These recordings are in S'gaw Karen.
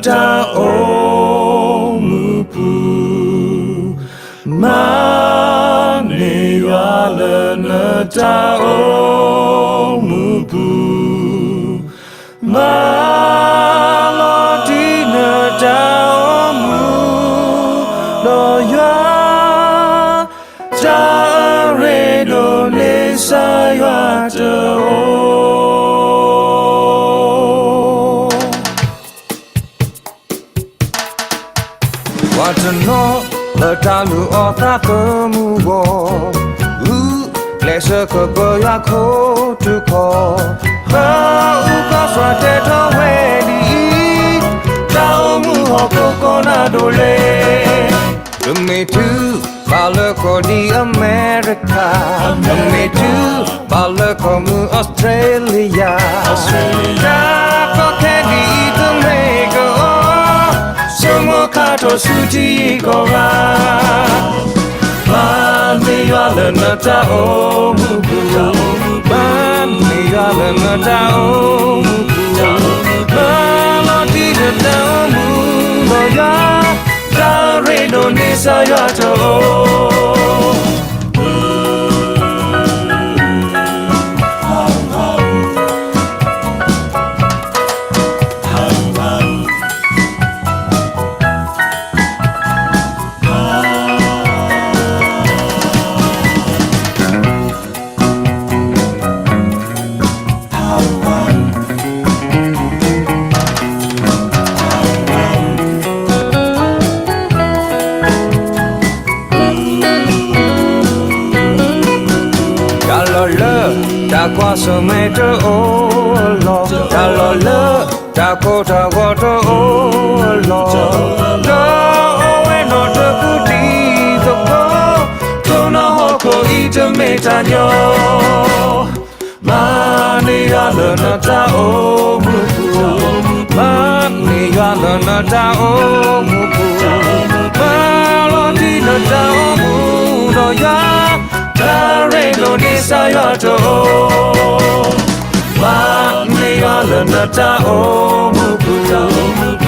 တၢ်အိၣ်မူပူၤ, မၤန့ၢ်ယွၤလၢနတၢ်အိၣ်မူပူၤ, မၤလီၤတံၢ်နတၢ်အိၣ်မူ, ဒီးယွၤ တၢ်အရ့ဒိၣ်န့ၣ် ကစၢ်ယွၤတအိၣ်. ပှၤတနီၤလၢတၢ်လုၢ်အီၣ်သးသမူအဂီၢ်, ဂုာ်ကျဲးစၢးကပၢၤယွၤခိၣ်ထူၣ်ကီၢ်, ပအုၣ်ကီၢ်စှၤတဲထီၣ်ဝဲဒ်အံၤ, တၢ်အိၣ်မူဟီၣ်ခိၣ်ကီၢ်နၢ်ဒိၣ်လၢ ပမ့ၢ်တုၤဘၣ်လၢကီၢ်ဒ်အမဲရကၤ, ပမ့ၢ်တုၤဘၣ်လၢကီၢ်မုၢ်အီစထြ့လယါ, တၢ်ကီခဲဒ်အံၤတမ့ၢ်ကအိၣ်, ဆိကမိၣ်ခါထီၣ်ဆူထံဂုၤကီၢ်ဂၤ, မၤန့ၢ်ယွၤလၢနတၢ်အိၣ်မူပူၤ, မၤန့ၢ်ယွၤလၢနတၢ်အိၣ်မူပူၤ, မၤလီၤတံၢ်နတၢ်အိၣ်မူဒီးယွၤ, တၢ်အရ့ဒိၣ်န့ၣ် ကစၢ်ယွၤတအိၣ်. တၢ်လီၢ်လၢတၢ်ကွၢ်ဆၢၣ်မဲာ်တအိၣ်အလီၢ်, တၢ်လီၢ်လၢတၢ်ကိၢ်တၢ်ဂီၤတအိၣ်အလီၢ်, ဒီးအိၣ်ဝဲနီၢ်တကူၣ်တံၤသကိး, ထိၣ်နီၣ်ဟီၣ်ခိၣ်အံၤတမ့ၢ်တၢ်ညီ မၤန့ၢ်ယွၤလၢနတၢ်အိၣ်မူပူၤ, မၤ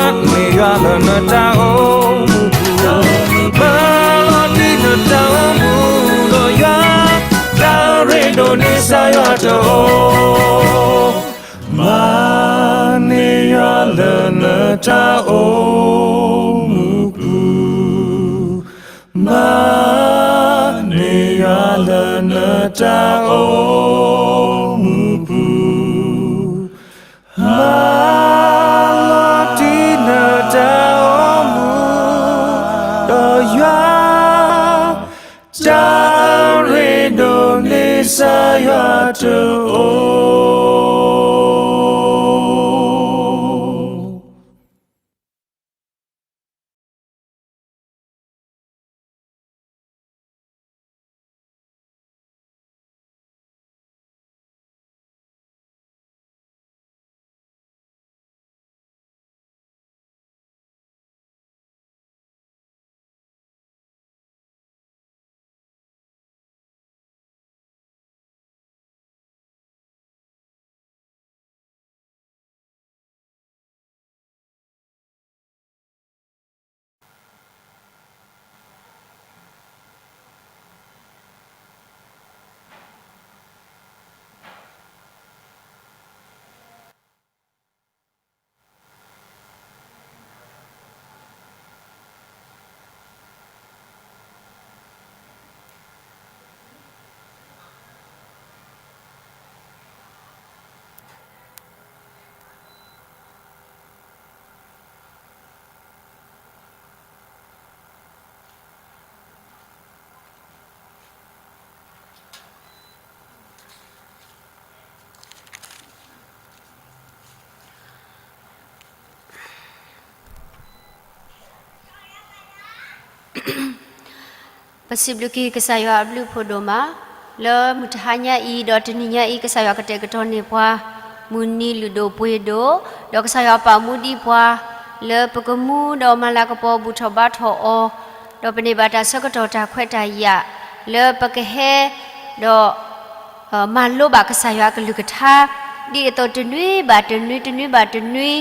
န့ၢ်ယွၤလၢနတၢ်အိၣ်မူပူၤ, မၤလီၤတံၢ်နတၢ်အိၣ်မူဒီးယွၤ, တၢ်ရ့ဒိၣ်န့ၣ် ကစၢ်ယွၤတအိၣ်. မၤန့ၢ်ယွၤလၢနတၢ်အိၣ်မူပူၤ, မၤန့ၢ်ယွၤလၢနတၢ်အိၣ်မူပူၤ, မၤလီၤတံၢ်နတၢ်အိၣ်မူဒီးယွၤ, တၢ်ရ့ဒိၣ်န့ၣ် ကစၢ်ယွၤတအိၣ်. မၤန့ၢ်ယွၤလၢနတၢ်အိၣ်မူပူၤ, မၤန့ၢ်ယွၤလၢနတၢ်အိၣ်မူပူၤ, မၤလီၤတံၢ်နတၢ်အိၣ်မူဒီးယွၤ, တၢ်ရ့ဒိၣ်န့ၣ် ကစၢ်ယွၤတအိၣ်.ပစံးဘျုးက့ၤကစၢ်ယွၤအဘျုးအဖှိၣ်ဒိၣ်မး, လၢမုၢ်တဟါညါအံၤ ဒီးတနံၤညါအံၤ ကစၢ်ယွၤကတဲာ်ကတီၤန့ၢ်ပှၤ မုၢ်နံၤလုၢ်ဒိၣ်ပှ့ၤဒိၣ်, ဒီးကစၢ်ယွၤပာ်မူဒံးပှၤ လၢပကမူဒီးမၤလၤကပီၤဘူၣ်ထီၣ်ဘါထီၣ်အီၤ, ဒီးပန့ၢ်ဘၣ်တၢ်ဆၢကတီၢ်တၢ်ခွဲးတၢ်ယာ် လၢပကဟဲ ဒီး မၤလိဘၣ်ကစၢ်ယွၤအကလုၢ်ကထါ ဒ်သိးတနွံဘၣ်တနွံ တနွံဘၣ်တနွံ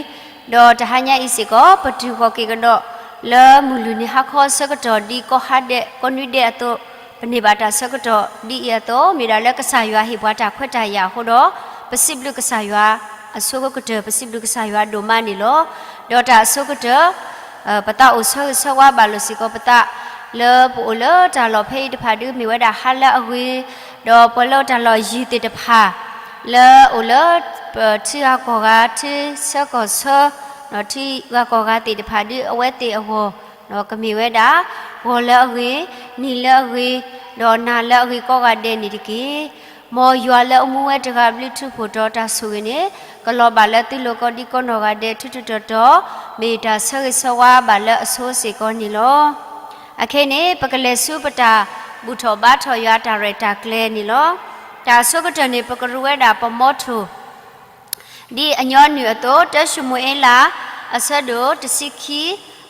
ဒီးတဟါညါအံၤစ့ၢ်ကီး ပတုၤဃီၤက့ၤကဒီးလၢမုၢ်လွံၢ်နံၤဟါခီအဆၢကတီၢ် ဒ်ကီၢ်ဟါဒဲး ကီၢ်နွံဒဲးအသိး, ပန့ၢ်ဘၣ်တၢ်ဆၢကတီၢ်ဒ်အံၤအသိး, မ့ၢ်ဒၣ်လၢကစၢ်ယွၤဟ့ၣ်ပှၤတၢ်ခွဲးတၢ်ယာ်အဃိဒီး, ပစံးဘျုးကစၢ်ယွၤအဆိကတၢၢ်, ပစံးဘျုးကစၢ်ယွၤဒိၣ်မးန့ၣ်လီၤ. ဒီးတၢ်အဆိကတၢၢ် ပသးအိၣ်ဆၢဂ့ၤဆၢဝါဘၣ်လိာ်စ့ၢ်ကီးပသး လၢပအိၣ်လၢတၢ်လီၢ်ဖဲအံၤတဖၣ်ဒုး မ့ၢ်ဝဲဒၣ်ဟါလၢအဂ့ၤ, ဒီးပှၤလၢတၢ်လီၢ်ယံၤသ့ၣ်တဖၣ် လၢအိၣ်လၢ ထံဂၤကီၢ်ဂၤ ထံဆၢကီၢ်ဆၢ, ထံဂၤကီၢ်ဂၤသ့ၣ်တဖၣ်ဒုး အဝဲသ့ၣ်အဂီၢ် ကမ့ၢ်ဝဲဒၣ် ဂီၤလၢအဂ့ၤ, နံၤလၢအဂ့ၤ, ဒီးနၤလၢအဂ့ၤကိးဂၤဒဲးန့ၣ်တက့ၢ်. မ်ယွၤလၢအမူဝဲတဂၤဘျုး ထူးဖှိၣ်တီၤတၢ်ဆိၣ်ဂ့ၤန့ၣ် ကလီၤဘၣ်လၢသုလိၤကိးဒံကိးနီၢ်ဂၤဒဲး ထူးထူးတီၤတီၤ, မ့ၢ်တၢ်ဆၢဂ့ၤဆၢဝါဘၣ်လၢအဆိစ့ၢ်ကီးန့ၣ်လီၤ. အခဲအံၤန့ၣ် ပကလဲၤဆူပတၢ်ဘူၣ်ထီၣ်ဘါထီၣ်ယွၤတၢ်ရဲၣ်တၢ်ကျဲၤန့ၣ်လီၤ. တၢ်အဆိကတၢၢ်န့ၣ် ပကရူးဝဲဒၣ်ပမီထိၣ် ဒ်အညီနုၢ်အသိး, တၢၡမူၤအ့လး အဆၢဒိၣ်တဆံခံ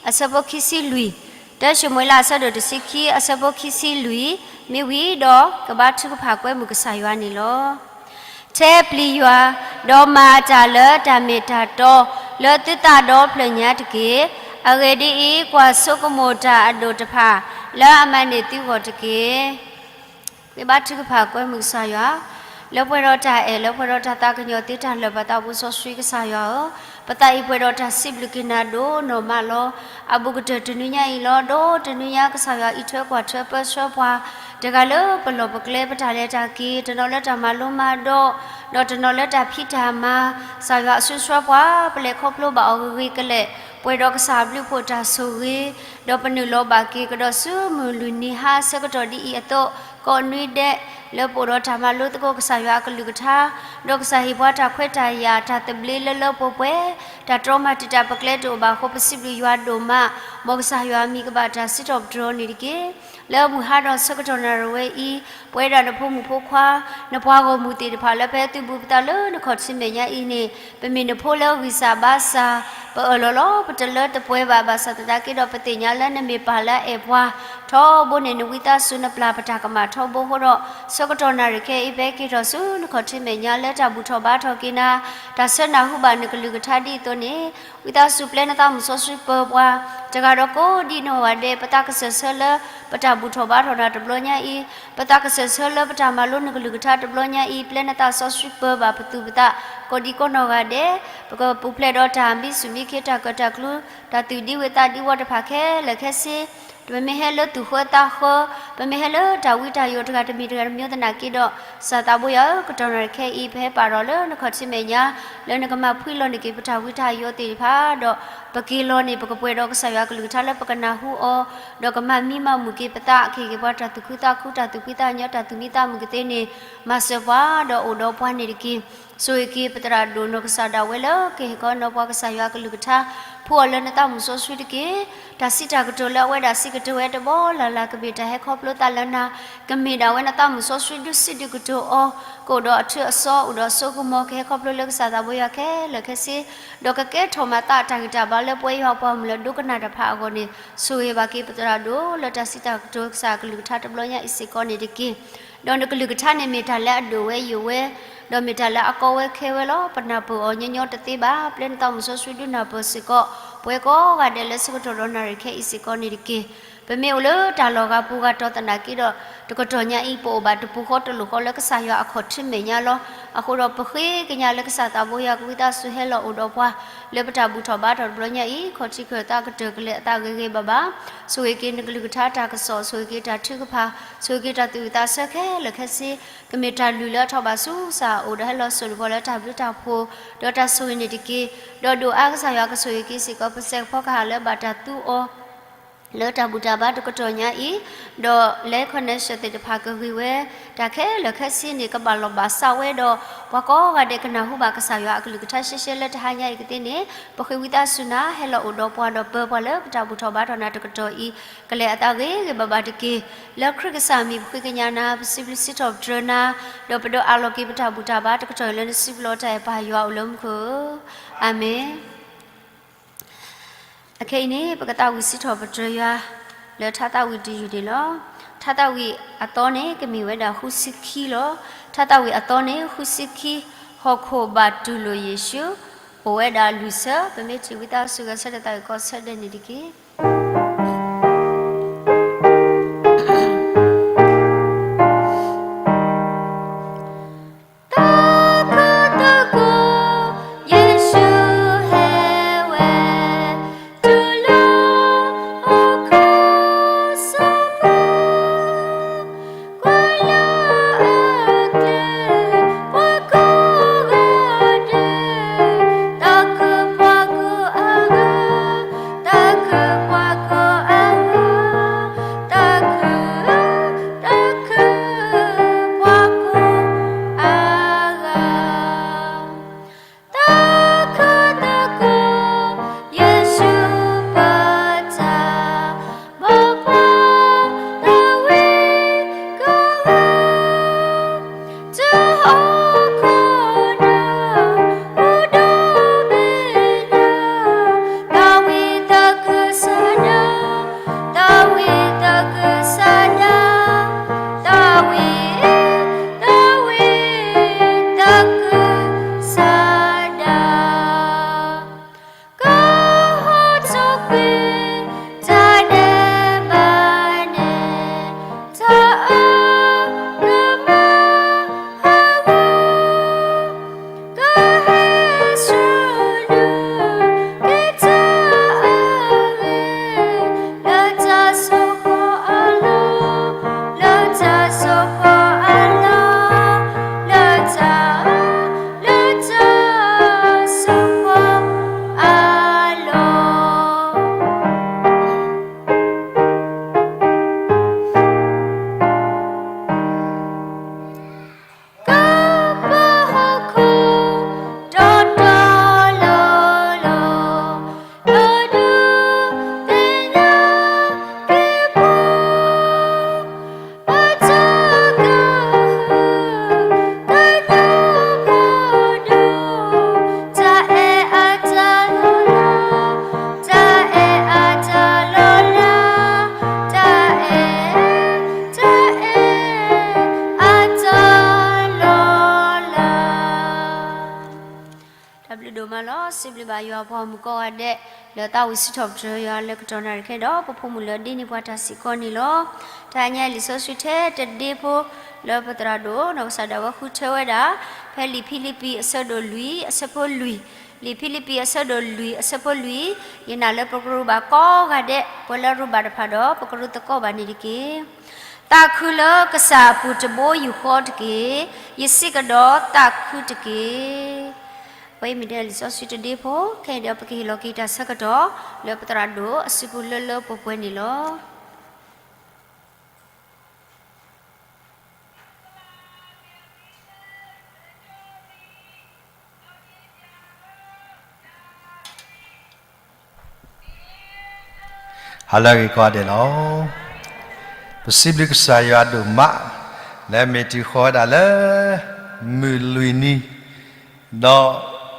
အဆၢဖိခံဆံလွံၢ်, တၢၡမူၤအ့လး အဆၢဒိၣ်တဆံခံ အဆၢဖိခံဆံလွံၢ်, မ့ၢ်ဝံၤဒီး ကဘါထုကဖၣ်ကွဲမုာ်ကစၢ်ယွၤန့ၣ်လီၤ. ထဲပျံၤယွၤ, ဒီးမၤအတၢ်လၢတၢ်မ့ၢ်တၢ်တီ လၢသုသးဒီဖျၢၣ်ညါတက့ၢ်. အဂ့ၢ်ဒ်အံၤ, ကွၢ်ဆိကမိၣ်တၢ်အဒိၣ်တဖၣ် လၢအမၤန့ၢ်သုဂီၢ်တက့ၢ်. ဃ့ဘါထုကဖၣ်ကွဲမုာ်ကစၢ်ယွၤ, လၢပှဲၤဒီးတၢ်အဲၣ် လၢပှဲၤဒီးတၢ်သးကညီၤသ့တၢ်လၢာ် ပသးဘိစီဆှံကစၢ်ယွၤဧၢ, ပသးအံၤပှဲၤဒီးတၢ်စံးဘျုးက့ၤနၤဒိၣ်နီၢ်မးလီၤ. အဘူးကတၢၢ်တနွံညါအံၤလီၤ, ဒီးတနွံညါကစၢ်ယွၤအံးထွဲကွၢ်ထွဲပၢဆှၢပှၤ, တဂၤလၢပလီၢ်ပကျဲ ပတၢ်လဲၤတၢ်က့ၤ, တနီၤလၢတၢ်မၤလိမၤဒိး, ဒီးတနီၤလၢတၢ်ဖံးတၢ်မၤ, ကစၢ်ယွၤအစုဆှၢပှၤ ပလဲၤခီဖျိဘၣ်အီၤဂ့ၤဂ့ၤကလဲာ်, ပှဲၤဒီးကစၢ်အဘျုးဖှိၣ်တၢ်ဆိၣ်ဂ့ၤ, ဒီးပနုာ်လီၤဘၣ်က့ၤကဒီးဆူမုၢ်လွံၢ်နံၤဟါဆၢကတီၢ်ဒ်အံၤအသိး, ကိးနွံဒဲး လၢပအိၣ်ဒီးတၢ်မၤလိသကိးကစၢ်ယွၤအကလုၢ်ကထါ, ဒီးကစၢ်ဟ့ၣ်ပှၤတၢ်ခွဲးတၢ်ယာ် တၢ်သဘျ့လၢလၢပှဲၤပှဲၤ, တၢ်တြီမၤတံာ်တာ်ပကျဲတအိၣ်ဘၣ်အဃိ ပစံးဘျုးယွၤဒိၣ်မး, မ်ကစၢ်ယွၤအမံၤကဘၣ်တၢ်စံးထီၣ်ပတြၢၤန့ၣ်တက့ၢ်. လၢမုၢ်ဟါဒီးဆၢကတီၢ်နၣ်ရံၣ်ဝဲအံၤ, ပဝဲဒၣ်နဖိမုၣ်ဖိခွါ, နပှၤဂီၢ်မုၢ်သ့ၣ်တဖၣ်လၢဖဲသုဘူးပသးလၢနခီၣ်ထံးမဲာ်ညါအံၤန့ၣ်, ပမ့ၢ်နဖိလၢဂံၢ်စၢ်ဘါစၢ်, ပအၢၣ်လီၤလီၤ ပတလၢတပှဲၤဘၣ် ဘၣ်ဆၣ်သနာ်က့ဒီး ပသ့ၣ်ညါလၢနမ့ၢ်ပၢ်လၢအအဲၣ်ပှၤ, ထီဘိန့ၣ် နဝံသးစူၤနပျၢ်ပတၢ်ကမၣ်ထီဘိအဃိဒီး, ဆၢကတီၢ်နၣ်ရံၣ်ခဲအံၤ ပဟဲက့ၤထီၣ်ဆူနခီၣ်ထံးမဲာ်ညါလၢတၢ်ဘူၣ်ထီၣ်ဘါထီၣ်က့ၤနၤ, တၢ်ဆၢနၢ်ဟူဘၣ်နကလုၢ်ကထါဒ်အသိးန့ၣ်, ဝံသးစူၤပျဲနသးမုၢ်စီဆှံပၢၤပှၤ, တဂၤဒီးကိးဒံနီၢ်ဂၤဒဲး ပသးကစၢၢ်ဆၢလၢ ပတၢ်ဘူၣ်ထီၣ်ဘါထီၣ်နၤတဘျီညါအံၤ, ပသးကစၢၢ်ဆၢလၢပတၢ်မၤလိနကလုၢ်ကထါတဘျီညါအံၤ, ပျဲနသးစီဆှံပၢၤဘၣ်ပသူၣ်ပသး, ကိးဒံကိးနီၢ်ဂၤဒဲး, ပကပူၤဖျဲးဒီးတၢ်မံဆူၣ်မံခ့ တၢ်ကၢၣ်တၢ်ကျူ, တၢ်သူၣ်ဒံဝ့ၢ်သးဒံဝီတဖၣ်ခဲလၢာ်ခဲဆ့ ပမ့ၢ်ဟဲလၢသူၣ်ဃၢသးဃၢ, ပမ့ၢ်ဟဲလၢတၢ်ဝံတၢ်ယိးတဂၤတမံၤတဂၤတမံၤသနာ်က့ဒီး, ကစၢ်သးဘိယွၤဧၢ, ကတီၢ်နၣ်ရံၣ်ခဲအံၤ ပဟဲပာ်ထီၣ်လၢနခီၣ်ထံးမဲာ်ညါ, လၢနကမၤဖှံလီၤန့ၢ်က့ၤပတၢ်ဝံတၢ်ယိးသ့ၣ်တဖၣ်ဒီး, ပက့ၤလီၤန့ၣ် ပကပှဲၤဒီးကစၢ်ယွၤကလုၢ်ကထါလၢပကနၢ်ဟူအီၤ, ဒီးကမၤမံမၤမုာ်က့ၤပသး, ကဟ့ၣ်က့ၤပှၤတၢ်သူၣ်ခုသးခု တၢ်သူၣ်ဖှံသးညီ တၢ်သူၣ်မံသးမုာ်ကသ့န့ၣ်, မၤစၢၤပှၤဒီးအိၣ်ဒီးပှၤန့ၣ်တက့ၢ်. ဆိၣ်ဂ့ၤက့ၤပသရၣ်ဒိၣ်နီၢ်ကစၢ်ဒၣ်ဝဲလၢကဟ့ၣ်ခီနီၤပှၤကစၢ်ယွၤကလုၢ်ကထါ, ဖှူအီၤလၢနသးမုၢ်စီဆှံတက့ၢ်. တၢ်စံးတၢ်ကတိၤလၢအဝဲဒၣ်စံးကတိၤဝဲတဘီလၢ်လၢ် ကမ့ၢ်တၢ်ဟဲခီဖျိသးလၢနၤ, ကမ့ၢ်ဒၣ်ဝဲနသးမုၢ်စီဆှံဒုးစံးဒုးကတိၤအီၤ, ကအိၣ်ဒီးအထၢအစီ အိၣ်ဒီးအစိကမီၤ ကဟဲခီဖျိလၢကစၢ်သးဘိယွၤခဲလၢာ်ခဲဆ့, ဒီးကကဲထီၣ်မၤသးအတၢ်ဂံၢ်တၢ်ဘါလၢပဝဲယွၤပှၤမုၢ်လၢ်ဒိကနၣ်တဖၣ်အဂီၢ်န့ၣ်, ဆိၣ်ဂ့ၤဘၣ်က့ၤပသရၣ်ဒိၣ်လၢတၢ်စံးတၢ်ကတိၤကစၢ်အကလုၢ်ကထါတဘျီညါအံၤစ့ၢ်ကီးန့ၣ်တက့ၢ်. ဒီးနကလုၢ်ကထါန့ၣ်မ့ၢ်တၢ်လၢအဒိၣ်ဝဲယိာ်ဝဲ, ဒီးမ့ၢ်တၢ်လၢအကီဝဲခဲဝဲလီၤ. ပနၢ်ပၢၢ်အီၤညီညီတသ့ဘၣ်. ပျဲနသးမုၢ်စီဆှံဒုးနၢ်ပၢၢ်စ့ၢ်ကီး ပဝဲကိးဂၤဒဲးလၢဆၢကတီၢ်ဒီးနၣ်ရံၣ်ခဲအံၤစ့ၢ်ကီးန့ၣ်တက့ၢ်. ပမ့ၢ်အိၣ်လၢတၢ်လီၢ်ဂၤပူၤဂၤတီၤသနာ်က့ဒီး, တကတီၢ်ညါအံၤ ပအိၣ်ဘၣ်တပူၤဃီတလိာ်ဃီလၢကစၢ်ယွၤအခီၣ်ထံးမဲာ်ညါလီၤ. အဃိဒီးပဃ့ကညးလၢကစၢ်သးဘိယွၤကဝံသးစူၤဟဲလီၤအိၣ်ဒီးပှၤ လၢပတၢ်ဘူၣ်ထီၣ်ဘါထီၣ်တဘျီညါအံၤ, ခီၣ်ထံးခၢၣ်သးကတၢၢ်ကလဲာ်အသးဂ့ၤဂ့ၤဘၣ်ဘၣ်, ဆိၣ်ဂ့ၤက့ၤနကလုၢ်ကထါတၢ်ကစီၣ်, ဆိၣ်ဂ့ၤက့ၤတၢ်ထုကဖၣ်, ဆိၣ်ဂ့ၤက့ၤတၢ်သူၣ်ဝံၣ်သးဆၢခဲလၢာ်ခဲဆ့, ကမ့ၢ်တၢ်လုၢ်လၢအထီၣ်ဘၣ်ဆူကစၢ်အအိၣ်ဒီးဟဲလီၤစိာ်န့ၢ်ပှၤလၢတၢ်ဘျုးတၢ်ဖှိၣ်, ဒီးတၢ်ဆိၣ်ဂ့ၤန့ၣ်တက့ၢ်. ဒီးဒိၣ်အါကစၢ်ယွၤကဆိၣ်ဂ့ၤက့ၤစ့ၢ်ကီး ပစဲးကဖီကဟၣ်လၢဘၣ်တၢ်သူအီၤ လၢတၢ်ဘူၣ်တၢ်ဘါတကတီၢ်ညါအံၤ, ဒီးလဲၤ connection သ့ၣ်တဖၣ်ကဂ့ၤဝဲ, တၢ်ခဲလၢာ်ခဲဆ့န့ၣ် ကဘၣ်လီၢ်ဘၣ်စးဝဲဒီး, ပှၤကိးဂၤဒဲးကနၢ်ဟူဘၣ်ကစၢ်ယွၤအကလုၢ်ကထါရှဲရှဲလၢတဟါညါအံၤကသ့န့ၣ်, ပဃ့ဝံသးစူၤနၤ ဟဲလီၤအိၣ်ဒီးပှၤဒီးပၢၤပှၤလၢပတၢ်ဘူၣ်ထီၣ်ဘါထီၣ်နၤတကတီၢ်အံၤ, ကလဲၤအသးဂ့ၤဂ့ၤဘၣ်ဘၣ်တက့ၢ်. လၢခရံာ်ကစၢ်အမံၤပဃ့ကညးနၤ, ပစံးဘျုးစံးထီၣ်ပတြၢၤနၤ, ဒီးပဒိးအးလီၤက့ၤပတၢ်ဘူၣ်တၢ်ဘါတကတီၢ်အံၤလၢနစုပူၤလီၤတၢ်အဲၣ်ပၢ်ယွၤအိၣ်လၢမူခိၣ်ဧၢ, အၤမ့ၣ်. အခဲအံၤန့ၣ် ပကသးဝံၣ်စံးထီၣ်ပတြၢၤယွၤ လၢထါသးဝံၣ်တယုၢ်န့ၣ်လီၤ. ထါသးဝံၣ်အသီန့ၣ် ကမ့ၢ်ဝဲဒၣ်ဃုဆံခံလီၤ. ထါသးဝံၣ်အသီန့ၣ် ဃုဆံခံ, ဟီၣ်ခိၣ်ဘၣ်တူၢ်လိာ်ယ့ၣ်ၡူး, အိၣ်ဝဲဒၣ်လွံၢ်ဆၢ, ပမ့ၢ်ထံၣ်ဝံသးစူၤဂဲၤဆၢထၢၣ်သးဝံၣ်ကီၢ်ဆၢဒဲးန့ၣ်တက့ၢ်. တၢ်ကတၢၢ် ယ့ၣ်ၡူးဟဲဝဲ တုၤလၢဟီၣ်ခိၣ်စၢဖှိၣ်, ကွၢ်လၢအကျဲ ပှၤကိးဂၤဒဲး, တၢ်ကပှၤကိးအဂၤ, တၢ်ကပှၤကိးအဂၤ, တၢ်က, တၢ်က, ပှၤကိးအဂၤ တၢ်ကတၢၢ် ယ့ၣ်ၡူးပတၢ် ဘီပှၤ တၢ်ဝံကဝါ, တဟီၣ်ခိၣ်ဒီး အိၣ်ဒီးမဲာ်ညါ, တၢ်ဝံတၢ်ကစၢ်ဒၣ်, တၢ်ဝံတၢ်ကစၢ်ဒၣ်, တၢ်ဝံ, တၢ်ဝံတၢ်ကစၢ်ဒၣ်, ကဟီၣ်ထီၣ်ကွံာ် တၢ်ဒဲးဘးန့ၣ်, တၢ်အၢကမၢအဂီၢ်, ကဟဲဆူနုာ်က့ၤတၢ်အဂ့ၤ, လၢတၢ်ဆိၣ်ဃီအလီၢ်, လၢတၢ်ဆိၣ်ဃီအလီၢ်, လၢတၢ်, လၢတၢ်ဆိၣ်ဃီအလီၢ်. ကပၤဟီၣ်ခိၣ် တီတီလီၤလီၤ, ဒီးဒုးသ့ၣ်ညါက့ၤပှၤ အတၢ်ကဟု ကညီဖိဒိၣ်, တၢ်အဲၣ်အတၢ်လီၤလး, တၢ်အဲၣ်အတၢ်လီၤလး, တၢ်အဲၣ်, တၢ်အဲၣ်အတၢ်လီၤလး. တၢ်ဘျုးဒိၣ်မးလီၤ. စံးဘျုးဘၣ်ယွၤအပှၤဂီၢ်မုၢ်ကိးဂၤဒဲး လၢသးဝံၣ်စံးထီၣ်ပတြၢၤယွၤလၢကတီၢ်နၣ်ရံၣ်ခဲဒီး ပဖိမုၣ်လၢဒ့န့ၢ်ပှၤတၢ်စံးကီးန့ၣ်လီၤ. တဟါညါအံၤလံာ်စီဆှံထဲတဒ့ဖိ လၢပသရၣ်ဒိၣ်နီၢ်ကစၢ်ဒၣ်ဝဲဃုထၢဝဲဒၣ် ဖဲလံာ်ဖံလံးပံၤအဆၢဒိၣ်လွံၢ်အဆၢဖိလွံၢ်, လံာ်ဖံလံးပံၤအဆၢဒိၣ်လွံၢ်အဆၢဖိလွံၢ်, ယနာ်လၢပကရူၢ်ဘၣ်ကိးဂၤဒဲး ပှၤလၢအရူၢ်ဘၣ်တဖၣ်ဒီး ပကရူၢ်သကိးဘၣ်န့ၣ်တက့ၢ်. သးခုလၢကစၢ်အပူၤတဘိယူၢ်ဃီတက့ၢ်. ယစံးကဒီးသးခုတက့ၢ်. ပဝဲအံၤမ့ၢ်ဒၣ်လံာ်စီဆှံတဒ့ဖိ, ခဲအံၤဒီးပကဟ့ၣ်လီၤက့ၤတၢ်ဆၢကတီၢ် လၢပသရၣ်ဒိၣ်အစုပူၤလၢလၢပှဲၤပှဲၤန့ၣ်လီၤ. ဟါလၢအဂ့ၤကိးဂၤဒဲးလီၤ. ပစံးဘျုးကစၢ်ယွၤဒိၣ်မး လၢမ့ၢ်တုၤဃီၤဝဲဒၣ်လၢ မုၢ်လွံၢ်နံၤ, ဒီး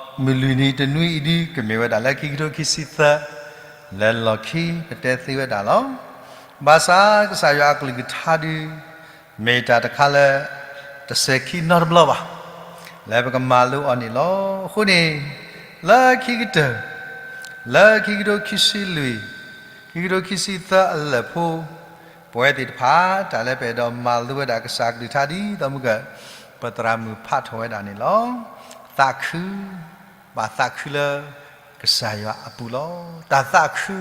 မုၢ်လွံၢ်နံၤတနွံအံၤဒုး ကမ့ၢ်ဝဲဒၣ်လၢခံကထိခံဆံသၢ လၢလီၢ်ခံပတဲသ့ဝဲဒၣ်လီၤ. ဘၣ်ဆၣ်ကစၢ်ယွၤအကလုၢ်ကထါဒုး မ့ၢ်တၢ်တခါလၢ တစဲၤခံနီတဘျီဘၣ်, လၢပကမၤလိအီၤန့ၣ်လီၤ. အဃိန့ၣ် လၢခံကတၢၢ်, လၢခံကထိခံဆံလွံၢ်, ခံကထိခံဆံသၢအလၢာ်ဖိ, ပဝဲသ့ၣ်တဖၣ် တၢ်လၢပအဲၣ်ဒိးမၤလိဝဲဒၣ်ကစၢ်အကလုၢ်ကထါဒ်သိးမုၢ်ဂီၤ ပသရၣ်မုၣ်ဖးထီၣ်ဝဲဒၣ်န့ၣ်လီၤ. သးခု, ဘၣ်သးခုလၢ ကစၢ်ယွၤအပူၤလီၤ. တၢ်သးခု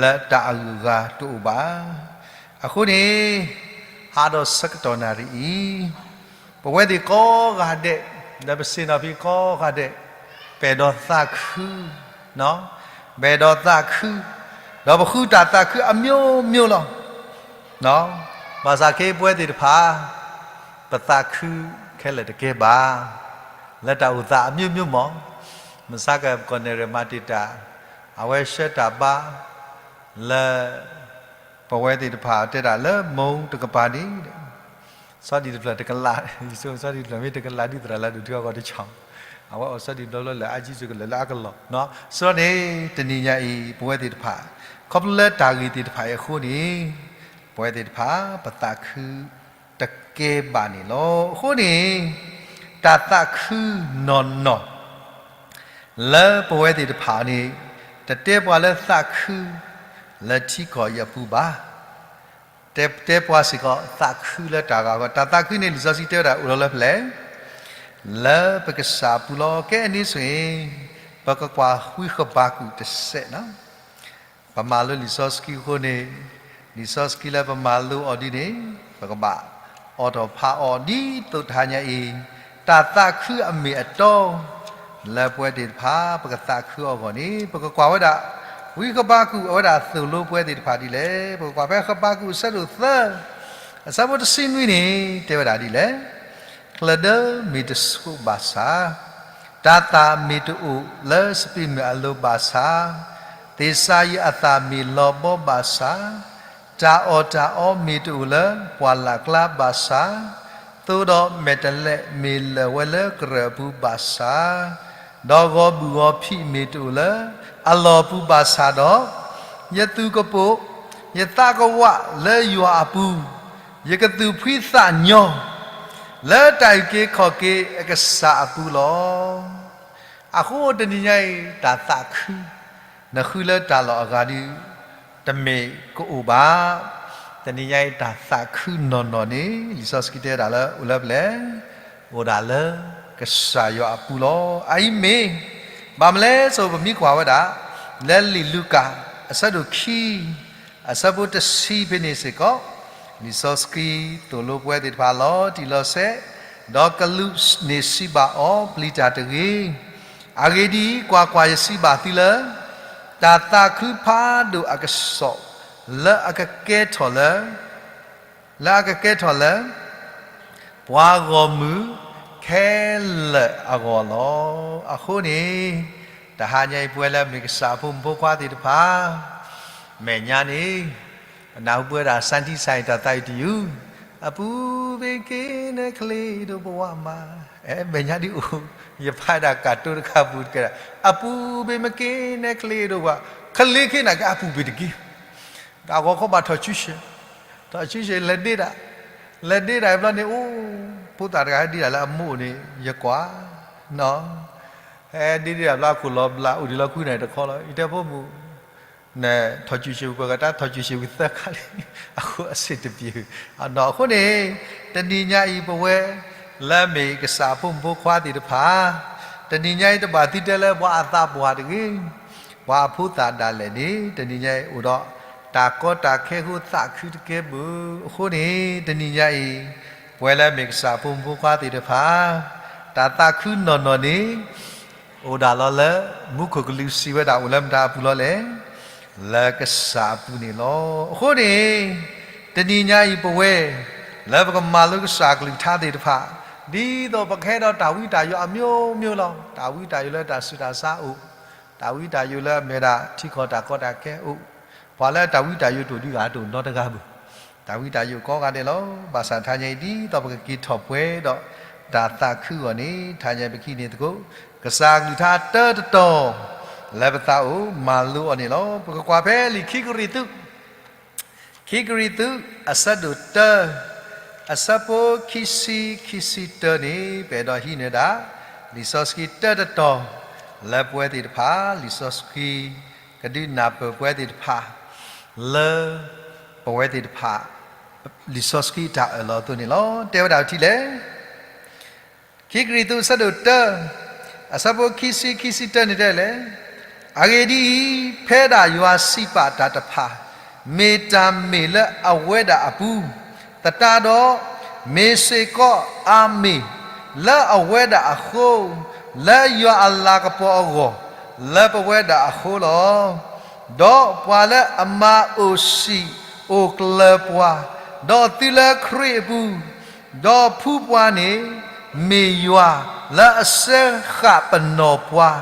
လၢတၢ်အဂုၤအဂၤတအိၣ်ဘၣ်. အဃိန့ၣ် ဟးဒီးဆၢကတီၢ်နၣ်ရံၣ်အံၤ ပဝဲသ့ၣ်ကိးဂၤဒဲး, ဒီးပဆ့ၣ်နီၤဖံကိးဂၤဒဲး, ပအဲၣ်ဒိးသးခု, ပအဲၣ်ဒိးသးခု, ဒီးပဃုတၢ်သးခုအမျိုးမျိုးလီၤ. ဘၣ်ဆၣ်ခဲအံၤပဝဲသ့ၣ်တဖၣ် ပသးခုခဲလၢာ်တကဲဘၣ်. လၢတၢ်အိၣ်သးအမျိုးမျိုးမး, မဆါကပကီၢ်နဲၣ်ရဲၣ်မၤတ့ၢ်တၢ်, အဝဲဆှၢတၢ်ဘါ လၢ ပဝဲသ့ၣ်တဖၣ်တဲဒၣ်လၢမူတကပၤန့ၣ် စီၤဒံၣ်တဖျၢၣ်တကလး, စီၤဒံၣ်တဖျၢၣ်မ့ၢ်တကလးဒ်သရၣ်လၢဒိၣ်ထံအဂီၢ်တဆီ, အဝဲအိၣ်စီၤဒံၣ်ဘျီဘျီလၢအကံၣ်စူၣ်ကလၢာ်လၢအကလီၢ်, စီၤန့ၣ် တနံၤညါအံၤ ပဝဲသ့ၣ်တဖၣ် ခီဖျိလၢတၢ်ဂ့ၢ်သ့ၣ်တဖၣ်အံၤအဃိန့ၣ် ပဝဲသ့ၣ်တဖၣ် ပသးခုတကဲဘၣ်န့ၣ်လီၤ. အဃိန့ၣ် တၢ်သးခုနီၢ်နီၢ် လၢပဝဲသ့ၣ်တဖၣ်န့ၣ် တတဲပှၤလၢသးခု လၢထံကီၢ်အံၤအပူၤဘၣ်. တဲ တဲပှၤစ့ၢ်ကီးသးခုလၢတၢ်ဂၤအဂီၢ်. တၢ်သးခုန့ၣ် လံာ်စီဆှံတဲဝဲဒၣ်အိၣ်လီၤလၢဖဲလဲၣ်, လၢပကစၢ်အပူၤလီၤ. ကဲန့ၣ်ဆိၣ်အံၤ ပကကွၢ်ဝံဃဘးကူာ်တစဲးနီၤ. ပမၤလိလံာ်စီဆှံအဃိန့ၣ်, လံာ်စီဆှံလၢပမၤလိအီၤဒ်န့ၣ် ပကဘၣ်အိးထီၣ်ဖးအီၤဒ်သိးတဟါညါအံၤ, တၢ်သးခုအမ့ၢ်အတီ လၢပဝဲသ့ၣ်တဖၣ် ပကသးခုအဂီၢ်န့ၣ် ပကကွၢ်ဝဲဒၣ် ဝံဃဘးကူာ်အဝဲဒၣ်သိၣ်လိပဝဲသ့ၣ်တဖၣ်ဒ်လဲၣ်. ပကကွၢ်ဖဲဃဘးကူာ်အဆၢဒိၣ်သၢ အဆၢဖိတဆံနွံန့ၣ် တဲဝဲဒၣ်ဒ်လဲၣ်. ချၢၣ်ဒၢမ့ၢ်တဆိးဘၣ်ဆၣ်, တၤသၣ်မ့ၢ်တအိၣ်လၢစပံးမုၢ်အလိၤဘၣ်ဆၣ်, သ့ၣ်စၤယံးအသၣ်မ့ၢ်လီၤဘီဘၣ်ဆၣ်, တၢ်အီၣ်တၢ်အီမ့ၢ်တအိၣ်လၢပှၢ်လၢ်ကျါဘၣ်ဆၣ်, သိဒီးမဲာ်တဲးလဲးမ့ၢ်လၢာ်ဝဲလၢကရၢၢ်အပူၤဘၣ်ဆၣ်, ဒီးဂီၤဘူၣ်ဂီၤဖံးမ့ၢ်တအိၣ်လၢအလီၢ်ပူၤဘၣ်ဆၣ်ဒီး, ယသူၣ်ကပိာ်ယသးကဝးလၢယွၤအပူၤ, ယကသူၣ်ဖှံသးညီ လၢတၢ်အုၣ်က့ၤခီၣ်က့ၤအကစၢ်အပူၤလီၤ. အဃိတနံၤညါအံၤ တၢ်သးခု နဃုလၢတၢ်လီၢ်အဂၤဒုး တမ့ၢ်ကအိၣ်ဘၣ်. တနံၤညါအံၤ တၢ်သးခုနီၢ်နီၢ်န့ၣ် လံာ်စီဆှံတဲဒၣ်လၢအိၣ်လၢဖဲလဲၣ်, အိၣ်ဒၣ်လၢကစၢ်ယွၤအပူၤလီၤ. အအံၤမ့ၢ် ဘၣ်မနုၤလဲၣ်ဆိ ပမ့ၢ်ကွၢ်ဝဲဒၣ် လၢလံာ်လူၤကၣ် အဆၢဒိၣ်ခံ အဆၢဖိတဆံဖဲန့ၣ်စ့ၢ်ကီး, လံာ်စီဆှံသိၣ်လိပဝဲသ့ၣ်တဖၣ်လီၤတံၢ်လီၤဆဲး, ဒီးကလူးန့ၣ်စံးဘၣ်အီၤ ပျံၤတၢ်တဂ့ၤ. အဂ့ၢ်ဒ်အံၤ, ကွၢ်ကွၢ်, ယစံးဘၣ်သုလၢ တၢ်သးခုဖးဒိၣ်အကစီၣ် လၢအကကဲထီၣ်လၢ လၢအကကဲထီၣ်လၢ ပှၤဂီၢ်မုၢ်ခဲလၢာ်အဂီၢ်လီၤ. အဃိန့ၣ် တဟါညါအံၤ ပဝဲလၢအမ့ၢ်ကစၢ်အဖိမုၣ်ဖိခွါသ့ၣ်တဖၣ် မဲာ်ညါန့ၣ် ပနၢ်ဟူပဝဲဒၣ် စၣ်ထံစၣ်အံၤ တၢ်သးအုးတယုၢ်, အပူၤဘ့ၣ်က့ၤနဲချ့ဒိၣ်ပဝးမး, အဲ မဲာ်ညါဒ်အိၣ် ယဖးဒၣ်ကၢ်တိတခါပူၤတကဲဒၣ်, အပူၤဘ့ၣ်မ့ၢ်က့ၤနဲချ့ဒိၣ်ပဝး, ချ့က့ၤနာ်က့ အပူၤဘ့ၣ်တက့ၢ်. တၢ်ဂီၤခီဘၣ်ထီၣ်ဆူၣ်ဆဲး, ထီၣ်ဆူၣ်ဆဲးလဲၤဒ့တၢ်, လဲၤဒ့တၢ်ဘျီန့ၣ် အိၣ် ဖိသၣ်တဂၤဟဲဒ့တၢ်လၢအမိၢ်အိၣ်န့ၣ် ယကွၢ်, နီၤ, ဟဲဒ့ဒ့တၢ်ဘျီ အခိၣ်လီၤဘျး အိၣ်ဒံးလီၤကွံန့ၣ်တခီလီၤ. ယတဲဖိမုၣ် နထီၣ်ဆူၣ်ဆဲးပှဲၤဂၤတၢ် ထီၣ်ဆူၣ်ဆဲးဝံၤသၢခါလံ, အဃိအဆ့ၣ်တပျ့ၤ, အနီၤ အဃိန့ၣ် တနံၤညါအံၤပဝဲ လၢအမ့ၢ်ကစၢ်အဖိမုၣ်ဖိခွါသ့ၣ်တဖၣ်, တနံၤညါအံၤတဘၣ်သုတဲလၢပှၤအသးပှၢ်တဂ့ၤ, ပှၤအဖိသၣ်ဒၣ်လဲာ်န့ၣ် တနံၤညါအံၤအိၣ်ဒီး တၢ်ကီတၢ်ခဲအဃိသးခုတကဲဘၣ်. အဃိန့ၣ် တနံၤညါအံၤ ပဝဲလၢအမ့ၢ်ကစၢ်အဖိမုၣ်ဖိခွါသ့ၣ်တဖၣ် တၢ်သးခုနီၢ်နီၢ်န့ၣ် အိၣ်ဒၣ်လီၤလၢ မူခိၣ်ကလူးစံးဝဲဒၣ်အိၣ်လၢမတၤအပူၤလီၤလဲၣ်, လၢကစၢ်အပူၤန့ၣ်လီၤ. အဃိန့ၣ် တနံၤညါအံၤပဝဲ လၢပကမၤလိကစၢ်အကလုၢ်ကထါသ့ၣ်တဖၣ် ဒ်သိးပကဟဲဒီးတၢ်ဝံတၢ်ယိးအမျိုးမျိုးလီၤ. တၢ်ဝံတၢ်ယိးလၢတၢ်ဆူးတၢ်ဆါအိၣ်, တၢ်ဝံတၢ်ယိးလၢအမ့ၢ်ဝဲဒၣ်ထံကီၢ်တၢ်ကီတၢ်ခဲအိၣ်, ပှၤလၢတၢ်ဝံတၢ်ယိးတအိၣ်ဒံးဂၤတအိၣ်နီတဂၤဘၣ်. တၢ်ဝံတၢ်ယိးကိးဂၤဒဲးလီၤ. ဘၣ်ဆၣ်တဟါညါအံၤ ဒ်သိးပကက့ၤထီၣ်ပှဲၤဒီးတၢ်သးခုအဂီၢ်န့ၣ် တဟါညါအံၤပကဟံးန့ၢ်သကိး ကစၢ်အကလုၢ်ကထါတၢတတီၤ လၢပသးအိၣ်မၤလိအီၤန့ၣ်လီၤ. ပကကွၢ်ဖဲလံာ်ခံကရံၣ်သူး ခံကရံၣ်သူး အဆၢဒိၣ်တၢ အဆၢဖိခံဆံ ခံဆံတၢန့ၣ် ပအဲၣ်ဒိးဟံးန့ၢ်ဒၣ် လံာ်စီဆှံတၢတတီၤ လၢပဝဲသ့ၣ်တဖၣ် လံာ်စီဆှံ ကဒုးနၢ်ပၢၢ်ပဝဲသ့ၣ်တဖၣ် လၢ ပဝဲသ့ၣ်တဖၣ် လံာ်စီဆှံတၢ်အၢၣ်လီၤအသိးန့ၣ်လီၤ. တဲဝဲဒၣ်ထံလဲၣ် ခံကရံၣ်သူး အဆၢဒိၣ်တၢ အဆၢဖိခံဆံ ခံဆံတၢန့ၣ်တဲလဲၣ်, အဂ့ၢ်ဒ်အံၤ, ဖဲဒၣ်ယွၤစံးပာ်တၢ်တဖၣ် မ့ၢ်တၢ်မ့ၢ်လၢအဝဲဒၣ်အပူၤ, သတးဒီး မ့ၢ်စ့ၢ်ကီးအၤမ့ၣ် လၢအဝဲဒၣ်အဃိ, လၢယွၤအလၤကပီၤအဂီၢ်, လၢပဝဲဒၣ်အဃိလီၤ. ဒီးပှၤလၢအမၤအိၣ်စံာ်အိၣ်ကျၢၤပှၤ, ဒီးသုလၢခရံာ်အပူၤ, ဒီးဖှူပှၤန့ၣ် မ့ၢ်ယွၤလၢအစၢဃာ်ပနီၢ်ပှၤ,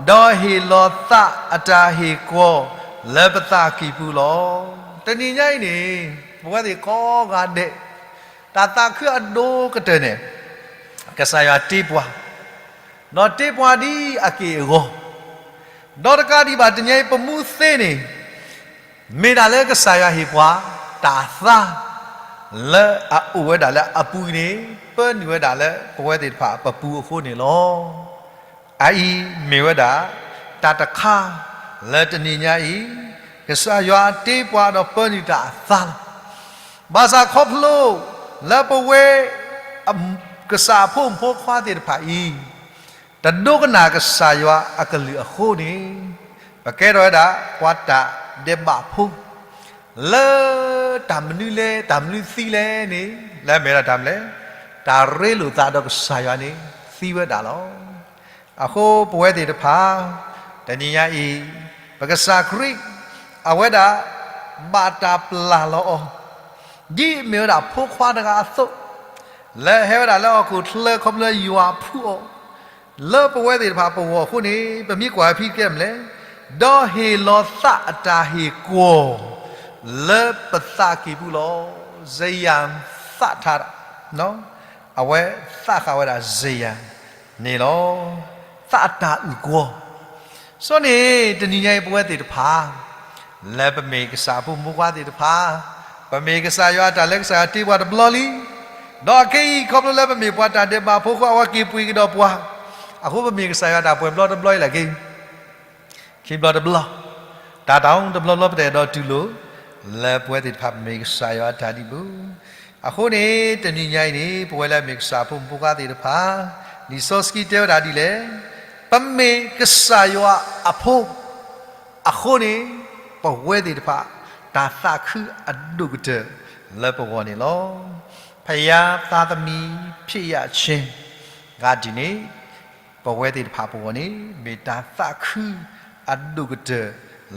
ဒီးဟ့ၣ်လီၤသးအတၢ်ဟ့ၣ်ကီၤလၢပသးကံၢ်ပူၤလီၤ. တနံၤညါအံၤန့ၣ် ပဝဲသ့ၣ်ကိးဂၤဒဲး တၢ်သးခုအဒိၣ်ကတၢၢ်န့ၣ် ကစၢ်ယွၤတ့ပှၤ, ဒီးတ့ပှၤဒ်အက့ၢ်အဂီၤ, ဒီးတကးဒံးဘၣ်တနံၤညါအံၤ ပမူသ့န့ၣ် မ့ၢ်ဒၣ်လၢကစၢ်ယွၤဟ့ၣ်ပှၤ တၢ်သါ လၢအအိၣ်ဝဲဒၣ်လၢအပူၤအံၤန့ၣ် ပၢနုာ်ဝဲဒၣ်လၢပဝဲသ့ၣ်တဖၣ်ပပူၤအဃိန့ၣ်လီၤ. အအံၤမ့ၢ်ဝဲဒၣ် တၢ်တခါလၢတနံၤညါအံၤ ကစၢ်ယွၤတ့ပှၤဒီးပၢနုာ်တၢ်အသါလီၤ. ဘၣ်ဆၣ်ခီဖျိလၢပဝဲ ကစၢ်အဖိမုၣ်ဖိခွါသ့ၣ်တဖၣ်အံၤ တဒိကနၣ်ကစၢ်ယွၤအကလုၢ်အဃိန့ၣ် ပကဲထီၣ်ဝဲဒၣ် ပှၤတၢ်ဒဲးဘးဖိ လၢတၢ်မနုၤလဲၣ် တၢ်မနုၤသံလဲၣ်န့ၣ် လၢအမ့ၢ်ဒၣ်တၢ်မနုၤလဲၣ် တၢ်ရ့လိာ်သးဒီးကစၢ်ယွၤန့ၣ် သံဝဲဒၣ်လီၤ. အဃိပဝဲသ့ၣ်တဖၣ် တနံၤညါအံၤ ပကစၢ်ခရံာ် အဝဲဒၣ် ဘၣ်တၢ်ပျၢ်လီၤအီၤ ဒ်အမ့ၢ်ဝဲဒၣ်ဖိခွါတဂၤအသိး လၢဟဲဝဲဒၣ်လၢဟီၣ်ခိၣ်ချၢခီဖျိယွၤဖှူအီၤ လၢပဝဲသ့ၣ်တဖၣ်ပဂီၢ်အဃိန့ၣ် ပမ့ၢ်ကွၢ်ဖဲကဲမနုၤလဲၣ်, ဒီးဟ့ၣ်လီၤသးအတၢ်ဟ့ၣ်ကွီၢ် လၢပသးကံၢ်ပူၤလီၤ. စယၤသးထါ အဝဲသးဃာ်ဝဲဒၣ်စယၤန့ၣ်လီၤ. သးအတၢ်အုၣ်ကွီၢ် စီန့ၣ် တနံၤညါအံၤပဝဲသ့ၣ်တဖၣ် လၢပမ့ၢ်ကစၢ်အဖိမုၣ်ဖိခွါသ့ၣ်တဖၣ်, ပမ့ၢ်ကစၢ်ယွၤအတၢ်လၢကစၢ်ယွၤတ့ပှၤတဘျီလံ. ဒီးခဲအံၤခီဖျိလၢပမ့ၢ်ပှၤတၢ်ဒဲးဘးဖိအဃိ အဝဲက့ၤပှ့ၤကဒီးပှၤ, အဃိပမ့ၢ်ကစၢ်ယွၤတၢ်ပှဲၤဘျီတဘျီအံၤလဲၣ်က့ၤ ခံဘျီတဘျီ, တၢ်တၢ်အိၣ်တဘျီဘျီပတအဲၣ်ဒိးတူၢ်လိာ်, လၢပဝဲသ့ၣ်တဖၣ်ပမ့ၢ်ကစၢ်ယွၤအတၢ်ဒံးဘၣ်. အဃိန့ၣ် တနံၤညါအံၤန့ၣ် ပဝဲလၢအမ့ၢ်ကစၢ်အဖိမုၣ်ဖိခွါသ့ၣ်တဖၣ်, လံာ်စီဆှံတဲဝဲဒၣ်ဒ်လဲၣ်, ပမ့ၢ်ကစၢ်ယွၤအဖိ အဃိန့ၣ် ပဝဲသ့ၣ်တဖၣ် တၢ်သးခုအဒိၣ်ကတၢၢ်လၢပဂီၢ်န့ၣ်လီၤ. ဘုရားသားသမီးဖြစ်ရခြင်း ဂၤဒ်န့ၣ် ပဝဲသ့ၣ်တဖၣ်ပဂီၢ်န့ၣ် မ့ၢ်တၢ်သးခုအဒိၣ်ကတၢၢ်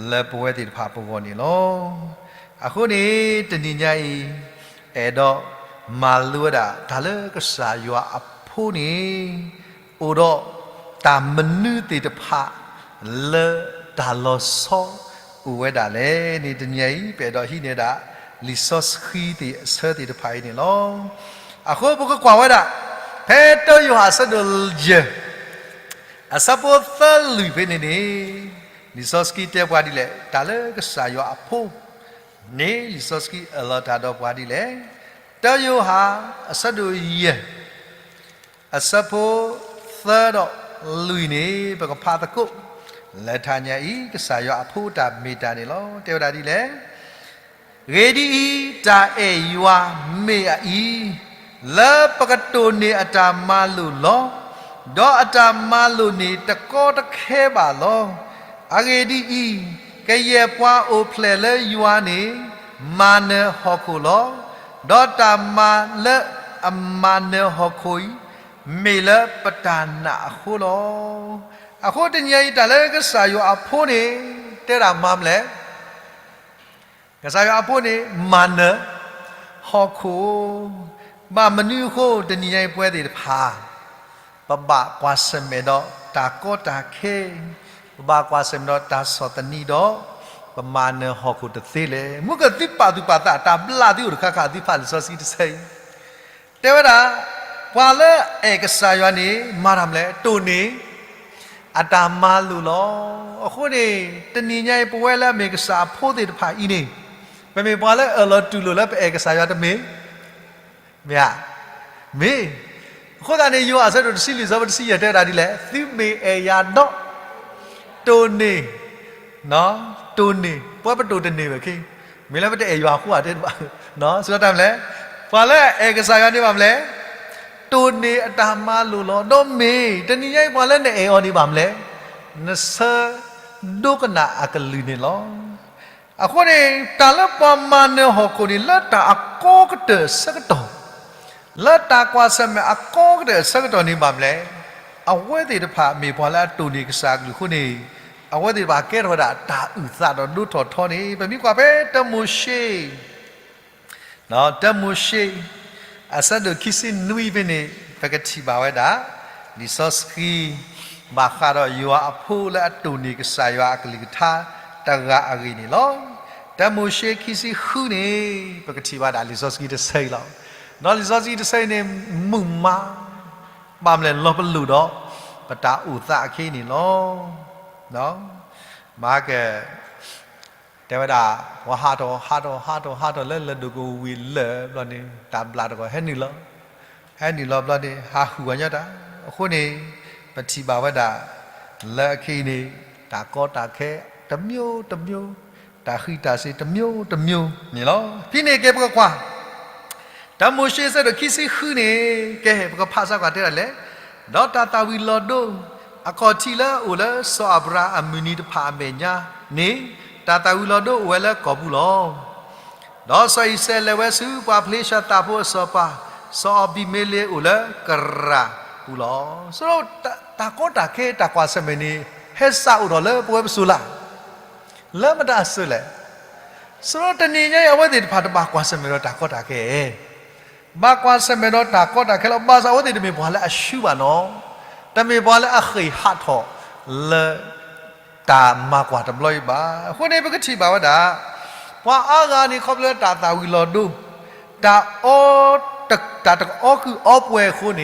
လၢပဝဲသ့ၣ်တဖၣ်ပဂီၢ်န့ၣ်လီၤ. အဃိန့ၣ် တနံၤညါအံၤ အဲၣ်ဒိးမၤလိဝဲဒၣ်တၢ်လၢကစၢ်ယွၤအဖိန့ၣ် အိၣ်ဒီးတၢ်မနုၤသ့ၣ်တဖၣ် လၢတၢ်လီၤဆီအိၣ်ဝဲဒၣ်လဲၣ်န့ၣ် တနံၤညါအံၤ ပအဲၣ်ဒိးဟံးန့ၢ်ဒၣ် လံာ်စီဆှံသ့ၣ်အဆၢသ့ၣ်တဖၣ်အံၤန့ၣ်လီၤ. အဃိပကကွၢ်ဝဲဒၣ် ဖဲတၢယိၤဟၣ်အဆၢဒိၣ်ယဲၢ် အဆၢဖိသၢလွံၢ်ဖဲန့ၣ်န့ၣ် လံာ်စီဆှံတဲပှၤဒ်လဲၣ်, တၢ်လၢကစၢ်ယွၤအဖိန့ၣ် လံာ်စီဆှံအၢၣ်လီၤတၢ်ဒီးပှၤဒ်လဲၣ်. တၢယိၤဟၣ်အဆၢဒိၣ်ယဲၢ် အဆၢဖိသၢဒီးလွံၢ်န့ၣ် ပကဖးသကိး လၢတနံၤညါအံၤ ကစၢ်ယွၤအဖိအတၢ်မ့ၢ်တၢ်န့ၣ်လီၤ. တဲဝဲဒၣ်ဒ်လဲၣ်, အဂ့ၢ်ဒ်အံၤ, တၢ်အဲၣ်ယွၤမ့ၢ်အအံၤ, လၢပကတိၢ်န့ၢ်အတၢ်မၤလိာ်လီၤ. ဒီးအတၢ်မၤလိာ်န့ၣ်တကီတခဲဘၣ်လီၤ. အဂ့ၢ်ဒ်အံၤ, ကယဲၢ်ပှၤအိၣ်ဖျဲၣ်လၢယွၤန့ၣ် မၤနၢၤဟီၣ်ခိၣ်လီၤ. ဒီးတၢ်မၤလၢအမၤနၢၤဟီၣ်ခိၣ်အံၤ မ့ၢ်လၢပတၢ်နာ်အဃိလီၤ. အဃိတနံၤညါအံၤ တၢ်လၢကစၢ်ယွၤအဖိန့ၣ် တဲဒၣ်မၤမနုၤလဲၣ်. ကစၢ်ယွၤအဖိန့ၣ် မၤနၢၤဟီၣ်ခိၣ်, ဘၣ်မနုၤအဃိ တနံၤညါအံၤပဝဲသ့ၣ်တဖၣ် ပဘၣ်ကွၢ်ဆၢၣ်မဲာ်ဒီးတၢ်ကီတၢ်ခဲ, ပဘၣ်ကွၢ်ဆၢၣ်မဲာ်ဒီးတၢ်ဆီၣ်သနံးဒီး ပမၤနၢၤဟီၣ်ခိၣ်တသ့လဲၣ်. မုၢ်ကသုပာ်သူၣ်ပာ်သး တၢ်ဘျၣ်သုအိၣ်တခါခါ သုဖးလံာ်စီဆှံတဆၢအံၤ တဲဝဲဒၣ်, ပှၤလၢအအဲၣ်ကစၢ်ယွၤန့ၣ် မၤတၢ်မနုၤလဲၣ်, တိၢ်န့ၢ် အတၢ်မၤလိာ်လီၤ. အဃိန့ၣ် တနံၤညါအံၤ ပဝဲလၢအမ့ၢ်ကစၢ်အဖိသ့ၣ်တဖၣ်အံၤန့ၣ် ပမ့ၢ်ပှၤလၢအအၢၣ်လီၤတူၢ်လိာ်လၢပအဲၣ်ကစၢ်ယွၤတမ့ၢ် မ့ၢ်ဧါ, မ့ၢ်. အဃိသတးန့ၣ် ယိၤဟၣ်အဆၢဒိၣ်တဆံလွံၢ် အဆၢဖိတဆံယဲၢ် တဲဝဲဒၣ်ဒ်လဲၣ်, သုမ့ၢ်အဲၣ်ယၤဒီး တိၢ်န့ၢ်, တိၢ်န့ၢ်, ပဝဲပတိၢ်တန့ၢ်ဝဲခံ, မ့ၢ်လၢပတအဲၣ်ယွၤအဃိဧါ တဲတဘၣ်, စံးတၢ်မနုၤလဲၣ်, ပှၤလၢအအဲၣ်ကစၢ်ယွၤန့ၣ်ဘၣ်မနုၤလဲၣ်, တိၢ်န့ၢ်အတၢ်မၤလိာ်လီၤ. ဒီးမ့ၢ် တနံၤညါအံၤ ပှၤလၢနအဲၣ်အီၤန့ၣ်ဘၣ်မနုၤလဲၣ်, နဆၢဒိကနၣ်အကလုၢ်န့ၣ်လီၤ. အဃိန့ၣ် တၢ်လၢပှၤမၤနၢၤဟီၣ်ခိၣ်န့ၣ် လၢတၢ်အကီကတၢၢ်အဆၢကတီၢ်, လၢတၢ်ကွၢ်ဆၢၣ်မဲာ်အကီကတၢၢ်အဆၢကတီၢ်န့ၣ်ဘၣ်မနုၤလဲၣ်, အဝဲသ့ၣ်တဖၣ်မ့ၢ်ပှၤလၢအတိၢ်န့ၢ်ကစၢ်အကလုၢ်အဃိန့ၣ်, အဝဲသ့ၣ်တဖၣ်ကဲထီၣ်ဝဲဒၣ်တၢ်အုၣ်သးဒီးဒိၣ်ထီၣ်ထီန့ၣ် ပမ့ၢ်ကွၢ်ဖဲတၢမိၤၡ့ တၢမိၤၡ့ အဆၢဒိၣ်ခံဆံနွံဖဲန့ၣ် ပကထံၣ်ဘၣ်ဝဲဒၣ် လံာ်စီဆှံ ဘၣ်ဃးဒီးယွၤအဖိလၢအတိၢ်န့ၢ်ကစၢ်ယွၤအကလုၢ်ကထါတဂၤအဂ့ၢ်န့ၣ်လီၤ. တၢမိၤၡ့ခံဆံဃုန့ၣ် ပကထံၣ်ဘၣ်ဒၣ်လံာ်စီဆှံတဆၢအံၤလီၤ. ဒီးလံာ်စီဆှံတဆၢအံၤန့ၣ် မုာ်မး ဘၣ်မနုၤလဲၣ် လီၤပလိာ်ဒီး ပတၢ်အိၣ်သးအခဲအံၤန့ၣ်လီၤ. မၤက တဲဝဲဒၣ် ပှၤဟးထီၣ် ဟးထီၣ် ဟးထီၣ် ဟးထီၣ်လၢလၢၢ်ဒိၣ်ကဝံၤလၢာ်ဘျီန့ၣ် တၢ်ဘျၣ်တဂီၢ်ဟဲနုာ်လီၤ, ဟဲနုာ်လီၤဘျီန့ၣ် ဟးဟုၣ်ဝဲညီတၢ်, အဃိန့ၣ် ပထံၣ်ဘၣ်ဝဲဒၣ် လၢအခဲအံၤန့ၣ် တၢ်ကီတၢ်ခဲ တစ်မျိုးတစ်မျိုး, တၢ်ဃံးတၢ်စ့ၤ တစ်မျိုးတစ်မျိုးန့ၣ်လီၤ. ဖဲန့ၣ်က့ၤပကကွၢ် တၢမိၤၡ့ အဆၢဒိၣ်ခံဆံဃုန့ၣ် ကဲ ပကဖးစၢ်ကွၢ်တဲဒ်လဲၣ်, ဒီးတၢ်သၣ်ဝံၤလီၤဒိ အခီၣ်ထံးလၢအအိၣ်လၢစီၤအၤဘြၤဟၣ်အမုၢ်နံၤတဖၣ်အမဲာ်ညါန့ၣ် တၢ်သၣ်ဝံၤလီၤဒိအိၣ်ဝဲလၢကီၢ်ပူၤလီၤ. ဒီးစီၤအံၤစဲးလဲၤဝဲဆူပှၤဖလ့ၡသးဖိအစီၤပၤ, စီၤအဘံၤမ့လ့းအိၣ်လၢကရၢ်ပူၤလီၤ. ဆိကမိၣ် တၢ်ကီတၢ်ခဲတၢ်ကွၢ်ဆၢၣ်မဲာ်န့ၣ် ဟဲစးအိၣ်ထီၣ်လၢပဝဲပစိၤလၢ် လၢမတၤအစိၤလဲၣ်. ဆိကမိၣ်တနံၤညါအံၤ အဝဲသ့ၣ်တဖၣ်တဘၣ်ကွၢ်ဆၢၣ်မဲာ်ဒီးတၢ်ကီတၢ်ခဲ ဘၣ်ကွၢ်ဆၢၣ်မဲာ်ဒီးတၢ်ကီတၢ်ခဲလီၤ. ဘၣ်ဆၣ်အဝဲသ့ၣ်တမ့ၢ်ပှၤလၢအဆူၣ်ဘၣ်နီၤ, တမ့ၢ်ပှၤလၢအဃ့ၢ်ဟးထီၣ်လၢ တၢ်မၤကွၢ်တဘျီအံၤဘၣ်. အဃိန့ၣ် ပကထံၣ်ဘၣ်ဝဲဒၣ် ပှၤအါဂၤန့ၣ် ခီဖျိလၢတၢ်သၣ်ဝံၤလီၤဒိ, တၢ်အီ, တၢ်တကအီကုၢ်အီပှဲၤအဃိန့ၣ်,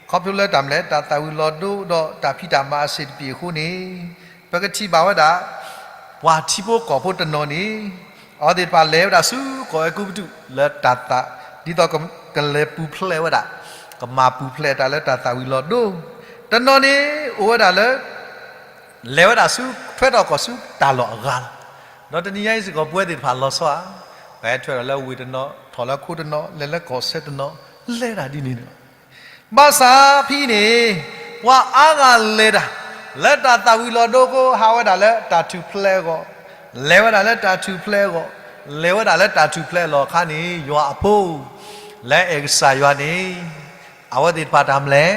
ခီဖျိလၢတၢ်မနုၤလဲၣ် တၢ်သၣ်ဝံၤလီၤဒိဒီးတၢ်ဖံးတၢ်မၤအဆံးတပျ့ၤအဃိန့ၣ်, ပကထံၣ်ဘၣ်ဝဲဒၣ် ပှၤထံဖိကီၢ်ဖိတနီၤန့ၣ် အဝဲသ့ၣ်တဖၣ်လဲၤဝဲဒၣ်ဆူကီၢ်အဲၤကူပတူးလၢတၢ်သၣ်, ဒ်သိးကလဲၤပူၤဖျဲးဝဲဒၣ်, ကမၤပူၤဖျဲးတၢ်လၢတၢ်သၣ်ဝံၤလီၤဒိ, တနီၤန့ၣ် အိၣ်ဝဲဒၣ်လၢ လဲၤဝဲဒၣ်ဆူထွဲထီၣ်ကီၢ်ဆူတၢ်လီၢ်အဂၤလီၤ. ဒီးတနံၤညါအံၤစ့ၢ်ကီး ပဝဲသ့ၣ်တဖၣ်လီၤဆီဧါ, ပဟဲထွဲထီၣ်လၢဝ့ၢ်တနီၤ, ထီၣ်လၢခိတနီၤ, လဲၤလၢကီၢ်စဲၣ်တနီၤ, လဲၤဒၣ်ဒ်န့ၣ်န့ၣ်လီၤ. ဘၣ်ဆၣ်ဖဲအံၤန့ၣ် ပှၤအါဂၤလဲၤတၢ် လၢတၢ်သၣ်ဝံၤလီၤဒိအဃိ ဟးဝဲဒၣ်လၢတၢ်ထူၣ်ဖျဲးအဂီၢ်, လဲၤဝဲဒၣ်လၢတၢ်ထူၣ်ဖျဲးအဂီၢ်, လဲၤဝဲဒၣ်လၢတၢ်ထူၣ်ဖျဲးအလီၢ်အခါန့ၣ် ယွၤအဖိ လၢအဲၣ်ကစၢ်ယွၤန့ၣ် အဝဲသ့ၣ်တဖၣ်တၢ်မနုၤလဲၣ်,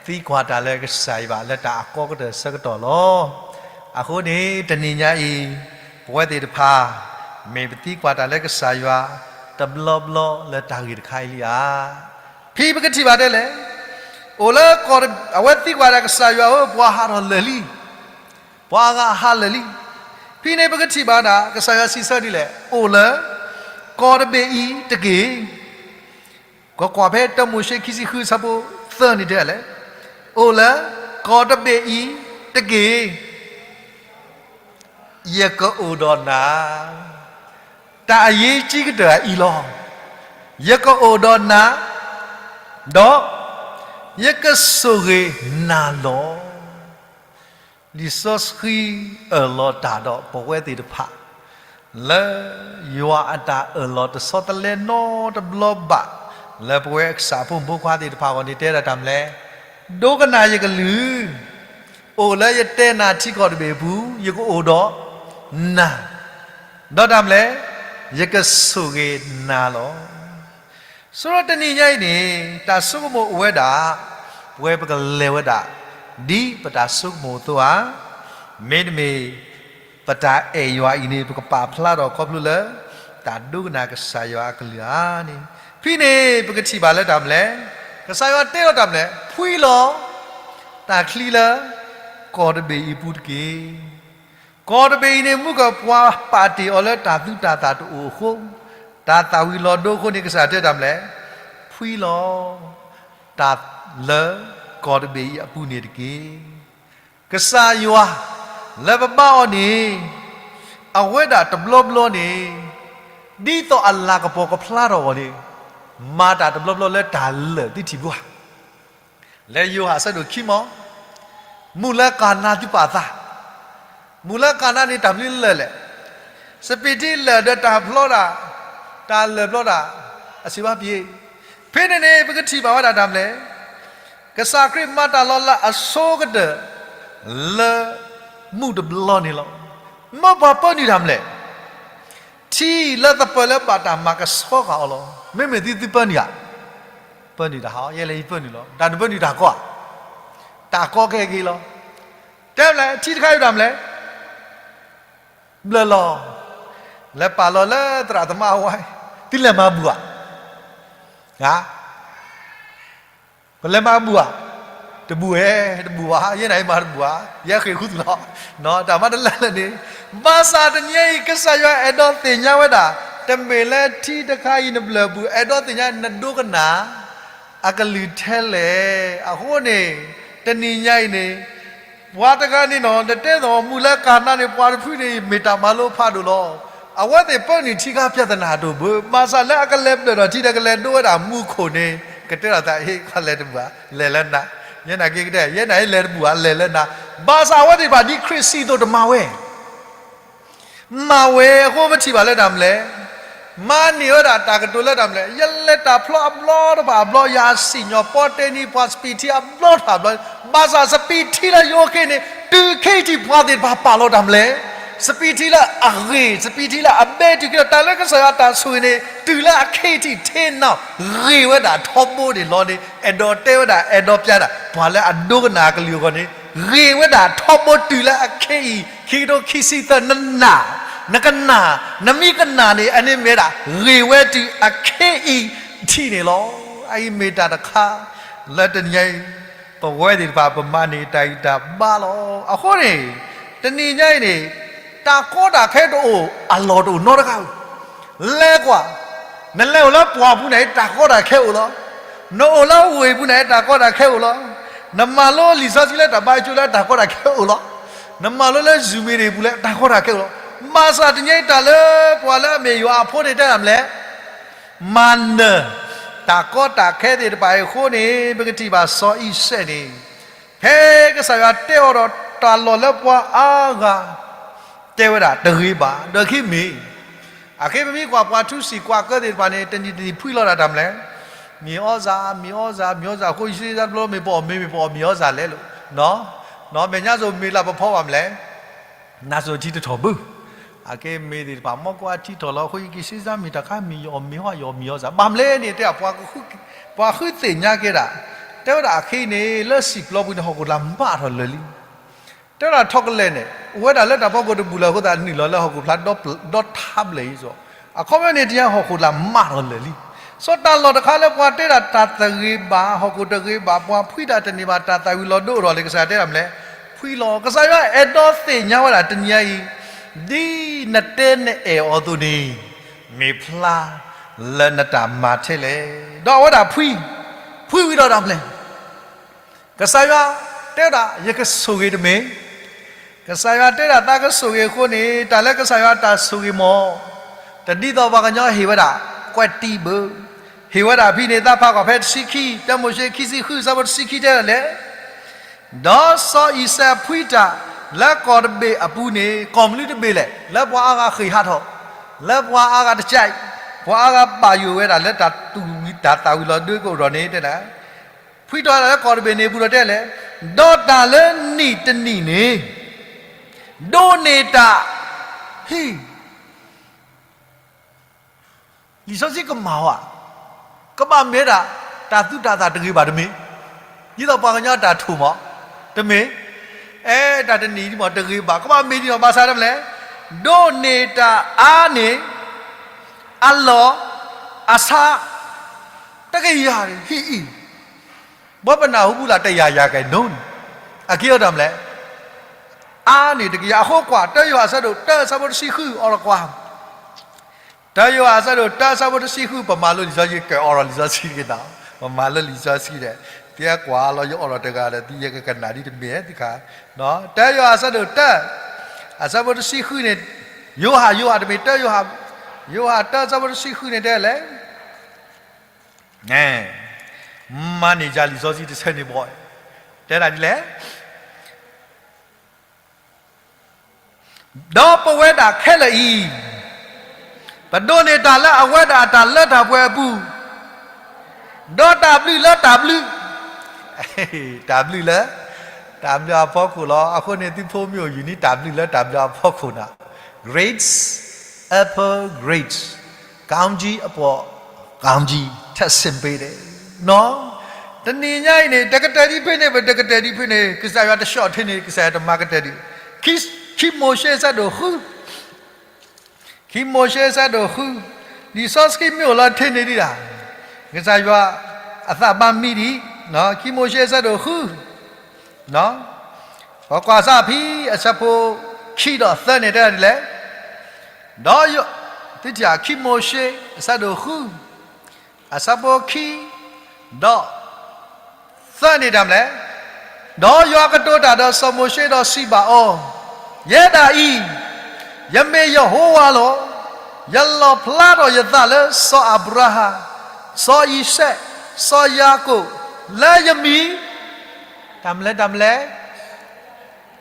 သံကွၢ်တၢ်လၢကစၢ်ယွၤဘၣ်လၢတၢ်အကီကတၢၢ်ဆၢကတီၢ်လီၤ. အဃိန့ၣ် တနံၤညါအံၤ ပဝဲသ့ၣ်တဖၣ် မ့ၢ်ပသံကွၢ်တၢ်လၢကစၢ်ယွၤ တဘျီဘျီလၢတၢ်ဂ့ၢ်တခါအံၤလံဧါ. ဖဲပကထံၣ်ဘၣ်ဒ်လဲၣ်, အိၣ်လၢ အဝဲသံကွၢ်တၢ်ကစၢ်ယွၤဧၢ, ပှၤဟးထီၣ်လၢာ်လံ, ပှၤအါဂၤဟးလၢာ်လံ. ဖဲန့ၣ်ပကထံၣ်ဘၣ်ဒၣ် ကစၢ်ယွၤစံးဆၢဒ်လဲၣ်, အိၣ်လၢ ကီၢ်တဘ့ၣ်အံၤတက့ၢ်. ကကွၢ်ဖဲတၢမိၤၡ့ခံဆံဃုဆၢဖိသၢန့ၣ်တဲလဲၣ်, အိၣ်လၢ ကီၢ်တဘ့ၣ်အံၤတက့ၢ်. ယကအိၣ်ဒီးနၤ, တၢ်အရေးကြီးကတၢၢ်အံၤလီၤ. ယကအိၣ်ဒီးနၤ, ဒီး ယကဆိၣ်ဂ့ၤနၤလီၤ. လံာ်စီဆှံအၢၣ်လီၤတၢ်ဒီးပဝဲသ့ၣ်တဖၣ် လၢယွၤအတၢ်အၢၣ်လီၤတဆီတလဲနီတဘျီဘၣ် လၢပဝဲကစၢ်အဖိမုၣ်ဖိခွါသ့ၣ်တဖၣ်အဂီၢ်န့ၣ် တဲဒၣ်တၢ်မနုၤလဲၣ်, ဒိကနၣ်ယကလုၢ်, အိၣ်လၢယတဲနၤထံကီၢ်တဘ့ၣ်အပူၤ, ယကအိၣ်ဒီးနၤ, ဒီးတၢ်မနုၤလဲၣ်, ယကဆိၣ်ဂ့ၤနၤလီၤ. ဆိကမိၣ်တနံၤညါအံၤန့ၣ် တၢ်ဆိကမိၣ်အိၣ်ဝဲဒၣ် ပဝဲပကလဲၤဝဲဒၣ် ဒ်ပတၢ်ဆိကမိၣ်အသိးဧါ, မ့တမ့ၢ် ပတၢ်အဲၣ်ယွၤအံၤန့ၣ် ပကပာ်ဖျါထီၣ်ခီဖျိလၢ တၢ်ဒိကနၣ်ကစၢ်ယွၤအကလုၢ်ဧါန့ၣ်, ဖဲန့ၣ် ပကထံၣ်ဘၣ်လၢတၢ်မနုၤလဲၣ်, ကစၢ်ယွၤတဲလီၤတၢ်မနုၤလဲၣ်, ဖှံလီၤ တၢ်ချံလၢ ကီၢ်တဘ့ၣ်အံၤအပူၤတက့ၢ်. ကီၢ်တဘ့ၣ်အံၤန့ၣ် မုၢ်ကပှၤပာ်တ့ၢ်အီၤလၢတၢ်သူတၢ်သၣ်တအိၣ်အဃိ, တၢ်သၣ်ဝံၤလီၤဒိအဃိန့ၣ် ကစၢ်ယွၤတဲတၢ်မနုၤလဲၣ်, ဖှံလီၤ တၢ်လၢကီၢ်တဘ့ၣ်အံၤအပူၤန့ၣ်တက့ၢ်. ကစၢ်ယွၤ လၢပဘါအီၤန့ၣ် အဝဲဒၣ်တဘျီဘျီန့ၣ် ဒ်သိးအလၤကပီၤကဖျါထီၣ်အဂီၢ်န့ၣ် မၤတၢ်တဘျီဘျီလၢတၢ်လၢာ်သုထံၣ်ဘၣ်ဧါ. လၢယိၤဟၣ်အဆၢဒိၣ်ခံမီၢ်, မုၢ်လၢကၤနါသုပာ်သး, မုၢ်လၢကၤနါန့ၣ် တၢ်မနုၤလၢာ်လဲၣ်. စပံးထံလၢာ်ဒီးတၢ်ဖျီဒၣ်, တၢ်လၢာ်ဖျီဒၣ်, အစံးဘၣ်ပှၤ, ဖဲန့ၣ်န့ၣ် ပကထံၣ်ဘၣ်ဝဲဒၣ်တၢ်မနုၤလဲၣ်, ကစၢ်ခရံာ်မၤတၢ်လီၤလးအဆိကတၢၢ် လၢမုၢ်တဘျီန့ၣ်လီၤ. မ့ၢ်ပှၤပၢနုာ်တၢ်မနုၤလဲၣ်, ထံလၢသပၢၤလၢဘၣ်တၢ်မၤကဆှီဃာ်အီၤလီၤ. မ့မ့ၢ်သုသုပၢနုာ်ဧါ, ပၢနုာ်တၢ်ဟီ, ယဲလဲၤယပၢနုာ်လီၤ. တၢ်နပၢနုာ်တၢ်ကီဧါ, တၢ်ကီခဲက့ၤလီၤ. တဲမနုၤလဲၣ်, ထံတခါအံၤတၢ်မနုၤလဲၣ် ဘျၢၣ်လီၤ, လဲၤပာ်လီၤလၢသရၣ်သမါအဝါ, သုလဲၤမၤဘူၣ်ဧါ, ပလဲၤမၤဘူၣ်ဧါ, တဘူၣ်ဧဲ, တဘူၣ်ဘၣ်, ယဲနၤအံၤမၤတဘူၣ်ဧါ, ယဲဃ့ၢ်ဃုသုလီၤ, တၢ်မၤတလၢာ်လၢာ်န့ၣ်, ဘၣ်ဆၣ်တနံၤအံၤ ကစၢ်ယွၤအဲၣ်ဒိးသ့ၣ်ညါဝဲဒၣ်, တမ့ၢ်လၢထံတခါအံၤနဘျၢၣ်ဘူၣ်, အဲၣ်ဒိးသ့ၣ်ညါနဒိကနၣ် အကလုၢ်ထဲလဲၣ်. အဃိန့ၣ် တနံၤညါအံၤန့ၣ် ပှၤတဂၤန့ၣ်နီၤ နတဲသိးမုၢ်လၢကၤနါန့ၣ် ပှၤတဖုန့ၣ် မ့ၢ်တၢ်မၤလိဖးဒိၣ်လီၤ. အဝဲသ့ၣ်ပၢနုာ်ထံခါ ပြဿနာ တအိၣ်ဘၣ်, ဘၣ်ဆၣ်လၢအကလဲၤဘျၢၣ်ဒီးထံဒီးကလဲၤဒိဝဲဒၣ်မူခိၣ်န့ၣ် ကတဲထီၣ်သးအံၤ ခီလဲၤတဘူၣ်ဧါ, လဲၤလၢနၤ, ယဲနာ်က့ကတဲ ယဲနာ်ယလဲၤတဘူၣ်ဘၣ် လဲၤလၢနၤ, ဘၣ်ဆၣ်အဝဲသ့ၣ်တဖၣ်ဒ်ခရံာ်စံၣ်အသိးတမၤဝဲ မၤဝဲအဃိပထံၣ်ဘၣ်လၢတၢ်မနုၤလဲၣ်, မၤန့ၢ်ဝဲဒၣ်တၢ်ကတိၤလၢတၢ်မနုၤလဲၣ်, ယလဲၤတၢ်ဖျီအဘျီတဖၣ်အဘျီ ယစံၣ်ညီၣ်ပီတဲနံၤပှၤစပံးထံအဘျီတဖၣ်အဘျီ, ဘၣ်ဆၣ်စပံးထံလၢယအိၣ်က့ၤန့ၣ် တုၤခ့ထံၣ်ပှၤသ့ၣ်တဖၣ်ပာ်လီၤတၢ်မနုၤလဲၣ်, စပံးထံလၢအဂ့ၤ စပံးထံလၢအဘဲတုၤက့ၤလီၤ တၢ်လၢကစၢ်ယွၤတၢ်ဆိၣ်ဂ့ၤန့ၣ် တုၤလၢအခ့ထံၣ်ထဲနီၤ ဂ့ၤဝဲဒၣ်ထီဘိန့ၣ်လီၤန့ၣ် အဲၣ်ဒိးတဲဝဲဒၣ် အဲၣ်ဒိးပျါဒၣ် ပှၤလၢအဒိကနၣ်အကလုၢ်အဂီၢ်န့ၣ် ဂ့ၤဝဲဒၣ်ထီဘိတုၤလၢအခ့အံၤ ခံကထိခံဆံသၢ နနာ်, နကနၣ်, နမ့ၢ်ကနၣ်န့ၣ် အန့ၣ်မ့ၢ်ဝဲဒၣ် ဂ့ၤဝဲတုၤအခ့အံၤထံၣ်န့ၣ်လီၤ. အအံၤမ့ၢ်တၢ်တခါ လၢတနံၤအံၤ ပဝဲသ့ၣ်တဖၣ် ပမၤန့ၢ်တၢ်ဂံၢ်တၢ်ဘါလီၤ. အဃိန့ၣ် တနံၤညါအံၤန့ၣ် တၢ်ကီတၢ်ခဲတအိၣ် အလီၢ်တအိၣ်နီတဂၤဧိၤ, လဲၤကွၢ်, နလဲၤအိၣ်လၢပှၢ်ပူၤန့ၣ် တၢ်ကီတၢ်ခဲအိၣ်လီၤ. နအိၣ်လၢဝ့ၢ်ပူၤန့ၣ် တၢ်ကီတၢ်ခဲအိၣ်လီၤ. နမၤလိလံာ်စီဆှံလၢတၢ်ဘါယွၤကၠိလၢတၢ်ကီတၢ်ခဲအိၣ်လီၤ. နမၤလိလၢ Zoom မ့ၢ်ဒၣ်ပူၤလၢတၢ်ကီတၢ်ခဲအိၣ်လီၤ. ဘၣ်ဆၣ်တနံၤအံၤတၢ်လၢပှၤလၢအမ့ၢ်ယွၤအဖိန့ၣ်တဲဒၣ်မနုၤလဲၣ် မၤနၢၤ တၢ်ကီတၢ်ခဲသ့ၣ်တဖၣ်အံၤအဃိန့ၣ် ပကထံၣ်ဘၣ်စီၤအံၤစဲးန့ၣ် ဖဲကစၢ်ယွၤတဲအီၤဒီးတၢ်လီၢ်လၢပှၤအါဂၤ တဲဝဲဒၣ်တဂ့ၤဘၣ် ဒီးခံမ့ၢ် အဃိပမ့ၢ်ကွၢ်ပှၤထူစံာ်ကွၢ်ကၢသ့ၣ်တဖၣ်န့ၣ် တနံၤတနံၤဖှံလီၤဒၣ်တၢ်မနုၤလဲၣ်, မ့ၢ်အီၣ်စၢ် မ့ၢ်အီၣ်စၢ် မ့ၢ်အီၣ်စၢ် အဃိယစ့စၢ်တဘျီမ့ၢ်ပအီၣ်မ့ၤမ့ၢ်ပအီၣ်မ့ၢ်အီၣ်စၢ်လဲၣ်လီၤ. မဲာ်ညါစိၤမ့ၢ်လၢပဖီဘၣ်မနုၤလဲၣ် နါစိၤထံတထီၣ်ဘၣ်, အကဲမ့ၢ်သ့ၣ်တဖၣ် မ့ၢ်ကွၢ်ထံထီၣ်လီၤအဃိ ယက့ၤစ့စၢ်မ့ၢ်တၢ်ခါမ့ၢ် ယအီၣ်မ့ၤဟီ ယအီၣ်မ့ၤအီၣ်စၢ် ဘၣ်မနုၤလဲၣ်န့ၣ် တဲ ပှၤဃုသ့ၣ်ညါကဲဒၣ်, တဲဝဲဒၣ်အဃိန့ၣ် လၢစံာ်ပျီပူၤန့ၣ် ဟီၣ်ခိၣ်လာ်မးထီၣ်လၢာ်လံ. တဲဝဲဒၣ် chocolate န့ၣ် အိၣ်ဝဲဒၣ်လၢတၢ်ဖီခိၣ်တဘူၣ်လၢအဃိသတး နုာ်လီၤလၢဟီၣ်ခိၣ်ဖျါဒီထးဘျဲၣ်အံၤစီၤ, အခီပညီန့ၣ် တယါဟီၣ်ခိၣ်လာ်မးထီၣ်လၢာ်လံ. စီၤတၢ်လီၢ်တခါလၢပှၤတဲဒၣ်တၢ်တဂ့ၤဘၣ် ဟီၣ်ခိၣ်တဂ့ၤဘၣ် ပှၤဖှံတၢ်တန့ၢ်ဘၣ် တၢ်သၣ်ဝံၤလီၤဒိအိၣ်ထီၣ်လံ ကစၢ်ယွၤတဲဒၣ်မနုၤလဲၣ်, ဖှံလီၤ. ကစၢ်ယွၤအဲၣ်ဒိးသ့ၣ်ညါဝဲဒၣ်တနံၤအံၤ, ဒ်နတဲနအဲၣ်အီၤအသိးန့ၣ် မ့ၢ်ဖျါလၢနတၢ်မၤထဲလဲၣ်. ဒီးအဝဲဒၣ်ဖှံ, ဖှံဝံၤဒီးတၢ်မနုၤလဲၣ် ကစၢ်ယွၤတဲဝဲဒၣ် ယကဆိၣ်ဂ့ၤတမ့ၢ်, ကစၢ်ယွၤတဲဒၣ်သးကဆိၣ်ဂ့ၤအဃိန့ၣ် တၢ်လၢကစၢ်ယွၤတၢ်ဆိၣ်ဂ့ၤမ့ၢ် တဒ်သိးပှၤကညီဟ့ၣ်ဝဲဒၣ် ကွဲးတံၢ်ဘၣ်, ဟ့ၣ်ဝဲဒၣ်ဖဲန့ၣ် သးဖးကွၢ်ဖဲတဆံခံ တၢမိၤၡ့ခံဆံဃု အဆၢဖိတဆံခံတဲဒ်လဲၣ် ဒီးစီၤအံၤစဲးဖှံတၢ်လၢကီၢ်တဘ့ၣ်အပူၤန့ၣ် ကီၢ်မနုၤတဘ့ၣ်လဲၣ် လၢပှၤအါဂၤဃ့ၢ်ဟးထီၣ်, လၢပှၤအါဂၤတကဲး, ပှၤအါဂၤဘၣ်ယိၣ်ဝဲဒၣ်လၢတၢ်သူၣ်ဝံၤတၢ်သၣ်ဝံၤလီၤဒိကအိၣ်ထီၣ်န့ၣ်တဲဒၣ်, ဖှံထီၣ်လၢကီၢ်တဘ့ၣ်န့ၣ်ပူၤဒီးတဲလဲၣ်, ဒီးတၢ်လၢနံၣ်တနံၣ်န့ၣ် ဒိးန့ၢ်တၢ် ဟံၣ် လံာ်စီဆှံကမၤဝဲ, ကဘၣ်မ့ၢ်ဒၣ် တၢ်သူၣ်တၢ်သၣ်တဂ့ၤဘၣ်တမ့ၢ်, ဒ်သိးပှၤကညီတၢ်ထိၣ်မး, တမ့ၢ်, အဲ တၢ်တနံၣ်ဒ်မးတဂ့ၤဘၣ်, ကဘၣ်မ့ၢ်ဒ်သိးဘၣ်ဆၣ်တမလဲၣ်, ဒိးန့ၢ်တၢ်အါန့ၢ် အလီၢ် အဆါ တကယၤန့ၣ် ဟံၣ်အံၤ, ဘီပနၢ်ဟူပူၤလၢတယၤယၤကဲၣ်နိန့ၣ်, အက့ၤအီၤတၢ်မလဲၣ်, အါန့ၢ်တကယၤ, အဃိကွၢ် တၢယိၤဟၣ်အဆၢဒိၣ်တၢအဆၢဖိတဆံဃု အိးထီၣ်ကွၢ် တၢယိၤဟၣ်အဆၢဒိၣ်တၢအဆၢဖိတဆံဃု, ပမၤလိလံာ်စီဆှံ ကဲအိးထီၣ်လံာ်စီဆှံတက့ၢ်နီၤ, ပမၤလိလံာ်စီဆှံဒီး တဲကွၢ်လီၤယအိးထီၣ်တဂၤဒီး သုယကကနၣ်ဒ်တမ့ၢ်တခါ, တၢယိၤဟၣ်အဆၢဒိၣ်တၢ အဆၢဖိတဆံဃုန့ၣ်, ယိၤဟၣ် ယိၤဟၣ်တမ့ၢ်တၢယိၤဟၣ်, ယိၤဟၣ်တၢအဆၢဖိတဆံဃုန့ၣ်တဲလဲၣ် မၤန့ၢ်ယၤလံာ်စီဆှံတဆၢန့ၣ်ဘီ, တဲဒၣ်ဒ်လဲၣ် ဒီးပဝဲဒၣ်ခဲလၢာ်အံၤ, ပဒိးန့ၢ်တၢ်လၢအဝဲဒၣ်အတၢ်လၢတၢ်ပှဲၤအပူၤ, ဒီးတၢ်ဘျုးလၢတၢ်ဘျုး, တၢ်ဘျုးလၢ တၢ်ဘျုးအဖီခိၣ်လီၤ. အဃိန့ၣ် သုဖိမ့ၢ်အိၣ်ယူၢ်န့ၢ်တၢ်ဘျုးလၢတၢ်ဘျုးအဖီခိၣ်န့ၣ်, grades, upper grades, ကောင်းကြီးအပေါ် ကောင်းကြီး ထပ်ဆင့်ပေးတယ်, တနံၤညါအံၤန့ၣ် တကတၢၢ်ဒံးဖဲန့ၣ် ပတကတၢၢ်ဒံးဖဲန့ၣ် ကစၢ်ယွၤတဆှီၣ်ထဲန့ၣ် ကစၢ်ယွၤတမၤကတၢၢ်ဒံး, ခံ, ခံမိၤၡ့အဆၢဒိၣ်ဃု, ခံမိၤၡ့အဆၢဒိၣ်ဃု, လံာ်စီဆှံမ့ၢ်အိၣ်လီၤထဲန့ၣ်ဒံးဒၣ်, ကစၢ်ယွၤအသးဘၣ်မံဒံး, ခံမိၤၡ့အဆၢဒိၣ်ဃု, ပကွၢ်စၢ်ဖဲအဆၢဖိခံဒီးသၢန့ၣ်တဲဒ်လဲၣ်, ဒီးယိၤ, သုထံၣ်ဧါ ခံမိၤၡ့ အဆၢဒိၣ်ဃု, အဆၢဖိခံ, ဒီး သၢန့ၣ်တၢ်မနုၤလဲၣ်, ဒီးယွၤကတိၤတၢ်ဒီးစီၤမိၤၡ့ဒီးစံးဘၣ်အီၤ, ယဲဒၣ်အံၤ, ယမ့ၢ်ယဟိဝၤလီၤ. ယလီၣ်ဖျါထီၣ်ယသးလၢစီၤအၤဘြၤဟၣ်, စီၤအံၤစဲး, စီၤယၤကိာ်, လၢယမံၤ တၢ်မလဲၣ် တၢ်မလဲၣ်,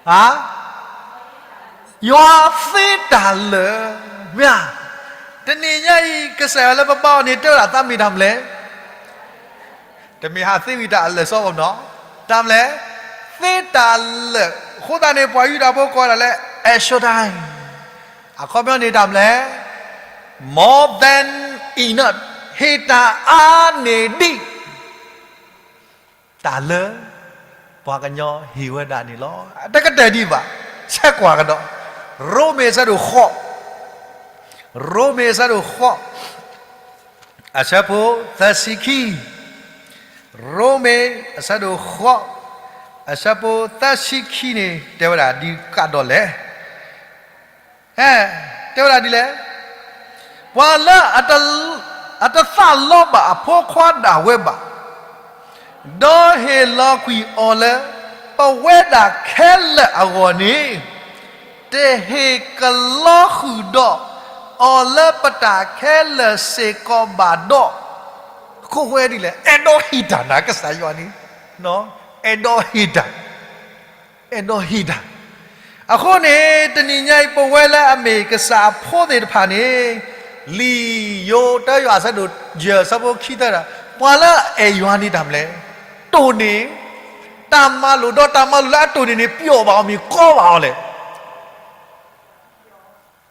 ဟါ, ယွၤသ့တၢ်လၢာ်, မ့ၢ်ဧါ. တနံၤညါအံၤ ကစၢ်ယွၤလၢပဘါအီၤန့ၣ် တဲဝဲဒၣ်သးမ့ၢ်တၢ်မလဲၣ်, တမ့ၢ်ဟးသ့ဝံၤတၢ်အလၢာ်စီဘၣ်နီၤ, တၢ်မလဲၣ်, သ့တၢ်လၢာ်. အဃိသတးန့ၣ် ပှၤယူဒၤဖိကိးဝဲဒၣ်လၢ El Shaddai. အခီပညီန့ၣ်တၢ်မလဲၣ်, more than enough, ဟ့ၣ်တၢ်အါန့ၢ်ဒံး တၢ်လၢ ပှၤကညီဟ့ၣ်ဝဲဒၣ်န့ၣ်လီၤ. တကတၢၢ်ဒံးဘၣ်, ဆဲးကွၢ်ကဒီး, ရိမ့ၤအဆၢဒိၣ်ဃိး, ရိမ့ၤအဆၢဒိၣ်ဃိး, အဆၢဖိသၢဆံခံ, ရိမ့ၤအဆၢဒိၣ်ဃိး, အဆၢဖိသၢဆံခံန့ၣ် တဲဝဲဒၣ်ဒ်ကဒီးလဲၣ်. ဟဲ, တဲဝဲဒၣ်ဒ်လဲၣ်, ပှၤလၢအတ, အတသးလီဘၣ်အဖိခွါဒၣ်ဝဲဘၣ်, ဒီးဟ့ၣ်လီၤကွံာ်အီၤလၢ ပဝဲဒၣ်ခဲလၢာ်အဂီၢ်န့ၣ်, တဟ့ၣ်ကလီဃုာ်ဒီးအီၤလၢပတၢ်ခဲလၢာ်စ့ၢ်ကီးဘၣ်ဒီး, အဃိဝဲဒ်လဲၣ်, အဲၣ်ဒိးဟ့ၣ်တၢ်နၤကစၢ်ယွၤန့ၣ်, အဲၣ်ဒိးဟ့ၣ်တၢ် အဲၣ်ဒိးဟ့ၣ်တၢ်. အဃိန့ၣ် တနံၤညါအံၤ ပဝဲလၢအမ့ၢ်ကစၢ်အဖိသ့ၣ်တဖၣ်န့ၣ်, လံာ်ယိၤတၢယွၤအဆၢဒိၣ်ယဲၢ်အဆၢဖိခံသၢဒီး, ပှၤလၢအအဲၣ်ယွၤန့ၣ်တၢ်မလဲၣ်, တိၢ်န့ၢ်, တၢ်မၤလိာ်ဒီးတၢ်မၤလိာ်လၢအတိၢ်န့ၢ်န့ၣ် ပျီၣ်ဘၣ်အီၤမ့ၢ်ကီဘၣ်အီၤလဲၣ်.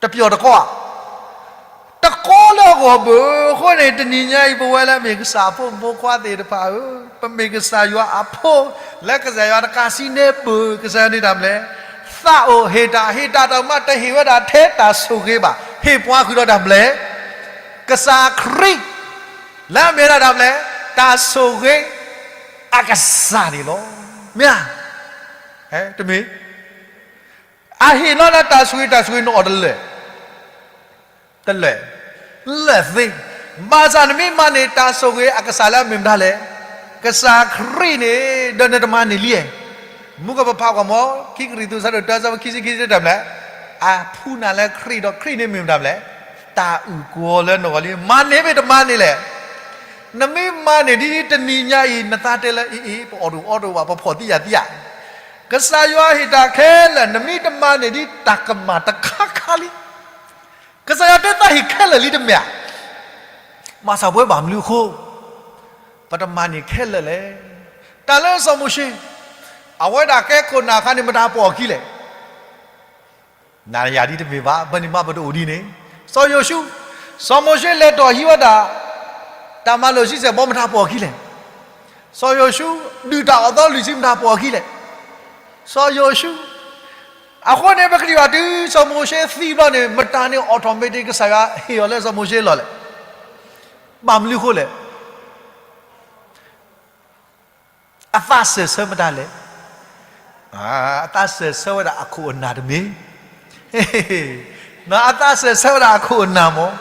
တပျီၣ်တကီဧါ, တကီလၢအဂီၢ်ဘၣ်. အဃိန့ၣ် တနံၤညါအံၤ ပဝဲလၢမ့ၢ်ကစၢ်အဖိမုၣ်ဖိခွါသ့ၣ်တဖၣ်ဧၢ, ပမ့ၢ်ကစၢ်ယွၤအဖိ, လၢကစၢ်ယွၤတကးစံးန့ၢ်ပၢၢ်, ကစၢ်ယွၤန့ၣ်တၢ်မလဲၣ်, သးအိၣ်ဟ့ၣ်တၢ်, ဟ့ၣ်တၢ်တၢ်မၤတဟ့ၣ်ဝဲဒၣ်ထဲတၢ်ဆိၣ်ဂ့ၤဘၣ်, ဟ့ၣ်ပှၤဃုာ်ဒီးတၢ်မလဲၣ်, ကစၢ်ခရံာ်, လၢအမ့ၢ်ဝဲဒၣ်တၢ်မလဲၣ်, တၢ်ဆိၣ်ဂ့ၤအကစၢ်န့ၣ်လီၤ. မ့ၢ်ဧါ, တမ့ၢ် အဟ့ၣ်လီၤနၤတၢ်ဆိၣ်ဂ့ၤ, တၢ်ဆိၣ်ဂ့ၤနအီၣ်တလၢာ်, တလၢာ်, လၢာ်သ့, ဘၣ်ဆၣ်နမ့ၢ်မၤန့ၢ်တၢ်ဆိၣ်ဂ့ၤအကစၢ်လၢအမ့ၢ်မတၤလဲၣ်, ကစၢ်ခရံာ်န့ၣ်, ဒီးနတမၤန့ၢ်လံ, မူကပဖးကွၢ်မီၤ, ခံကရံၣ်သူး အဆၢဒိၣ်တၢ အဆၢဖိခံဆံခံ တဲတၢ်မလဲၣ်, အဖှူနၤလၢခရံာ်ဒီးခရံာ်န့ၣ်မ့ၢ်မတၤလဲၣ်, တၢ်အုၣ်ကီၤလၢနဂီၢ်လံ, မၤန့ၢ်မ့ၢ်တမၤန့ၢ်လဲၣ်. နမ့ၢ်မၤန့ၢ်ဒ်တနံၤညါအံၤ နသးတဲလၢအံၤအံၤ ပအီၣ်တအိၣ်အီတအိၣ်ဘၣ် ပဖှီၣ်သံယာ်သံယာ်, ကစၢ်ယွၤဟ့ၣ်တၢ်ခဲလၢာ် နမ့ၢ်တမၤန့ၢ်ဒ်တၢ်ကမၣ်တခါခါလံ. ကစၢ်ယွၤတဲသးဟ့ၣ်ခဲလၢာ်လံတမ့ၢ်ဧါ. မၤစၢၤပဝဲဘၣ်မနုၤအဃိ ပတမၤန့ၢ်ခဲလၢာ်လဲၣ်. တၢ်လၢစီၤမိၤၡ့ အဝဲဒၣ်ကဲခိၣ်နၢ်အခါန့ၣ် မတၤပိာ်အခံလဲၣ်. နၤယၤဒ်တမ့ၢ်ဘၣ် ဘၣ်န့ၣ်မးပတအိၣ်ဒ်န့ၣ်. စီၤယိၤၡူ, စီၤမိၤၡ့လဲၤထီၣ်ဟံးဝဲဒၣ် တၢ်မၤလိာ်ဆံဆဲၣ်ဘီ မတၤပိာ်အခံလဲၣ်. စီၤယိၤၡူ ဒုၣ်တၢ်အီၣ်သီလွံၢ်ဆံ မတၤပိာ်အခံလဲၣ်. စီၤယိၤၡူ. အဃိန့ၣ် ပကထံၣ်ဘၣ်တုၤစီၤမိၤၡ့သံဘျီန့ၣ် မတၤန့ၣ် automatic ကစၢ်ယွၤဟ့ၣ်အီၤလၢစီၤမိၤၡ့အလီၢ်လဲၣ်. ဘၣ်မနုၤအဃိလဲၣ်. အသးစၢၢ်ဆၢမတၤလဲၣ်. အသးစၢၢ်ဆၢဝဲဒၣ်အခိၣ်အနၢ်တမ့ၢ်. အသးစၢၢ်ဆၢဝဲဒၣ်အခိၣ်အနၢ်မး.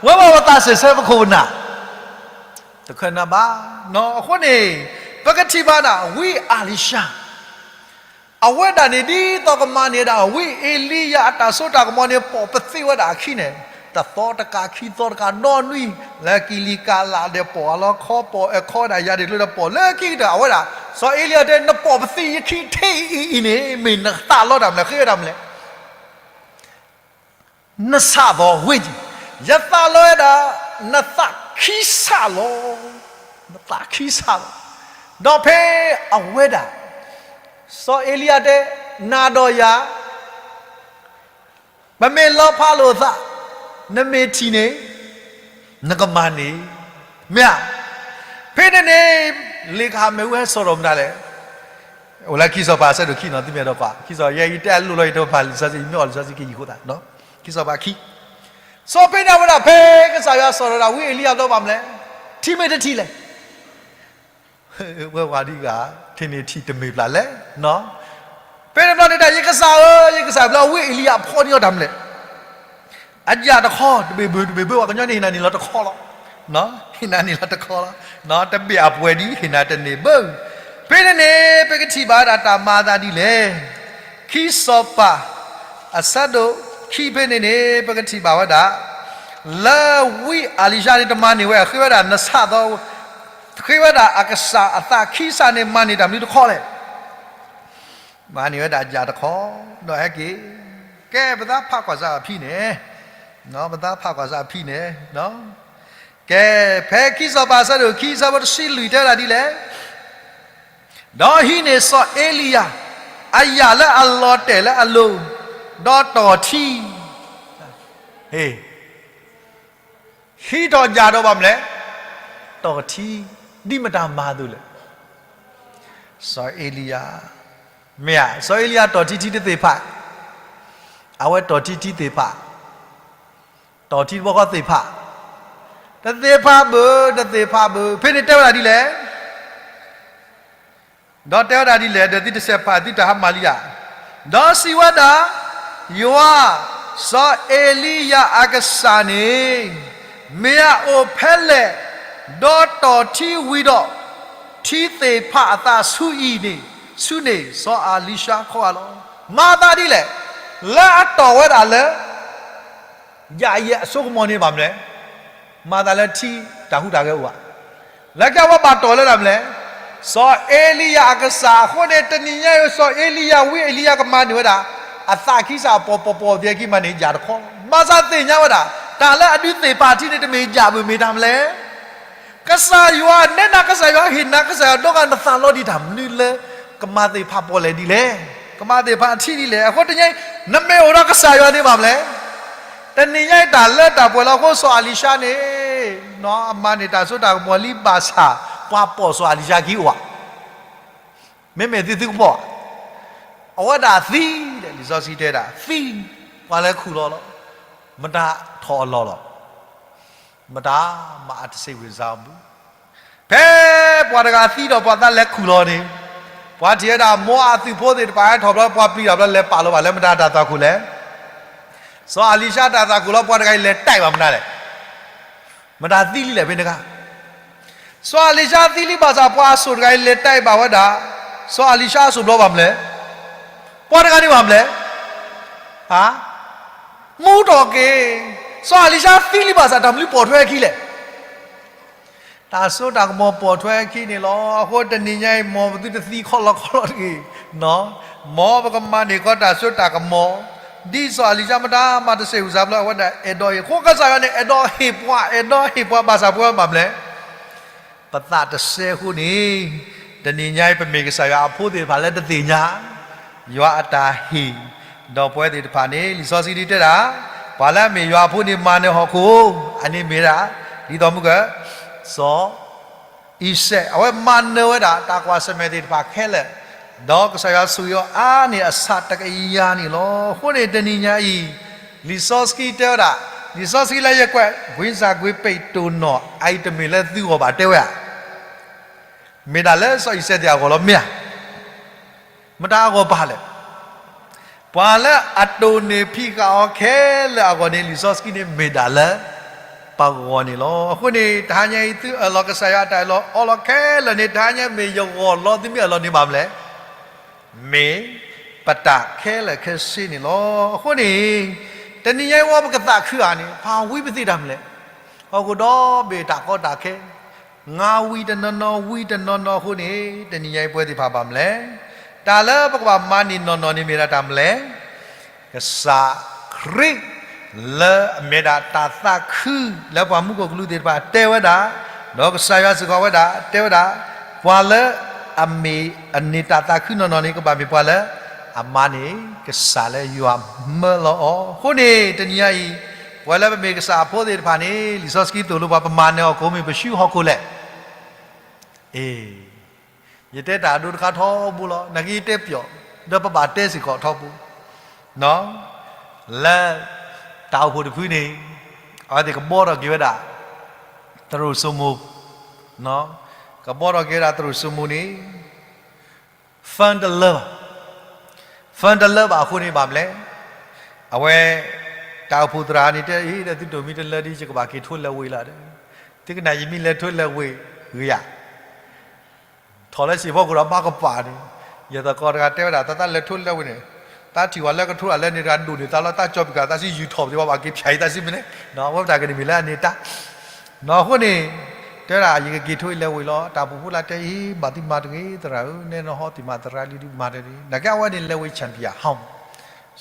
ဝဲဘၣ်ပသးစၢၢ်ဆၢပခိၣ်ပနၢ် တခၢၣ်နၢ်ဘၣ်. အဃိန့ၣ် ပကထံၣ်ဘၣ်ဒၣ် ဝံအၤလံၡါ အဝဲဒၣ်န့ၣ် ဒ်သိးကမၤန့ၢ်ဒၣ် ဝံအ့လံယၤအတၢ်စိတၢ်ကမီၤန့ၣ် ပိာ်ပသံဝဲဒၣ်အခံန့ၣ်, တသီတကးခံသီတကးနီနွံ, လၢကံလံကၤလးဒီးပိာ်အလီခီ ပိာ်အခီဒၣ်ယၤဒ်ကျိဒီးပိာ်လၢခံကတၢၢ် အဝဲဒၣ်, စီၤအ့လံယၤတဲ နပိာ်ပသံယခံထဲအံၤအံၤန့ၣ် မ့ၢ်နသးလီတၢ်မလဲၣ်, ဃ့ဝဲဒၣ်မလဲၣ်. နဆၣ်သီဝ့ၢ်ကံ, ယသးလီဝဲဒၣ် နသးခံဆၣ်လီၤ, နသးခံဆၣ်လီၤ. ဒီးဖဲအဝဲဒၣ် စီၤအ့လံယၤတဲ နၤဒီးယၤ ပမ့ၢ်လီၤဖးလိာ်သး, နမ့ၢ်ထံၣ်န့ၣ် နကမၤန့ၢ်, မ့ၢ်ဧါ. ဖဲန့ၣ်န့ၣ် လ့ၣ်ကဟၣ်မ့ၣ်အူဟဲစိာ်ဒီးမတၤလဲၣ်. အိၣ်လၢခံစီၤပၤအဆၢဒိၣ်ခံနီၤ သုမ့ၢ်အဲၣ်ဒိးကွၢ်, ခံစီၤ ယဲအံၤတဲအလိၣ်လီၤ ယတဖးလံာ်စီဆှံ ယမ့ၢ်အီၣ်လံာ်စီဆှံကယံာ်ဃိသး, ခံစီၤပၤခံ. စီၤဖဲန့ၣ်အဝဲဒၣ် ဖဲကစၢ်ယွၤစိာ်ဒီးဝံအ့လံယၤဘျီဘၣ်မလဲၣ်, ထံၣ်မ့ၢ်တထံၣ်လဲၣ်. ဝဲဝၤဒ်ဂၤ ထံၣ်န့ၢ်ထံၣ်တမ့ၢ်ပျၢ်လဲၣ်. ဖဲန့ၣ်ဘျီန့ၣ်ဒၣ် ယကစၢ်ဧၢ ယကစၢ်ဧၢ ဘျီဝံအ့လံယၤဖီန့ၢ်အီၤတၢ်မလဲၣ်. အယၣ်တခီ တဘ့ၣ်ဘၢ တဘ့ၣ်ဘၢ ပှၤကညီန့ၣ်ဟ့ၣ်နၤန့ၢ်လီၤတခီလီၤ. ဟ့ၣ်နၤန့ၢ်လီၤတခီလီၤ. တဘ့ၣ်အပှဲၤဒ် ဟ့ၣ်နၤတန့ၢ်ဘၢ. ဖဲန့ၣ်န့ၣ် ပကထံၣ်ဘၣ်ဒၣ်တၢ်မၤအသးဒ်လဲၣ်. ခံစီၤပၤ အဆၢဒိၣ်ခံဖဲန့ၣ်န့ၣ် ပကထံၣ်ဘၣ်ဝဲဒၣ် လၢဝံအၤလံၡါန့ၣ်တမၤန့ၢ်ဝဲ ဃ့ဝဲဒၣ်နဆၣ်သီ ဃ့ဝဲဒၣ်အကစၢ်အသးခံဆၣ်န့ၣ် မၤန့ၢ်တၢ်မနုၤတခီလဲၣ်. မၤန့ၢ်ဝဲဒၣ်ယၣ်တခီ, ဒီးဟဲက့ၤ, ကဲ ပသးဖးကွၢ်စၢ်အဖံန့ၣ်, ပသးဖးကွၢ်စၢ်အဖံန့ၣ်, ကဲ ဖဲခံစီၤပၤအဆၢဒိၣ်ခံ အဆၢဖိတဆံလွံၢ်တဲဝဲဒၣ်ဒ်လဲၣ်, ဒီးဟံးန့ၢ်စီၤအ့လံယၤ အယၣ်လၢအလီၤတဲာ်လၢအလိၤ, ဒီးတီၢ်ထံ, ဟ့ၣ် ဟံးထီၣ်ယၣ်ဒီးဘၣ်မနုၤလဲၣ်, တီၢ်ထံ, ဒ်မတၤမၤအသိးလဲၣ်. စီၤအ့လံယၤ, မ့ၢ်ဧါ, စီၤအ့လံယၤတီၢ်ထံထံတသ့ၣ်ဖး, အဝဲတီၢ်ထံထံသ့ၣ်ဖး, တီၢ်ထံတဘျီဃီသ့ၣ်ဖး, တသ့ၣ်ဖးဘၣ်, တသ့ၣ်ဖးဘၣ်, ဖဲန့ၣ်တဲဝဲဒၣ်ဒ်လဲၣ် ဒီးတဲဝဲဒၣ်ဒ်လဲၣ်, ဒီးသုတစဲးဖး သုတဟးမၤလံဧါ. ဒီးစံးဝဲဒၣ်, ယွၤ, စီၤအ့လံယၤအကစၢ်န့ၣ် မ့ၢ်အအိၣ်ဖဲလဲၣ်, ဒီးတီၢ်ထံဝံၤဒီး ထံသ့ၣ်ဖးအသးဆူအံၤန့ၣ်, ဆူန့ၣ်, စီၤအလံၤၡါခီဂာ်လီၤ. မၤသးဒ်လဲၣ်, လၢအတီၢ်ဝဲဒၣ်လၢ ယၣ်အံၤအစိကမီၤန့ၣ်ဘၣ်မနုၤလဲၣ်, မၤသးလၢထံတၢ်ဟူးတၢ်ဂဲၤအိၣ်ဧါ. လၢကဝဲဘၣ်တီၢ်လၢတၢ်မနုၤလဲၣ်, စီၤအ့လံယၤအကစၢ်အဃိန့ၣ် တနံၤညါအံၤ စီၤအ့လံယၤဝံအ့လံယၤကမၤန့ၢ်ဝဲဒၣ် အသးခံစးအပီၤပီၤပီၤသ့ၣ်ခံမၤန့ၢ်ယၣ်တခီလီၤ. မၤသးသ့ၣ်ညါဝဲဒၣ် တၢ်လၢအဒုးသ့ၣ်ဖးထံန့ၣ် တမ့ၢ်ယၣ်ဘၣ် မ့ၢ်တၢ်မနုၤလဲၣ်. ကစၢ်ယွၤနဲၣ်နၤ ကစၢ်ယွၤဟ့ၣ်နၤ ကစၢ်ယွၤဒိကနၣ်နသးလီၤဒံးတၢ်မနုၤလၢ ကမၤသ့ၣ်ဖးပီၣ်လဲၣ်ဒ်လဲၣ်, ကမၤသ့ၣ်ဖးထံဒ်လဲၣ်. အဃိတနံၤညါအံၤ နမ့ၢ်အိၣ်ဒီးကစၢ်ယွၤန့ၣ်ဘၣ်မနုၤလဲၣ်. တနံၤညါအံၤတၢ်လၢတၢ်ပှဲၤလီၤအဃိ စီၤအလံၤၡါန့ၣ် အမၤန့ၢ်တၢ်စိတၢ်ကမီၤလံဘၣ်ဆၣ် ပှၤပိာ်စီၤအလံၤၡါခံအိၣ်ဧါ. မ့မ့ၢ်သုသုကပိာ်ဧါ. အဝဲဒၣ်သံ, လံာ်စီဆှံတဲဒၣ် သံ, ပှၤလၢခူၣ်လီၤလီၤ, မတၤထီၣ်အလီၢ်လီၤ. မတၤမၤအတစ့ၣ်ဝံၤစါအီၤဘၣ်. ဖဲပှၤတဂၤသံဒီးပှၤသးလဲၤခူၣ်လီၤန့ၣ်, ပှၤထံၣ်ဝဲဒၣ်မိၤအသုးဖိသ့ၣ်တဖၣ်ဟဲထီၣ်ဘျီ ပှၤပျံၤတၢ်ဘျီ လဲၤပာ်လီၤဘၣ်လၢမတၤတၢ်သွၣ်ခိၣ်လဲၣ်. စီၤအလံၤၡါတၢ်သွၣ်ခိၣ်လီၤ ပှၤတဂၤအံၤလဲၤတဲဘၣ်မတၤလဲၣ်. မတၤသံလံလဲၣ်ဖဲန့ၣ်တခါ. စီၤအလံၤၡါသံလံဘၣ်ဆၣ် ပှၤအစိၣ်တဂၤအံၤလဲၤတဲဘၣ်ဝဲဒၣ် စီၤအလံၤၡါအစိၣ်ဘျီဘၣ်မနုၤလဲၣ်. ပှၤတဂၤန့ၣ်ဘၣ်မနုၤလဲၣ်. ဟါ, မူထီၣ်က့ၤ, စီၤအလံၤၡါသံလံဘၣ်ဆၣ် တၢ်မနုၤပိာ်ထွဲခံလဲၣ်. တၢ်စိတၢ်ကမီၤပိာ်ထွဲခံန့ၣ်လီၤ. အဃိတနံၤညါအံၤ မ်ပသုတသံခီၣ်လီၤခီၣ်လီၤတဂ့ၤ, မ်ပကမၤန့ၢ်ကီးတၢ်စိတၢ်ကမီၤ, ဒ်စီၤအလံၤၡါမတၤမၤတစ့ၣ်ဝံၤစါဘျီ အဝဲဒၣ်အဲၣ်ဒိးဟ့ၣ်, အဃိကစၢ်ယွၤန့ၣ် အဲၣ်ဒိးဟ့ၣ်ပှၤ, အဲၣ်ဒိးဟ့ၣ်ပှၤဘၣ်ဆၣ်ပဝဲဘၣ်မနုၤလဲၣ်. ပသးတစဲအဃိန့ၣ်, တနံၤညါအံၤ ပမ့ၢ်ကစၢ်ယွၤအဖိသ့ၣ်တဖၣ်လၢတသ့ၣ်ညါ ယွၤအတၢ်ဟ့ၣ်, ဒီးပဝဲသ့ၣ်တဖၣ်န့ၣ် လံာ်စီဆှံဒ်တဲဒၣ်, ပှၤလၢအမ့ၢ်ယွၤအဖိန့ၣ် မၤနၢၤဟီၣ်ခိၣ်, အန့ၣ်မ့ၢ်ဒၣ် ဒ်သိးမုၢ်က, စီၤ အံၤစဲး, အဝဲမၤနၢၤဝဲဒၣ်တၢ်ကွၢ်ဆၢၣ်မဲာ်သ့ၣ်တဖၣ်ခဲလၢာ်, ဒီးကစၢ်ယွၤဆိၣ်ဂ့ၤအီၤအါန့ၢ်အဆၣ်တကယၤန့ၣ်လီၤ. အဃိန့ၣ်တနံၤညါအံၤ, လံာ်စီဆှံတဲဝဲဒၣ်, လံာ်စီဆှံလၢယကွဲး, ဝံစၢ်ကွ့ပ့းတိၢ်နီၣ် အအံၤတမ့ၢ်လၢသုဂီၢ်ဘၣ်တဲဝဲဧါ. မ့ၢ်ဒၣ်လၢစီၤအံၤစဲးသ့ၣ်အဂီၢ်လီၤမ့ၢ်ဧါ. မတၤအဂီၢ်ဘၣ်လဲၣ်. ပှၤလၢအတိၢ်န့ၢ်ဖံးဃာ်အီၤခဲလၢာ်အဂီၢ်န့ၣ် လံာ်စီဆှံန့ၣ်မ့ၢ်ဒၣ်လၢပဂီၢ်န့ၣ်လီၤ. အဃိန့ၣ် တဟါညါအံၤသုအၢၣ်လီၤကစၢ်ယွၤအတၢ်အၢၣ်လီၤအီလီၤခဲလၢာ်န့ၣ် တဟါညါမ့ၢ်ယဂီၢ်လီၤ သုမ့ၢ်အၢၣ်လီၤန့ၣ်ဘၣ်မနုၤလဲၣ်. မ့ၢ်ပတၢ်ခဲလၢာ်ခဲဆ့န့ၣ်လီၤ. အဃိန့ၣ် တနံၤညါအံၤဝဲပကသးခုဧါန့ၣ် ပာ်ဝံပသ့ၣ်တၢ်မနုၤလဲၣ်. ဟီၣ်ခိၣ်ဒီဘ့ၣ်တၢ်ကီတၢ်ခဲ ငါဝံတနီၤနီၤ ဝံတနီၤနီၤအဃိန့ၣ် တနံၤညါအံၤပဝဲသ့ၣ်တဖၣ်ဘၣ်မနုၤလဲၣ်. တၢ်လၢပကဘၣ်မၤန့ၢ်နီၢ်နီၢ်န့ၣ်မ့ၢ်ဒၣ်တၢ်မနုၤလဲၣ်. ကစၢ်ခရံာ် လၢအမ့ၢ်ဒၣ်တၢ်သးခုလၢပှၤမူခိၣ်ကလူးသ့ၣ်တဖၣ်တဲဝဲဒၣ်, ဒီးကစၢ်ယွၤစ့ၢ်ကီးဝဲဒၣ်တဲဝဲဒၣ်, ပှၤလၢအမ့ၢ်အန့ၢ်တၢ်သးခုနီၢ်နီၢ်န့ၣ် ကဘၣ်မ့ၢ်ပှၤလၢအမၤန့ၢ်ကစၢ်လၢယွၤမၢလီၤအီၤ. အဃိန့ၣ် တနံၤညါအံၤ ပဝဲလၢပမ့ၢ်ကစၢ်အဖိသ့ၣ်တဖၣ်န့ၣ် လံာ်စီဆှံသိၣ်လိပှၤ ပမၤနၢၤဟီၣ်ခိၣ်မ့ၢ်ပဆူဟီၣ်ခိၣ်လဲၣ်. အ့ ယတဲတၢ်အဒိတခါထီဘိလီၤ. နာ်က့ယတဲပျီၣ်, ဒီးပဘၣ်တဲစ့ၢ်ကီးထီဘိ, လၢတၢ်အိၣ်ဖှိၣ်တဖုန့ၣ် အဝဲသ့ၣ်ကဘှီထီၣ်က့ၤဝဲဒၣ် သရိာ်စိမိၤ, ကဘှီထီၣ်က့ၤဝဲဒၣ်သရိာ်စိမိၤန့ၣ် fund တလၢဘၣ်, fund တလၢဘၣ်အဃိန့ၣ်ဘၣ်မနုၤလဲၣ်. အဝဲ တၢ်အိၣ်ဖှိၣ်သရၣ်န့ၣ်တဲအံၤ ဒီးသုတိၢ်မံတလၢဒ် ယကဘၣ်က့ၤထိလဲၤဝ့ၤလီၤဒီး, သုကနၣ်ယမ့ၢ်လဲၤထိလဲၤဝ့ၤ ဂ့ၤဧါ. ထီၣ်လၢစ့ၢ်ဖီခိၣ်ဒီးမၤကပၤန့ၣ်, ယသကိးတဂၤတဲဝဲဒၣ် သးသးလဲၤထိလဲၤဝ့ၤန့ၣ်, သးထံၣ်ဝဲလၢကထိအလဲန့ၣ်တဂၤဒိၣ်န့ၢ်သးလီၤ, သးကၠီပံၤကၤ သးစံးယူၤထီၣ်ပသ့ၣ် ပှၤဘၣ်က့ၤဖၠးအံၤသးစံးမ့ၢ်န့ၣ်, အဝဲပတၢ်ကန့ၣ်မ့ၢ်လၢအန့ၢ်တၢ်, အဃိန့ၣ် တဲဒၣ်ယကက့ၤထိအံၤလဲၤဝံၤလီၤ. တၢ်အိၣ်ဖှိၣ်ဖိလၢတဲအံၤ ဘၣ်သုမၤတဂ့ၤ သရၣ်ဧၢ, နဲနဟီသံးမၤသရၣ်လံဒုးမၤတဂ့ၤ, နာ်က့အဝဲန့ၣ်လဲၤဝံၤ champion house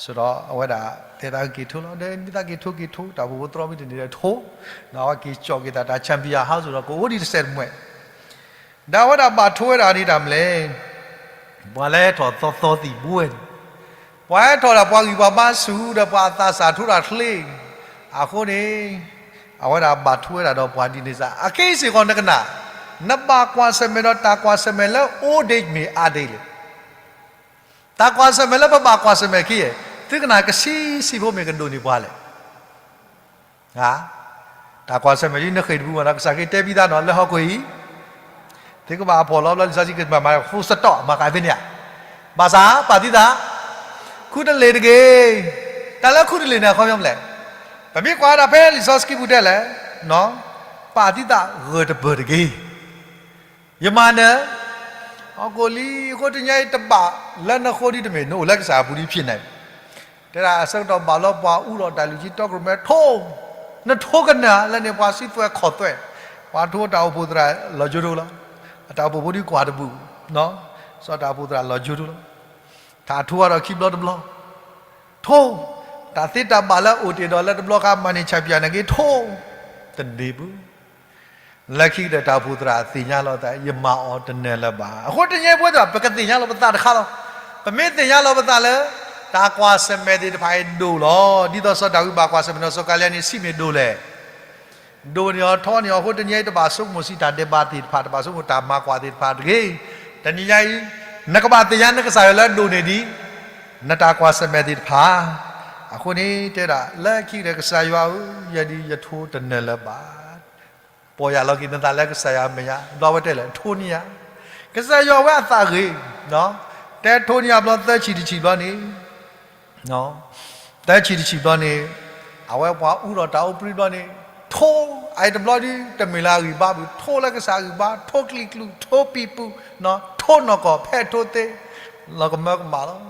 စ့ၢ်ဒီး အဝဲဒၣ်တဲသးက့ၤထိလီၤ. ဒီးမ့ၢ်သးက့ၤထိက့ၤထိ, တၢ်အိၣ်ဖှိၣ်ဖိသရီမ့ၢ်တန့ၢ်ဒီးထိ, ဒီးအဝဲက့ၤကၠီၣ်က့ၤသးတၢ် champion house စ့ၢ်ဒီး ကအိၣ်ဒံးတစဲးတမှဲး ဒီးအဝဲဒၣ်ဘၣ်ထိဝဲဒၣ်န့ၣ်တၢ်မနုၤလဲၣ်, ပှၤလၢဟဲထီၣ်သီသီသံၣ်ဘိဝဲန့ၣ်, ပှၤဟဲထီၣ်ဒီးပှၤဂံၢ်ပှၤဘါဆူၣ်ဒီးပှၤအသးစၢ်ထိတၢ်ချ့, အဃိန့ၣ် အဝဲဒၣ်ဘၣ်ထိဝဲဒၣ်ဒီးပှၤဒ်န့ၣ်စ့ၢ်, အခဲအံၤစ့ၢ်ကီးနကနၣ်, နဘၣ်ကွၢ်ဆၢၣ်မဲာ်ဒီးတၢ်ကွၢ်ဆၢၣ်မဲာ်လၢ old age မ့ၢ်အါဒံးလဲၣ် တၢ်ကွၢ်ဆၢၣ်မဲာ်လၢပဘၣ်ကွၢ်ဆၢၣ်မဲာ်ခံ, သုကနၣ်ကဆံးဆံးဖိမ့ၢ်ကဒိၣ်န့ၢ်ပှၤလဲၣ်. တၢ်ကွၢ်ဆၢၣ်မဲာ်ဒ်နဃ့ၢ်တပူၤမးနီၤ ကစၢ်ခရံာ်တဲဘံသးနီၤ လၢဟီၣ်ခိၣ်အံၤ, သုကဘၣ်အဖှီၣ်လီၤဘျီ လံာ်စီဆှံကမၤမၤ full stop မၤကးဖဲန့ၣ်ဧါ, ဘၣ်ဆၣ်ပာ်သုသး ခူတလ့ၢ်တဂ့ၤ, တၢ်လၢခူတလ့ၢ်န့ၣ် အခီပညီမနုၤလဲၣ်, ပမ့ၢ်ကွၢ်ဝဲဒၣ်ဖဲလံာ်စီဆှံပူၤတဲလဲၣ်, ပာ်သုသးဂၢၢ်တပၢၢ်တဂ့ၤ ယမၤနၢၤ, ဟီၣ်ခိၣ်လံ အဃိတနံၤအံၤတဘၣ်လၢနဃိဒ်တမ့ၢ် နအိၣ်လၢကစၢ်အပူၤဒ်ဖံးန့ၣ်, တဲဒၣ်အဆၢကတီၢ်ဘၣ်လီၤပှၤအူဒီးတၢ်လုၢ်ကံတီကရူၢ်မဲထိ, နထိကနၣ်လၢန့ၣ် ပှၤစံးသွဲၣ်ခီၣ်သွဲၣ်, ပှၤထိတၢ်အိၣ်ဖှိၣ်သရၣ်လီၤကၠိထိလီၤ, အတၢ်အိၣ်ဖှိၣ်ဖိဒ်ကွၢ်တဘူၣ်, စီၤတၢ်အိၣ်ဖှိၣ်သရၣ်လီၤကၠိထိလီၤ, ထးထိအါဒီးခံဘျီတဘျီ, ထိ, တၢ်သ့တၢ်ဘၣ်လၢအိၣ်တ့ၢ်ဒီးလၢတဘျီဃီမၤန့ၢ် champion န့ၣ်က့ထိ, တန့ၢ်ဘူး လၢခံကတၢၢ်တၢ်အိၣ်ဖှိၣ်သရၣ်သ့ၣ်ညါလီၤသး ယမၤအီၤတနၢၤလၢၤဘၣ်. အဃိတနံၤအံၤပဝဲသ့ၣ် ပကသ့ၣ်ညါလီၤပသးတခါလီၤ. ပမ့ၢ်သ့ၣ်ညါလီၤပသးလၢ တၢ်ကွၢ်ဆၢၣ်မဲာ်သ့ၣ်တဖၣ်အံၤဒိၣ်လီၤ. ဒ်သိးစီၤဒၤဝံးဘၣ်ကွၢ်ဆၢၣ်မဲာ်ဒီးစီၤကၤလံယါန့ၣ် စံးမ့ၢ်ဒိၣ်လဲၣ်. ဒိၣ်န့ၢ်အီၤထီန့ၢ်အီၤအဃိ တနံၤအံၤတဘၣ်ဆိကမိၣ်စံးတၢ်ဒဲးဘးသ့ၣ်တဖၣ် တဘၣ်ဆိကမိၣ်တၢ်မၤကွၢ်သ့ၣ်တဖၣ်တဂ့ၤ. တနံၤညါအံၤ နကဘၣ်သ့ၣ်ညါနကစၢ်ယွၤလၢအဒိၣ်န့ၢ်ဒံး နတၢ်ကွၢ်ဆၢၣ်မဲာ်သ့ၣ်တဖၣ်. အဃိန့ၣ် တဲဒၣ်လၢခံကတၢၢ် ကစၢ်ယွၤဧၢ, ယဲဒၣ်ယထိတနၢၤလၢၤဘၣ်. ပီၢ်ယၢ်လီၤက့ၤနသးလၢကစၢ်ယွၤအမဲာ်ညါ ဘျီဝဲတဲလဲၣ် ထိန့ၢ်ယၤ. ကစၢ်ယွၤဝဲအသးဂ့ၤ, တဲထိန့ၢ်ယၤဘျီသၢဆံတဆံဘျီန့ၣ်, သၢဆံတဆံဘျီန့ၣ် အဝဲပှၤအူဒီးတၢ်အိၣ်ပြံဘျီန့ၣ် ထိ, အအံၤတဘျီဒ်တမ့ၢ်လၢအဂံၢ်ဘါဘၣ်, ထိလၢကစၢ်အဂံၢ်ဘါ, ထိကျံၤကျူၣ်, ထိပံၤပူၤ, ထိနီၢ်ကီၢ်, ဖဲထိသ့, လီၤကမၢကမၣ်လီၤ.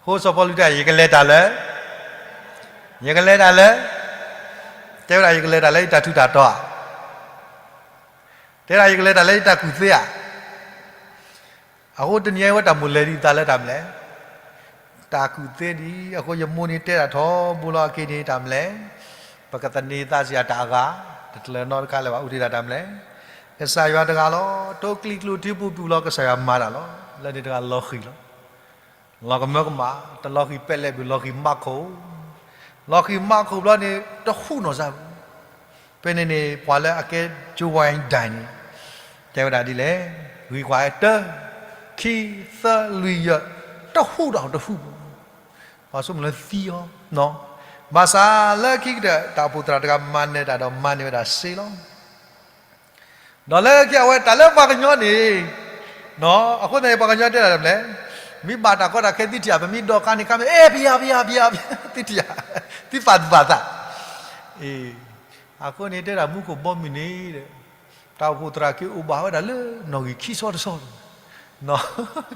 အဃိစီၤပီလူးတဲ ယကလဲၤတၢ်လၢ, ယကလဲၤတၢ်လၢ, တဲဝဲဒၣ် ယကလဲၤတၢ်လၢယတၢ်ထူးတၢ်တီၤဧါ, တဲဒၣ် ယကလဲၤတၢ်လၢယတၢ်ကူၣ်သ့ဧါ. အဃိတနံၤအံၤဝဲတၢ်မိၣ်လဲၤဒံးသးလၢတၢ်မနုၤလဲၣ်, တၢ်ကူၣ်သ့ဒံး. အဃိယမိၢ်န့ၣ်တဲဒၣ်ထီဘိလီၤအက့ၤန့ၣ်တၢ်မနုၤလဲၣ်, ပကသန့ၤသးစ့ၢ်တၢ်အဂၤ, တကျၢၤနီတခါလၢၤဘၣ် အိၣ်တ့ၢ်ဒၣ်တၢ်မနုၤလဲၣ်, ကစၢ်ယွၤတဂၤလီၤ. ထိကျံၤကျူၣ် ထိပံၤပူၤလီၤ ကစၢ်ယွၤမၤတၢ်လီၤ. လၢန့ၣ်တဂၤလီၤဃံၤလီၤ လီၤကမၢကမၣ်, တလီၤဃံၤပဲလဲၣ်ဘၣ် လီၤဃံၤမးခိၣ်, လီၤဃံၤမးခိၣ်ဘျီန့ၣ် တဟူးနီၢ်စၢ်ဘၣ်. ဖဲန့ၣ်န့ၣ် ပှၤလၢအကဲ ကၠိဝါဒၣ်န့ၣ် တဲဝဲဒၣ်ဒ်လဲၣ်, ဂံၢ်ကွၢ်တၢ, ခံ, သၢ, လွံၢ်, ယဲၢ်, တဟူးဒီးတဟူးဘၣ်. ပှၤဆိကမိၣ်လၢသံအီၤ, ဘၣ်ဆၣ်လၢခံကတၢၢ် တၢ်အိၣ်ဖှိၣ်သရၣ်တဂၤမၤနၢၤတၢ်ဒီးမၤန့ၢ်ဝဲဒၣ်စ့လီၤ. ဒီးလၢခံအဝဲတၢ်လၢပှၤကညီန့ၣ်, အဃိသတးန့ၣ်ပှၤကညီတဲဒၣ်တၢ်မနုၤလဲၣ်, မ့ၢ်ဘၣ်တၢ်ကီတၢ်ခဲသုထံၣ်ဧါ, ပမ့ၢ်ဒိးကါန့ၣ်ကါမ့ၢ် အဲၣ် ဖဲယၤ ဖဲယၤ ဖဲယၤ သုထံၣ်ဧါ, သုပာ်သူၣ်ပာ်သး. အဃိန့ၣ်တဲဒၣ်မူခိၣ်ဘီမုၢ်န့ၣ်, တၢ်အိၣ်ဖှိၣ်သရၣ်က့ၤအိၣ်ဘၣ်ဝဲဒၣ်လၢနီၣ်ဂံၢ်ခံဆီတဆီ, နီၣ်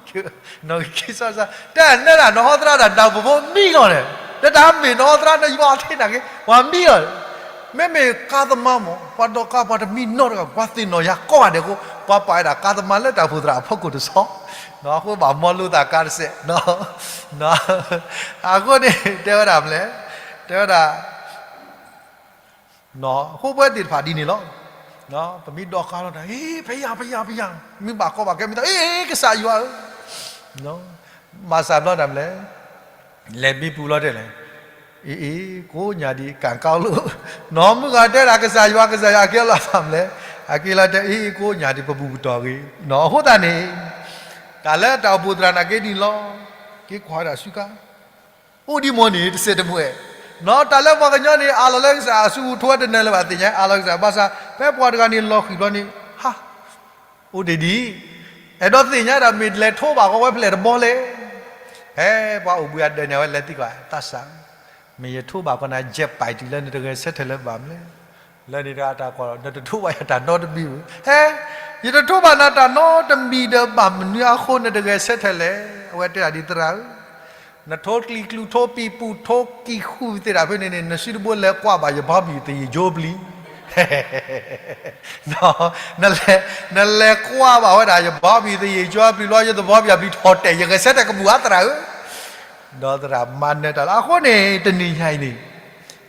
ဂံၢ်ခံဆီတဆီ, တဲနၢၤဒၣ် နဟီသရၣ်ဒၣ်တၢ်အိၣ်ဖှိၣ်ဖိမံလီၤန့ၣ်, တၢ်မ့ၢ်နဟီသရၣ်န့ၣ် ယွၤထဲနာ်က့ ပှၤမံလီၤ မ့မ့ၢ်ကါသမါမ့ၢ် ပှၤဒိးကါပှၤတမံနီတဂၤ ပှၤသ့ၣ်နီၣ်ယၤကိးဂၤဒဲးအဃိ ပှၤပာ်ဝဲဒၣ်ကါသမါလၢတၢ်အိၣ်ဖှိၣ်သရၣ်အဖီခိၣ်တဆီ, အဃိဘၣ်မီလိသးကါတစဲး, အဃိန့ၣ် တဲဝဲဒၣ်မနုၤလဲၣ်, တဲဝဲဒၣ် အဃိပဝဲသ့ၣ်တဖၣ်ဒ်န့ၣ်လီၤ. ပမ့ၢ်ဒိးကါလီၤတၢ် အ့ ဖဲယၤ ဖဲယၤ ဖဲယၤ, မ့ၢ်ဘၣ်ကီဘၣ်ခဲ မ့ၢ်တၢ် အ့ ကစၢ်ယွၤဧၢ, ဘၣ်ဆၣ်ဘျီတၢ်မနုၤလဲၣ်, လဲၤမ့ၢ်ပူၤလီၤတဲလဲၣ်, အ့ အ့ ကိးညါဒံး ကၣ်ကါလိာ်, နီၢ်မုၢ်ဂၤတဲဒၣ်ကစၢ်ယွၤ ကစၢ်ယွၤ အကဲလီၤတၢ်မနုၤလဲၣ်, အက့ၤလီၤတဲ အ့ အ့ ကိးညါဒံး ပဘူၣ်ပတီၢ်ဂ့ၤ, အဃိသတးန့ၣ် တၢ်လၢတၢ်အိၣ်ဖှိၣ်သရၣ်နာ်က့ဒ်န့ၣ်လီၤ. က့ၤကွၢ်ဝဲဒၣ်ဆူကါ အိၣ်ဒံးမ့ၢ်န့ၣ် တစဲးတမှဲး, နီၢ်တၢ်လၢပှၤကညီန့ၣ် အးလီၤလၢကစၢ်အစုပူၤ ထိဝဲတနၢၤလၢၤဘၣ်သ့ၣ်ညါ အးလီၤကစၢ်, ဘၣ်ဆၣ် ဖဲပှၤတဂၤန့ၣ် လီၤဃံၤဘျီန့ၣ် ဟါ, အိၣ်တ့ၢ်ဒံး, အဲၣ်ဒိးသ့ၣ်ညါဒၣ် မ့ၢ်လဲၤထိဘၣ်ကီဝဲဖဲလဲၣ်တဘီလဲၣ်, ဖဲပှၤအိၣ်ဘှံးအဒၢးန့ၣ် အဝဲလဲၤသံကွၢ် သးစၢ် မ့ၢ်ယထိဘၣ်ကီးနၤ jet fighter လၢနတဂဲၤဆၢထၢၣ်လၢၤဘၣ်မနုၤလဲၣ်, လၢန့ၣ်တဂၤတၢ်ကွၢ်လီၤ နတထိဘၣ်ယၤတၢ်နီတမံၤဘၣ်, ဟဲ, ယတထိဘၣ်နၤတၢ်နီတမံၤဒီး ဘၣ်မနုၤအဃိ နတဂဲၤဆၢထၢၣ်လဲၣ်, အဝဲတဲဒၣ်ဒ်သရၣ်ဧၢ, နထိကျံၤကျူၣ် ထိပံၤပူၤ ထိကံၢ်ဃူသ့ၣ်တဖၣ်ဖဲန့ၣ်န့ၣ် နစုတဘိလဲၤကွၢ်ဘၣ်ယဘီမုၢ်သယိၤပျံၤ နလဲၤကွၢ်ဘၣ်ဝဲဒၣ် ယဘီဘံၣ်သယံၣ်ကၠီပျံၤလီၤ ယသဘီဘံၣ်အပျံၤထီၣ်တဲာ် ယဂဲၤဆၢထၢၣ်ကဘူၣ်အါသရၣ်ဧၢ, ဒီးသရၣ်မၤနၢၤတၢ်လီၤ. အဃိန့ၣ် တနံၤညါအံၤန့ၣ်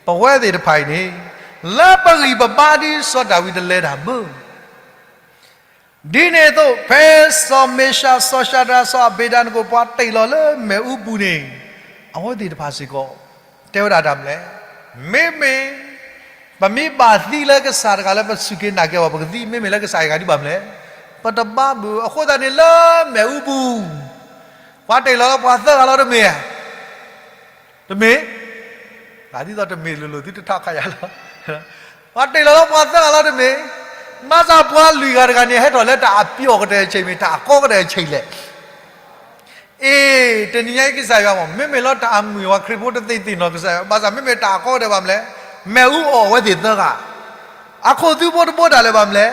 ပဝဲသ့ၣ်တဖၣ်အံၤန့ၣ် လၢပဂံၢ်ပဘါဒ်စီၤဒၤဝံးတလဲၤတၢ်မုၢ် ဒ်န့ၣ်အသိး ဖဲစီၤမ့ၡး စီၤၡၤဒြး စီၤအဘ့းနကိၤ ပှၤတ့ၢ်လီၤလၢမ့ၣ်အူပူၤန့ၣ် အဝဲသ့ၣ်တဖၣ်စ့ၢ်ကီး တဲဝဲဒၣ်တၢ်မနုၤလဲၣ်, မ့မ့ၢ် ပမ့ၢ်ဘၣ်သံလၢကစၢ်တဂၤလၢပစူၢ်က့ၤနာ်က့ၤအီၤ ပကသံ မ့မ့ၢ်လၢကစၢ်အဂၤဒ်ဘၣ်မနုၤလဲၣ်, ပတဘါဘၣ်. အဃိသတးန့ၣ်လၢမ့ၣ်အူပူၤ ပှၤတ့ၢ်လီၤလၢပှၤသၢဂၤလီၤတမ့ၢ်ဧါ တမ့ၢ်, ဒ်သိးတမ့ၢ်လိၤလိၤ သုတထးခးယၤလီၤ. ပှၤတ့ၢ်လီၤလၢပှၤသၢဂၤလီၤတမ့ၢ်, ဘၣ်ဆၣ်ပှၤလွံၢ်ဂၤတဂၤန့ၣ် ဟဲထီၣ်လၢတၢ်အပျီၢ်ကတၢၢ်အဆံးမ့ၢ် တၢ်အကီကတၢၢ်အဆံးလဲၣ်. အ့ တနံၤညါအံၤကစၢ်ယွၤမ့ၢ် မ့မ့ၢ်လီၤတၢ်အမုာ် ပှၤခရံာ်ဖိတသ့ၣ်သ့ၣ်နီၣ်ကစၢ်ယွၤ ဘၣ်ဆၣ်မ့မ့ၢ်တၢ်အကီကတၢၢ်ဘၣ်မနုၤလဲၣ်, မ့ၣ်အူအီၣ်အဝဲသ့ၣ်သၢဂၤ အခိၣ်သုဖိတဘိတၢ်လၢၤဘၣ်မနုၤလဲၣ်,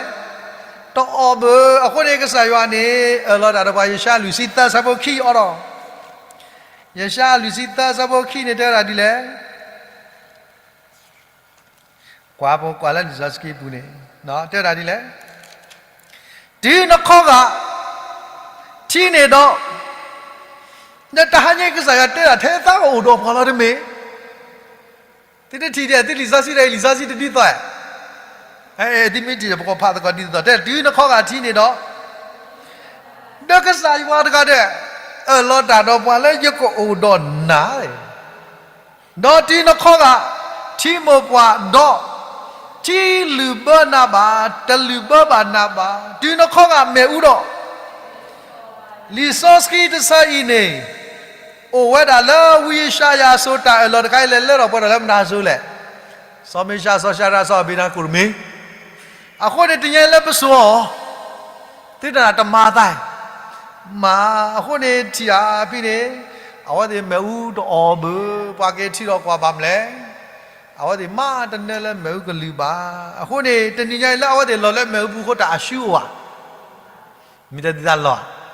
တအီၣ်ဘၣ်. အဃိန့ၣ်ကစၢ်ယွၤန့ၣ် အၢၣ်လီၤတၢ်ဒီးပှၤ ယၡါယၤလွံၢ်ဆံသၢဆၢဖိခံအီၤဒီး ယၡါယၤလွံၢ်ဆံသၢဆၢဖိခံန့ၣ် တဲဝဲဒၣ်ဒ်လဲၣ်, ကွၢ်ပကွၢ်လၢလံာ်စီဆှံပူၤန့ၣ် တဲဝဲဒၣ်ဒ်လဲၣ်, တုၤနခီဂာ် ထံန့ၣ်ဒီး, ဒီးတဟါညါကစၢ်ယွၤတဲဒၣ်ထဲသးကအိၣ်ဒီးပှၤလီၤတမ့ၢ် သုတထံၣ်ဒဲး သုလံာ်စီဆှံဒီး လံာ်စီဆှံတဒ်သိးဧါ, သုမ့ၢ်ထံၣ်ဒီး ပကဖးသကိးဒ်သိး တဲတုၤနခီဂာ်ထံန့ၣ်ဒီး, ဒီးကစၢ်ယွၤတဂၤဒဲး အၢၣ်လီၤတၢ်ဒီးပှၤလၢယကအိၣ်ဒီးနၤ, ဒီးတုၤနခီဂာ်ထံမိၢ်ပှၢ်ဒီး, ထံလုၢ်ဘၢနၤဘၣ်, တလုၢ်ဘၢဘၣ်နၤဘၣ်, တုၤနခီဂာ်မ့ၣ်အူဒီး လံာ်စီဆှံတဆၢအံၤန့ၣ် အိၣ်ဝဲဒၣ်လၢဝံယၡါယၤအစိၤ တၢ်အၢၣ်လီၤတခါအံၤ လဲၤလၢထီၣ်ပှဲၤထီၣ်လၢမတၤအစိၤလဲၣ်, စီၤမ့ၡး စီၤၡၤဒြး စီၤအဘ့းနကိၤတမ့ၢ်. အဃိန့ၣ်တနံၤညါလၢပစိၤအီၤ သုတနၢ်တမၤသး, မၤ, အဃိန့ၣ်ထံၣ်ဧါဖဲန့ၣ် အဝဲသ့ၣ်မ့ၣ်အူတအီၣ်ဘၣ်, ပှၤက့ၤထံၣ်ဒီးကွၢ်ဘၣ်မနုၤလဲၣ်, အဝဲသ့ၣ်မၤတနၢလၢမ့ၣ်အူကလုၢ်ဘၣ်. အဃိန့ၣ် တနံၤညါအံၤလၢအဝဲသ့ၣ်လီၤလၢမ့ၣ်အူပူၤအဃိ တၢ်အဆူၣ်အိၣ်ဧါ မ့ၢ်တၢ်ဒ်သိးလီၤ,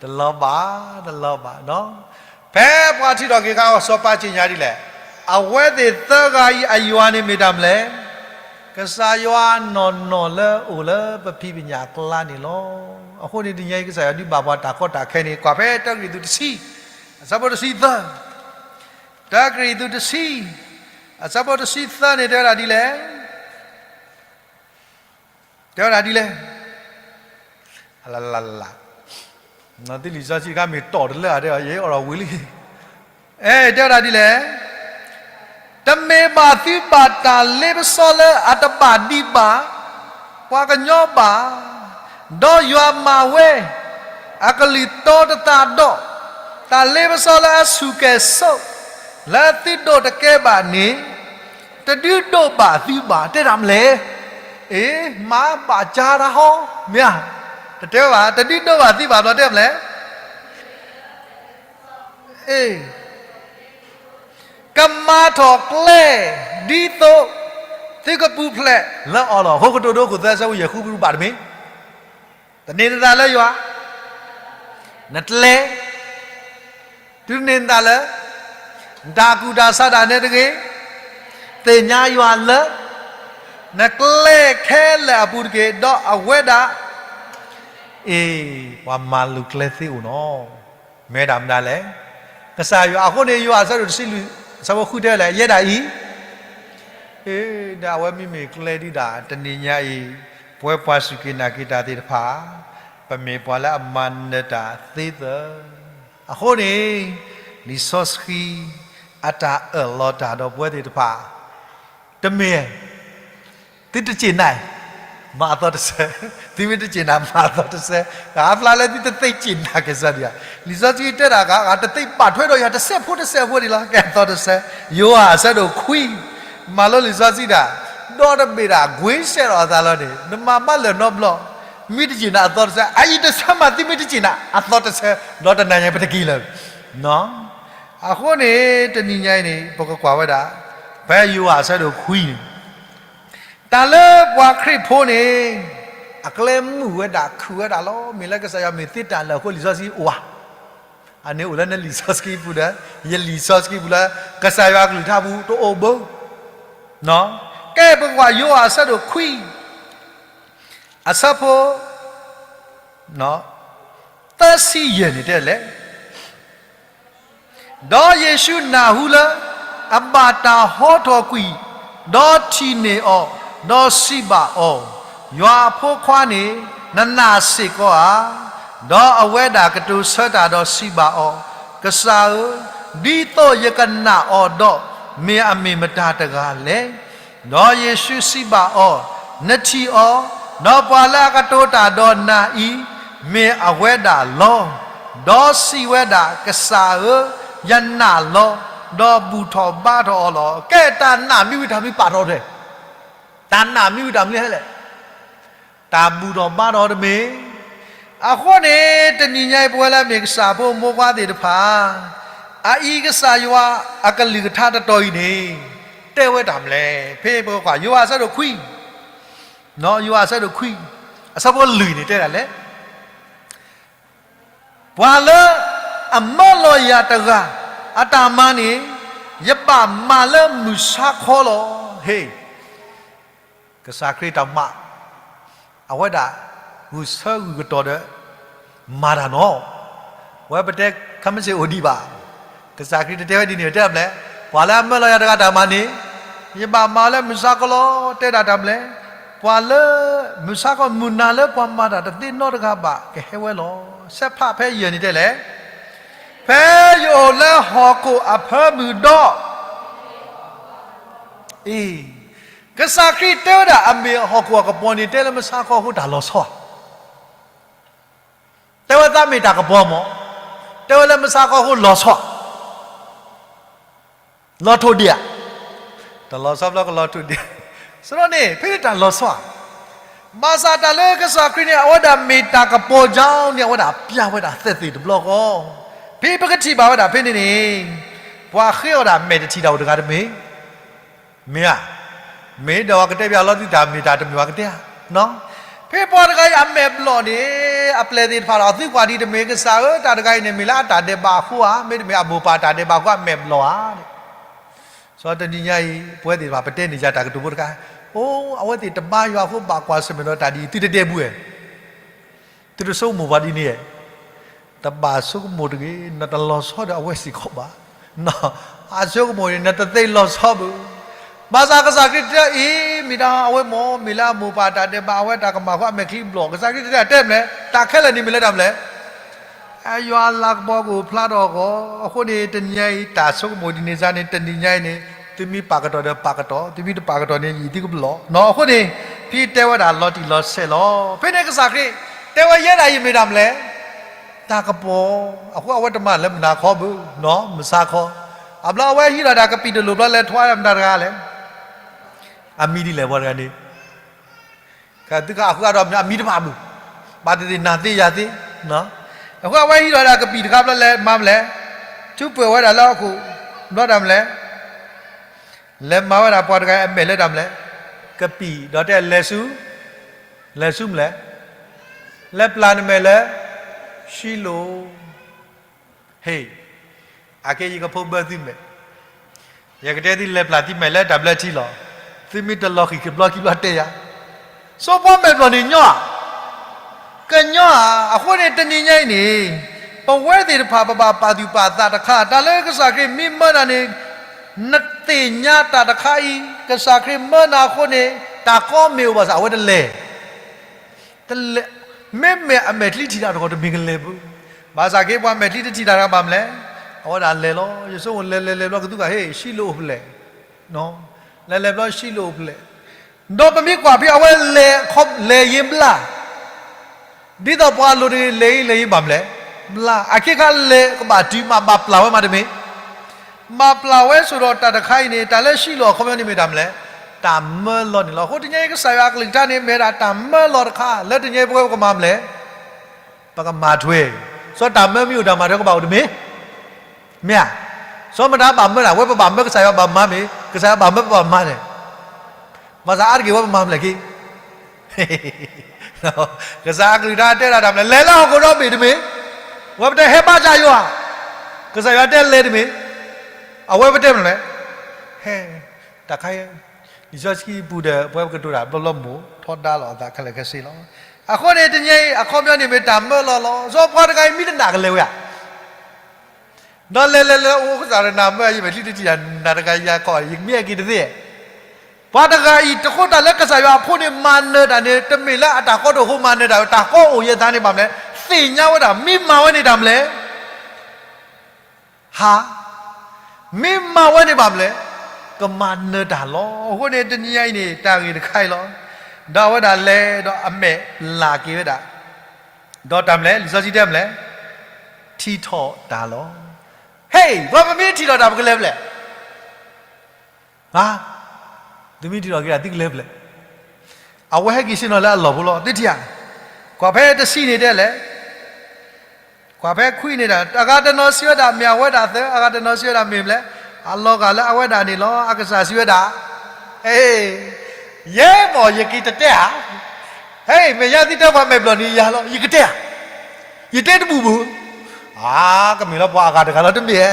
တလီၤဘၣ်, တလီၤဘၣ်. ဖဲပှၤထံၣ်ထီၣ်က့ၤခါအီၤ စီၤပၤစံၣ်ညီၣ်ဒ်လဲၣ်, အဝဲသ့ၣ်သၢဂၤအံၤအယွၤန့ၣ်မ့ၢ်တၢ်မနုၤလဲၣ်, ကစၢ်ယွၤနီၢ်နီၢ်လၢအိၣ်လၢပဖံးပညၣ်အကျါန့ၣ်လီၤ. အဃိန့ၣ်တနံၤညါအံၤ ကစၢ်ယွၤဒုးဘၣ်ပှၤတၢ်ကီတၢ်ခဲန့ၣ် ကွၢ်ဖဲတၢကရံၣ်သူးတဆံ, အဆၢဖိတဆံသၢ, တၢကရံၣ်သူးတဆံ, အဆၢဖိတဆံသၢန့ၣ် တဲဝဲဒၣ်ဒ်လဲၣ် တဲဝဲဒၣ်ဒ်လဲၣ်, လလလလ, သုလံာ်စီဆှံတခါမ့ၢ်တီၢ်တလၢဧါ တဲအီၤ ယအိၣ်ဒီးဝံၤလံ, အဲ တဲဝဲဒၣ်ဒ်လဲၣ်, တမ့ၢ်ဘၣ်သုဘၣ်တၢ်လ့ပစီလၢအတဘၣ်ဒံးဘၣ် ပှၤကညီဘၣ်, ဒီးယွၤမၤဝဲ အကလုၢ်တီတသးဒီး တၢ်လ့ပစီလၢအဆူၣ်ကဲၤစိး လၢသုဒိးတကဲဘၣ်န့ၣ် တဒုးဒိးဘၣ်သုဘၣ် တဲဒၣ်မနုၤလဲၣ်. အ့ မၤဘၣ်ကါတၢ်ဟီ, မ့ၢ်ဧါ, တတဲဘၣ် တဒုးဒိးဘၣ်သုဘၣ် ဘျီတဲမနုၤလဲၣ်. အ့ ကမၤထီၣ်ကျဲ ဒ်သိး သုကပူၤဖျဲးလၢအီၤလီၤ. အဃိကတိၤဒိခိၣ်သၢဆၢဖိယဲၢ်ဃုကရူၢ်ဘၣ်တမ့ၢ် တန့ၢ်နသးလၢယွၤ, နကျဲ, တုၤန့ၢ်နသးလၢ နတၢ်ကူၣ်တၢ်ဆးဒၣ်နဲတဂ့ၤ, သ့ၣ်ညါယွၤလၢ နကျဲခဲလၢာ်အပူၤတက့ၢ်. ဒီးအဝဲဒၣ် အ့ ပှၤမၤလိၤကျဲသ့အိၣ်နီၤ, မ့ၢ်ဒၣ်မနုၤလဲၣ်. ကစၢ်ယွၤအဃိန့ၣ် ယိၤဟၣ်အဆၢဒိၣ်တဆံလွံၢ် အဆၢဖိဃုတဲလဲၣ်, ယဲဒၣ်အံၤ အ့ ဒီးအဝဲမ့မ့ၢ်ကျဲဒုဒၣ် တနံၤညါအံၤ ပဝဲပှၤစူၢ်က့ၤနာ်က့ၤတၢ်သ့ၣ်တဖၣ် ပမ့ၢ်ပှၤလၢအမၤနၢၤတၢ်သ့သၢ. အဃိန့ၣ် လံာ်စီဆှံ အတၢ်အၢၣ်လီၤတၢ်ဒီးပဝဲသ့ၣ်တဖၣ် တမ့ၢ် သုတစ့ၣ်နၤ မၤအသီတဆၢ, သုမ့ၢ်တစ့ၣ်နၤ မၤအသီတဆၢ, အါဖျါလၢသုတသ့စ့ၣ်နၤကစၢ်ဒံးဧါ. လံာ်စီဆှံတဲဒၣ်ဂၤ တသ့ဘၣ်ထွဲဒီးယွၤတစဲးဖိတစဲးဖိဒံးလီၤ. ကဲအသီတဆၢ, ယိၤဟၣ်အဆၢဒိၣ်ခွံ မၤလိလံာ်စီဆှံတၢ်, ဒီတဘ့ၣ်ဒၣ်ကွ့စဲးဒီးအသးလီၤန့ၣ် နမၤဘၣ်လၢာ်နီတဘျီ, မ့ၢ်တစ့ၣ်နၤအသီတဆၢ, အအံၤတဆၢမး သုမ့ၢ်တစ့ၣ်နၤအသီတဆၢ ဒီးတနၤညါပတက့ၤလၢၤ. အဃိန့ၣ် တနံၤညါအံၤန့ၣ် ပကကွၢ်ဝဲဒၣ် ဖဲယိၤဟၣ်အဆၢဒိၣ်ခွံန့ၣ် တၢ်လၢပှၤခရံာ်ဖိန့ၣ် အကျဲမုာ်ဝဲဒၣ်ခုၣ်ဝဲဒၣ်လီၤ. မ့ၢ်လၢကစၢ်ယွၤမ့ၢ်သ့တၢ်လၢာ်အဃိ လံာ်စီဆှံအိၣ်ဧါ. အန့ၣ်အိၣ်လၢနလံာ်စီဆှံပူၤဒီး ယလံာ်စီဆှံပူၤလၢ ကစၢ်ယွၤအကလုၢ်ကထါပူၤတအိၣ်ဘၣ်. ကဲ ပကွၢ်ယိၤဟၣ်အဆၢဒိၣ်ခွံ အဆၢဖိ သၢဆံယဲၢ်န့ၣ်တဲလဲၣ်. ဒီးယ့ၣ်ၡူးနၢ်ဟူလၢ အဘၣ်တၢ်ဟီထီၣ်ကွံာ်, ဒီးထံၣ်န့ၢ်အီၤ, ဒီးစံးဘၣ်အီၤ, ယွၤအဖိခွါန့ၣ် နနာ်စ့ၢ်ကီးဧါ. ဒီးအဝဲဒၣ်ကတိၤဆၢတၢ်ဒီးစံးဘၣ်အီၤ, ကစၢ်ဧၢ, ဒ်သိးယကနာ်အီၤဒီး မ့ၢ်အမ့ၢ်မတၤတဂၤလဲၣ်. ဒီးယ့ၣ်ၡူးစံးဘၣ်အီၤ, နထံၣ်အီၤ, ဒီးပှၤလၢအကတိၤတၢ်ဒီးနၤအံၤ မ့ၢ်အဝဲဒၣ်လီၤ. ဒီးစံးဝဲဒၣ်, ကစၢ်ဧၢ, ယနာ်လီၤ, ဒီးဘူၣ်ထီၣ်ဘါထီၣ်အီၤလီၤ. ကဲ တၢ်နာ်မ့ၢ်ဝံၤတၢ်မနုၤပာ်ထီၣ်ထဲ, တၢ်နာ်မ့ၢ်ဝံၤတၢ်မနုၤဟဲလဲၣ်. တၢ်ဘူၣ်ထီၣ်ဘါထီၣ်တမ့ၢ်. အဃိန့ၣ် တနံၤညါအံၤ ပဝဲလၢအမ့ၢ်ကစၢ်ဖိမိၢ်ပှၢ်သ့ၣ်တဖၣ် အအံၤကစၢ်ယွၤအကလုၢ်ကထါတတီၤအံၤန့ၣ် တဲဝဲတၢ်မနုၤလဲၣ်. ဖဲပကွၢ်ယိၤဟၣ်အဆၢဒိၣ်ခွံ, ယိၤဟၣ်အဆၢဒိၣ်ခွံ အဆၢဖိလွံၢ်န့ၣ်တဲဒၣ်လဲၣ်. ပှၤလၢအမၢလီၤယၤတဂၤအတၢ်မၤန့ၣ် ယဘၣ်မၤလၢမုၢ်ဆါခီလီၤ. ဟ့ၣ် ကစၢ်ခရံာ်တၢ်မၤ အဝဲဒၣ် ဂုာ်ဆၢဂုာ်ကတီၤဒီး မၤတၢ်နီၤ. ဝဲပတဲခမ့ၢ်စ့ၢ်အိၣ်ဒံးဘၣ်. ကစၢ်ခရံာ်တတဲဝဲဒ်န့ၣ် တဲမနုၤလဲၣ်. ပှၤလၢအမၢလီၤယၤတဂၤတၢ်မၤန့ၣ် ယဘၣ်မၤလၢမုၢ်ဆါခီလီၤ. တဲဒၣ်တၢ်မနုၤလဲၣ်. ပှၤလၢ မုၢ်ဆါခီ မုၢ်နၤလၢပှၤမၤတၢ်တသ့နီတဂၤဘၣ် ကဟဲဝဲလီၤ. ဆဲးဖးဖဲယဲၢ်န့ၣ်တဲလဲၣ်. ဖဲယအိၣ်လၢဟီၣ်ခိၣ်အဖၢမုၢ်ဒီး အံၤ ကစၢ်ခရံာ်တဲဝဲဒၣ်အမ့ၢ်ဟီၣ်ခိၣ်အကပီၤန့ၣ် တဲလၢမုၢ်ဆါခီအဃိတၢ်လီၤဆီဧါ. တဲဝဲသးမ့ၢ်တၢ်ကပီၤမး, တဲဝဲလၢမုၢ်ဆါခီအဃိလီၤဆီဧါ, လီၤထိၣ်ဒံးဧါ. တလီၤဆီဘျီကလီၤထိၣ်ဒံးဧါ. ဆိုတော့န့ၣ် ဖဲန့ၣ်တၢ်လီၤဆီဧါ. ဘၣ်ဆၣ်တၢ်လၢကစၢ်ခရံာ်န့ၣ် အဝဲဒၣ်မ့ၢ်တၢ်ကပီၤကၠီန့ၣ် အဝဲဒၣ်ပျၢ်ဝဲဒၣ်သက်သေတဘျီဃီ. ဖဲပကထံၣ်ဘၣ်ဝဲဒၣ်ဖဲန့ၣ်န့ၣ် ပှၤဃ့အီၣ်ဒၣ်မဲာ်တထံၣ်တၢ်အိၣ်တဂၤတမ့ၢ် မ့ၢ်ဧါ. မ့ၢ်ဒီးပှၤကတဲပျးလီၤသုတၢ်မ့ၢ်တၢ်တမ့ၢ်ပှၤကတဲဧါ. ဖဲပှၤတဂၤအံၤအမဲာ်ဘျီၣ်န့ၣ် အပျဲၢ်သ့ၣ်တဖၣ်ဒီး အသုကွၢ်ဒံးတမ့ၢ်ကစၢ်ဧၢ တၢ်တဂၤအံၤန့ၣ် မ့ၢ်လၢအတၢ်ဒဲးဘးအဃိဧါ, မ့တမ့ၢ်အမိၢ်ပၢ်တၢ်ဒဲးဘးအဃိအမဲာ်ဘျီၣ်ဧါ. စီၤတနံၤညါအံၤ ပဝဲသ့ၣ်တဖၣ် ပတဲန့ၢ်ယၤတၢ်ကတိၤဖိတခါ, အိ အဝဲသ့ၣ်တဘါယွၤအဃိဘၣ်ကွၢ်ဆၢၣ်မဲာ်ဒီးတၢ်ဒ်အံၤ သုတတဲဘူးဧါ. သုတဆိကမိၣ်ပှၤဒ်န့ၣ်ဧါ. တဘၣ်ဆိကမိၣ်တဂ့ၤ, နတလီၤဆီဒီးအဝဲစ့ၢ်ကီးဘၣ်. အဆိကမိၣ်န့ၣ် နတသ့လီၤဆီဘၣ်. ဘၣ်ဆၣ်ကစၢ်ခရံာ်တဲအံၤ မ့ၢ်ဒၣ်အဝဲမ့ၢ် မ့ၢ်လၢအမိၢ်ပၢ်တၢ်ဒဲးဘး အဝဲတၢ်ကမၣ်ဃိအမဲာ်ချံဘျီၣ်, ကစၢ်ခရံာ်တဲတၢ်တဲမလဲၣ်, တၢ်ခဲလၢာ်န့ၣ်မ့ၢ်လၢတၢ်မလဲၣ်. အယွၤအလၤကပီၤကအိၣ်ဖျါထီၣ်အဂီၢ်, အဃိန့ၣ် တနံၤညါအံၤ တၢ်ဆိကမိၣ်ဒ်န့ၣ်စ့ၢ်န့ၣ် တနံၤညါအံၤန့ၣ် သုမ့ၢ်ပာ်ကတီၢ်ဒီးပာ်ကတီၢ်, သုမ့ၢ်တပာ်ကတီၢ်န့ၣ် ယံာ်သုကဘျီၣ်. အဃိန့ၣ် ဖဲတဲဝဲဒၣ်လီၤတံၢ်လီၤဆဲးလီၤ. ဖဲန့ၣ်ကစၢ်ခရံာ် တဲဝဲယဲဒၣ်အံၤမ့ၢ်တၢ်မလဲၣ်. တၢ်ကပီၤ, အဃိအဝဲတမၤလၢမုၢ်နၤခီဘၣ်, မုၢ်ဆါခီ. အဘျီအဝဲဟံးလီၤဒၣ်ကပံာ်တလိၣ်ဘျီလဲၤထွါမတၤတဂၤလဲၣ်. အမံၤဒ်လဲၣ်ပှၤတဂၤန့ၣ် သုကဃုအါထီၣ်အမံၤတဖၣ်ဘၣ်, ဘၣ်သ့ၣ်သ့ၣ်နၤသ့ယၤသ့. အဃိအဝဲဟံးလီၤဒၣ်ကပံာ်တခါဘျီလဲၤမၤမလဲၣ်, ထုပှဲၤဝဲဒၣ်လၢဟီၣ်ခိၣ်, ဘျီတၢ်မလဲၣ်, လဲၤမၤဝဲဒၣ်ပှၤတဂၤအမဲာ်လၢတၢ်မလဲၣ်, ကပံာ်ဒီးတဲလဲၤဆူ, လဲၤဆူမလဲၣ်, လဲၤပျၢ်နမဲာ်လၢ ရှံလိာ် ဟ့ၣ်, အခဲအံၤယကဖိဘၢသုမဲာ်, ယကတဲသုလဲၤပျၢ်သုမဲာ်လၢတၢ်ဘျၢထံလီၤ. သုမ့ၢ်တလီၤဃံၣ်ခံဘျီခံဘျီတဲယၤ, ဆိပှၤမဲာ်ဘျီၣ်န့ၣ်ညီဧါ, ကညီဧါ. အဃိန့ၣ်တနံၤညါအံၤန့ၣ် ပဝဲသ့ၣ်တဖၣ်ပဘၣ်ပာ်သူၣ်ပာ်သးတခါ တၢ်လၢကစၢ်ခရံာ်မ့ၢ်မၢနၤန့ၣ် နသ့ၣ်ညါတၢ်တခါအံၤ ကစၢ်ခရံာ်မၢနၤအဃိန့ၣ် တၢ်ကီမ့ၢ်အိၣ်ဘၣ်ဆၣ် အဝဲတလဲၤ တလဲၤ, မ့မ့ၢ်အမဲာ်ချံထံၣ်တၢ်တဂီၢ်တမ့ၢ်ကလဲၤဘၣ်. ဘၣ်ဆၣ်က့ၤပှၤမဲာ်ချံတထံၣ်တၢ်တဂီၢ်ဘၣ်မလဲၣ်, အဝဲဒၣ်လဲၤလီၤ. ယဆိကမိၣ်လဲၤလဲၤလဲၤဘျီကသူကဟ့ၣ် ရှံလိာ်အိၣ်ဖျဲၣ်, လဲၤလဲၤဘျီရှံလိာ်အိၣ်ဖျဲၣ်, ဒီးပမ့ၢ်ကွၢ်ဖဲအဝဲလဲၤ လဲၤယံၤဘျါ ဒ်သိးပှၤလိၤတဂ့ၤ လဲၤအံၤလဲၤယံၤဘၣ်မလဲၣ်, ဘျါ. အခဲခါလဲၤကဘၣ်တုၤမး ဘၣ်ပျၢ်ဝဲမးတမ့ၢ်, ဘၣ်ပျၢ်ဝဲဆိဒီးတၢ်တခါအံၤန့ၣ် တၢ်လၢရှံလိာ်အခီပညီန့ၣ်မ့ၢ်တၢ်မလဲၣ်, တၢ်မၢလီၤန့ၣ်လီၤ. အဃိတနံၤအံၤကစၢ်ယွၤအကလုၢ်ကထါန့ၣ် မ့ၢ်ဒၣ်တၢ်မၢလီၤတခါ လၢတနံၤအံၤပဝဲပကမၤမလဲၣ်, ပကမၤထွဲ, စီၤတၢ်မၢမ့ၢ်အိၣ်တၢ်မၤထွဲကဘၣ်အိၣ်တမ့ၢ်, မ့ၢ်ဧါ, စီၤမတၤဘၣ်မၢဒၣ် ဝဲပဘၣ်မၢကစၢ်ယွၤဘၣ်မၤမ့ၢ် ကစၢ်ယွၤဘၣ်မၢပဘၣ်မၤန့ၣ်, ဘၣ်ဆၣ်အါတက့ၢ်ဝဲပမၤမလဲၣ်က့ၤ ကစၢ်အကလုၢ်ကထါတဲဒၣ်တၢ်မလဲၣ်, လဲၤလၢဟီၣ်ခိၣ်ဒီဘ့ၣ်တမ့ၢ်, ဝဲပတဲဟဲဘါယွၤ, ကစၢ်ယွၤတဲလဲၤတမ့ၢ်, အဝဲပတဲမနုၤလဲၣ်, ဟဲ, တၢ်ခါအံၤ, လံာ်စီဆှံပူၤဒီး ပဝဲပကတိၤတၢ်ဘျီဘျီမိၢ်ထီဒါလီၤအသးခဲလၢာ်ခဲဆ့လီၤ. အဃိန့ၣ် တနံၤအံၤ အခီပညီန့ၣ်မ့ၢ်တၢ်မၢလီၤလီၤ. စီၤပှၤတဂၤအံၤမံတနာ်ကလဲၤဝဲဧါ. ဒီးလဲၤလဲၤလဲၤအိၣ်ကစၢ်ဒီးနၤမၢယမဲာ်ချံတထံၣ်ယၤနၤတဂၤယၤခီ ယမ့ၢ်အဲၣ်က့ၤတသ့. ပှၤတဂၤအံၤ တဃိတၢ်လၢကစၢ်ယွၤအဖိန့ၣ်မၤနၢၤတၢ်န့ၣ် တမ့ၢ်လၢအတၢ်ကီတၢ်ဃိမၤနၢၤတၢ် တၢ်ကီအိၣ်ယဲၢ်သးန့ၣ်ဘၣ်မလဲၣ်. သ့ၣ်ညါဝဲဒၣ် မ့ၢ်မၤဝဲန့ၣ်တၢ်မလဲၣ် ဟါ, မ့ၢ်မၤဝဲန့ၣ်ဘၣ်မလဲၣ်, ကမၤနၢၤတၢ်လီၤ. အဃိန့ၣ် တနံၤညါအံၤန့ၣ် တၢ်ဂ့ၢ်တခါအံၤလီၤ. ဒီးအဝဲဒၣ်လဲၤဒီးအမဲာ်လၢက့ၤဝဲဒၣ်, ဒီးတၢ်မလဲၣ် လံာ်စီဆှံတဲမလဲၣ်, ထံၣ်ထီၣ်တၢ်လီၤ. ဟဲ, ပှၤပမ့ၢ်ထံၣ်ထီၣ်တၢ်ပကလဲၤဖဲလဲၣ်. သုမ့ၢ်ထံၣ်ထီၣ်က့ၤတၢ်သုကလဲၤဖဲလဲၣ်. အဝဲဟဲက့ၤဆ့ၣ်နီၤလၢအလီၢ်ဖိလီၤ. သုထံၣ်ဧါ, ကွၢ်ဖဲတဆံန့ၣ်တဲလဲၣ် ကွၢ်ဖဲခွံန့ၣ်ဒီး အဂၤတနီၤစံးဝဲဒၣ် မ့ၢ်အဝဲဒၣ်သၢ, အဂၤတနီၤစံးဝဲဒၣ်မ့ၢ်မလဲၣ်, အလီၤဂာ်လၢအဝဲဒၣ်န့ၣ်လီၤ. အကစၢ်စံးဝဲဒၣ်, ယဲမ့ၢ်ယက့ၤတတဲဧါ. ဟဲ, မဲာ်ညါသုတဲပှၤမဲာ်ဘျီၣ်န့ၣ်ယၤလီၤ, ယကတဲဧါ. ယတဲတဘူၣ်ဘၣ်. အါ, ကမ့ၢ်လၢပှၤအဂၤတဂၤလီၤတမ့ၢ်ဧါ.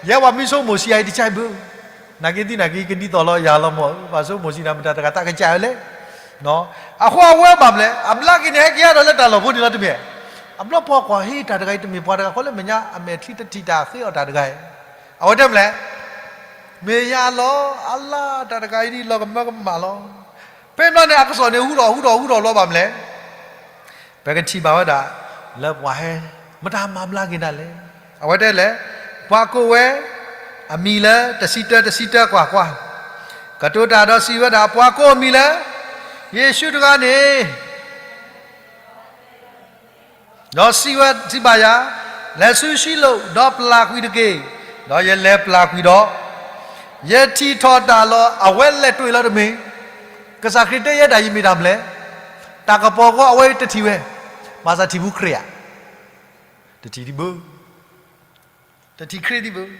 ယဲပှၤမ့ၢ်ဆိကမိၣ်ဆံးယၤအံၤတကၢ်ဘၣ်. နာ်က့သုနာ်က့ ကဒ်သိးလီၤယၤလီၤမ့ၢ်, ပှၤဆိကမိၣ်ဆံးနၤမတၤတဂၤသးကစၢ်ဝဲလဲၣ်. အဃိအဝဲဘၣ်မလဲၣ်, အဘျါက့ၤန့ၣ် ဟဲက့ၤယါဒီးလၢတၢ်လီၢ်ဖိန့ၣ်လီၤတမ့ၢ်. အဘျီပှၤကွၢ်ဟ့ၣ်တၢ်တဂၤအံၤ တမ့ၢ်ပှၤတဂၤဃီလၢမဲာ်ညါအမဲာ်ချံတထံၣ်တၢ်ဃ့အီၤတၢ်တဂၤအံၤ, အဝဲတဲမလဲၣ်, မ့ၢ်ယၤလီၤ, အလါတၢ်တဂၤအံၤဒ်လီၤကမၢကမၣ်လီၤ. ဖဲဘျီန့ၣ် အကစီၣ်န့ၣ်ဟူထီၣ်ဟူထီၣ်ဟူထီၣ်လီၤဘၣ်မလဲၣ်. ပကထံၣ်ဘၣ်ဝဲဒၣ် လၢပှၤဟဲ မတၤမၤဘျါက့ၤဒၣ်လဲၣ်. အဝဲတဲလဲၣ်, ပှၤကိးဝဲ အမံၤလၢတဆံတၢ တဆံတၢကွၢ်ကွၢ်, ကတိၤတၢ်ဒီးစံးဝဲဒၣ် ပှၤကိးအမံၤလၢ ယ့ၣ်ၡူးတဂၤန့ၣ် ဒီးစံးဝဲ စံးဘၣ်ယၤ, လဲၤဆူၡံလိၣ် ဒီးပျၢ်ကွံာ်တက့ၢ်. ဒီးယလဲၤပျၢ်ကွံာ်ဒီး ယထံၣ်ထီၣ်တၢ်လီၤ. အဝဲလဲၤတ့ၢ်လီၤတမ့ၢ်, ကစၢ်ခရံာ်တဲယဲဒၣ်ယမ့ၢ်တၢ်မလဲၣ်. တၢ်ကပီၤဃီအဝဲတထံၣ်ဝဲ, ဘၣ်ဆၣ်ထံၣ်ဖူခရံာ်ဧါ, တထံၣ်ဒံးဘၣ်, တထံၣ်ခရံာ်ဒံးဘၣ်.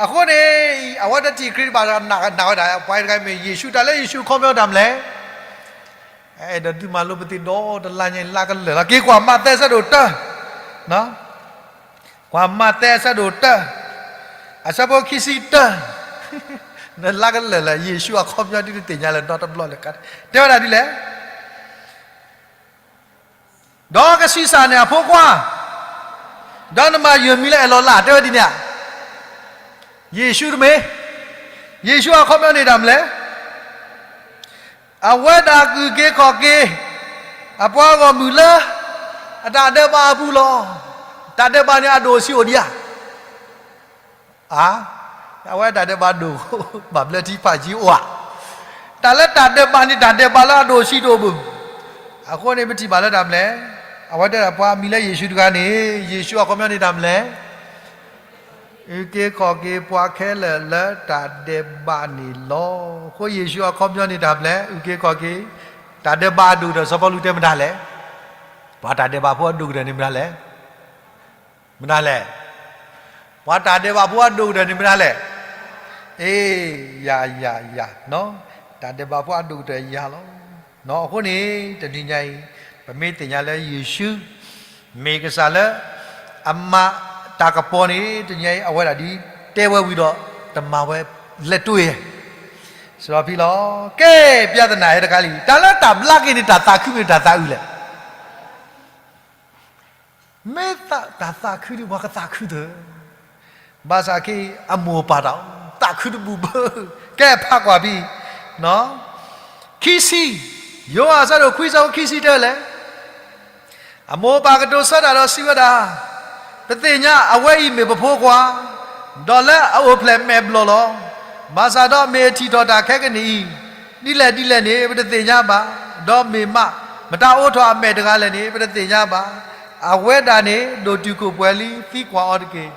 အဃိန့ၣ် အဝဲတထံၣ်ခရံာ်ဒံးဘၣ်ဒီးနာ်ဝဲဒၣ် ပှၤတဂၤမ့ၢ်ယ့ၣ်ၡူး တၢ်လၢယ့ၣ်ၡူးအခီပညီတၢ်မလဲၣ်. အဲၣ်ဒိးသုမၤလိပသ့ၣ်ဒီတလါညါအံၤလါကလၢာ်လီၤ. က့ၤကွၢ်မးသဲအဆၢဒိၣ်တၢ, ကွၢ်မးသဲအဆၢဒိၣ်တၢ, အဆၢဖိခံဆံတၢ, နလါကလၢာ်လၢာ် ယ့ၣ်ၡူးအခီပညီဒ်တသ့ၣ်ညါလၢၤနီတဘျီလၢၤ, တဲဝဲဒၣ်ဒ်လဲၣ်. ဒီးကဆံးစၢ်န့ၢ်အဖိခွါ, ဒီးနမၤယွၤမံၤလၢအဲၣ်လီၤလး တဲဝဲဒ်န့ၣ်ဧါ. ယ့ၣ်ၡူးတမ့ၢ်, ယ့ၣ်ၡူးအခီပညီန့ၣ်တၢ်မလဲၣ်. အဝဲဒၣ်အုၣ်က့ၤခီၣ်က့ၤ အပှၤဂီၢ်မုၢ်လၢ အတၢ်ဒဲးဘးအပူၤလီၤ. တၢ်ဒဲးဘးန့ၣ်အဒိၣ်အဆံးအိၣ်ဒံးဧါ. အါ, အဝဲတၢ်ဒဲးဘးဒိၣ်, ဘၣ်ဘျၢထံဖးယံၤအိၣ်ဧါ. တၢ်လၢတၢ်ဒဲးဘးန့ၣ် တၢ်ဒဲးဘးလၢအဒိၣ်အဆံးတအိၣ်ဘၣ်. အဃိန့ၣ် ပထံၣ်ဘၣ်လၢတၢ်မလဲၣ်. အဝဲတဲဒၣ်ပှၤအမံၤလၢယ့ၣ်ၡူးတဂၤန့ၣ်, ယ့ၣ်ၡူးအခီပညီန့ၣ်တၢ်မလဲၣ်. အုၣ်က့ၤခီၣ်က့ၤပှၤခဲလၢာ်လၢတၢ်ဒဲးဘးန့ၣ်လီၤ. အဃိယ့ၣ်ၡူးအခီပညီန့ၣ်တၢ်မလဲၣ်, အုၣ်က့ၤခီၣ်က့ၤ, တၢ်ဒဲးဘးအဒိၣ်ကတၢၢ် စီၤပီလူးတဲမတၤလဲၣ်. ပှၤတၢ်ဒဲးဘးဖိအဒိၣ်ကတၢၢ်န့ၣ်မတၤလဲၣ်. မတၤလဲၣ်. ပှၤတၢ်ဒဲးဘးဖိအဒိၣ်ကတၢၢ်န့ၣ်မတၤလဲၣ်. အ့, ယၤ, ယၤ, ယၤ, တၢ်ဒဲးဘးဖိအဒိၣ်ကတၢၢ်ယၤလီၤ. အဃိန့ၣ် တနံၤညါအံၤ ပမ့ၢ်သ့ၣ်ညါလၢယ့ၣ်ၡူး မ့ၢ်ကစၢ်လၢ အမၤတၢ်ကပီၤန့ၣ် တနံၤညါအံၤ အဝဲဒၣ်ဒ်တဲဝဲဝံၤဒီး တမၤဝဲလဲၤတ့ၢ် စရီဖံလီၤ. ကဲ, ပြဿနာဟဲတခါလံ, တၢ်လၢတၢ်ဘျါက့ၤန့ၣ် တၢ်သးခုမ့ၢ်တၢ်သးအုးလဲၣ်. မ့ၢ်တၢ်သးခုဒ်ပှၤကသးခုသ့ၣ်, ဘၣ်ဆၣ်ခဲအံၤ အမိၢ်အပၢ်တၢ်အိၣ် သးခုတဘူၣ်ဘၣ်. ကဲဖးကွၢ်ဖဲ ခံဆံ, ယိၤဟၣ်အဆၢဒိၣ်ခွံဆၢဖိခံဆံတဲလဲၣ်. အမိၢ်အပၢ်ကတိၤဆၢတၢ်ဒီးစံးဝဲဒၣ်, ပသ့ၣ်ညါအဝဲအံၤမ့ၢ်ပဖိခွါ, ဒီးလၢအအိၣ်ဖျဲၣ်မဲာ်ဘျီၣ်လီၤ. ဘၣ်ဆၣ်ဒီးမ့ၢ်အထံၣ်ထီၣ်တၢ်ခဲကနံၣ်အံၤ ဒ်လဲၣ်ဒ်လဲၣ်န့ၣ် ပတသ့ၣ်ညါဘၣ်. ဒီးမ့ၢ်မး မတၤအိးထီၣ်အမဲာ်တဂၤလဲၣ်န့ၣ် ပတသ့ၣ်ညါဘၣ်. အဝဲဒၣ်န့ၣ် ဒိၣ်တုာ်ခိၣ်ပှဲၤလံ, သံကွၢ်အီၤတက့ၢ်.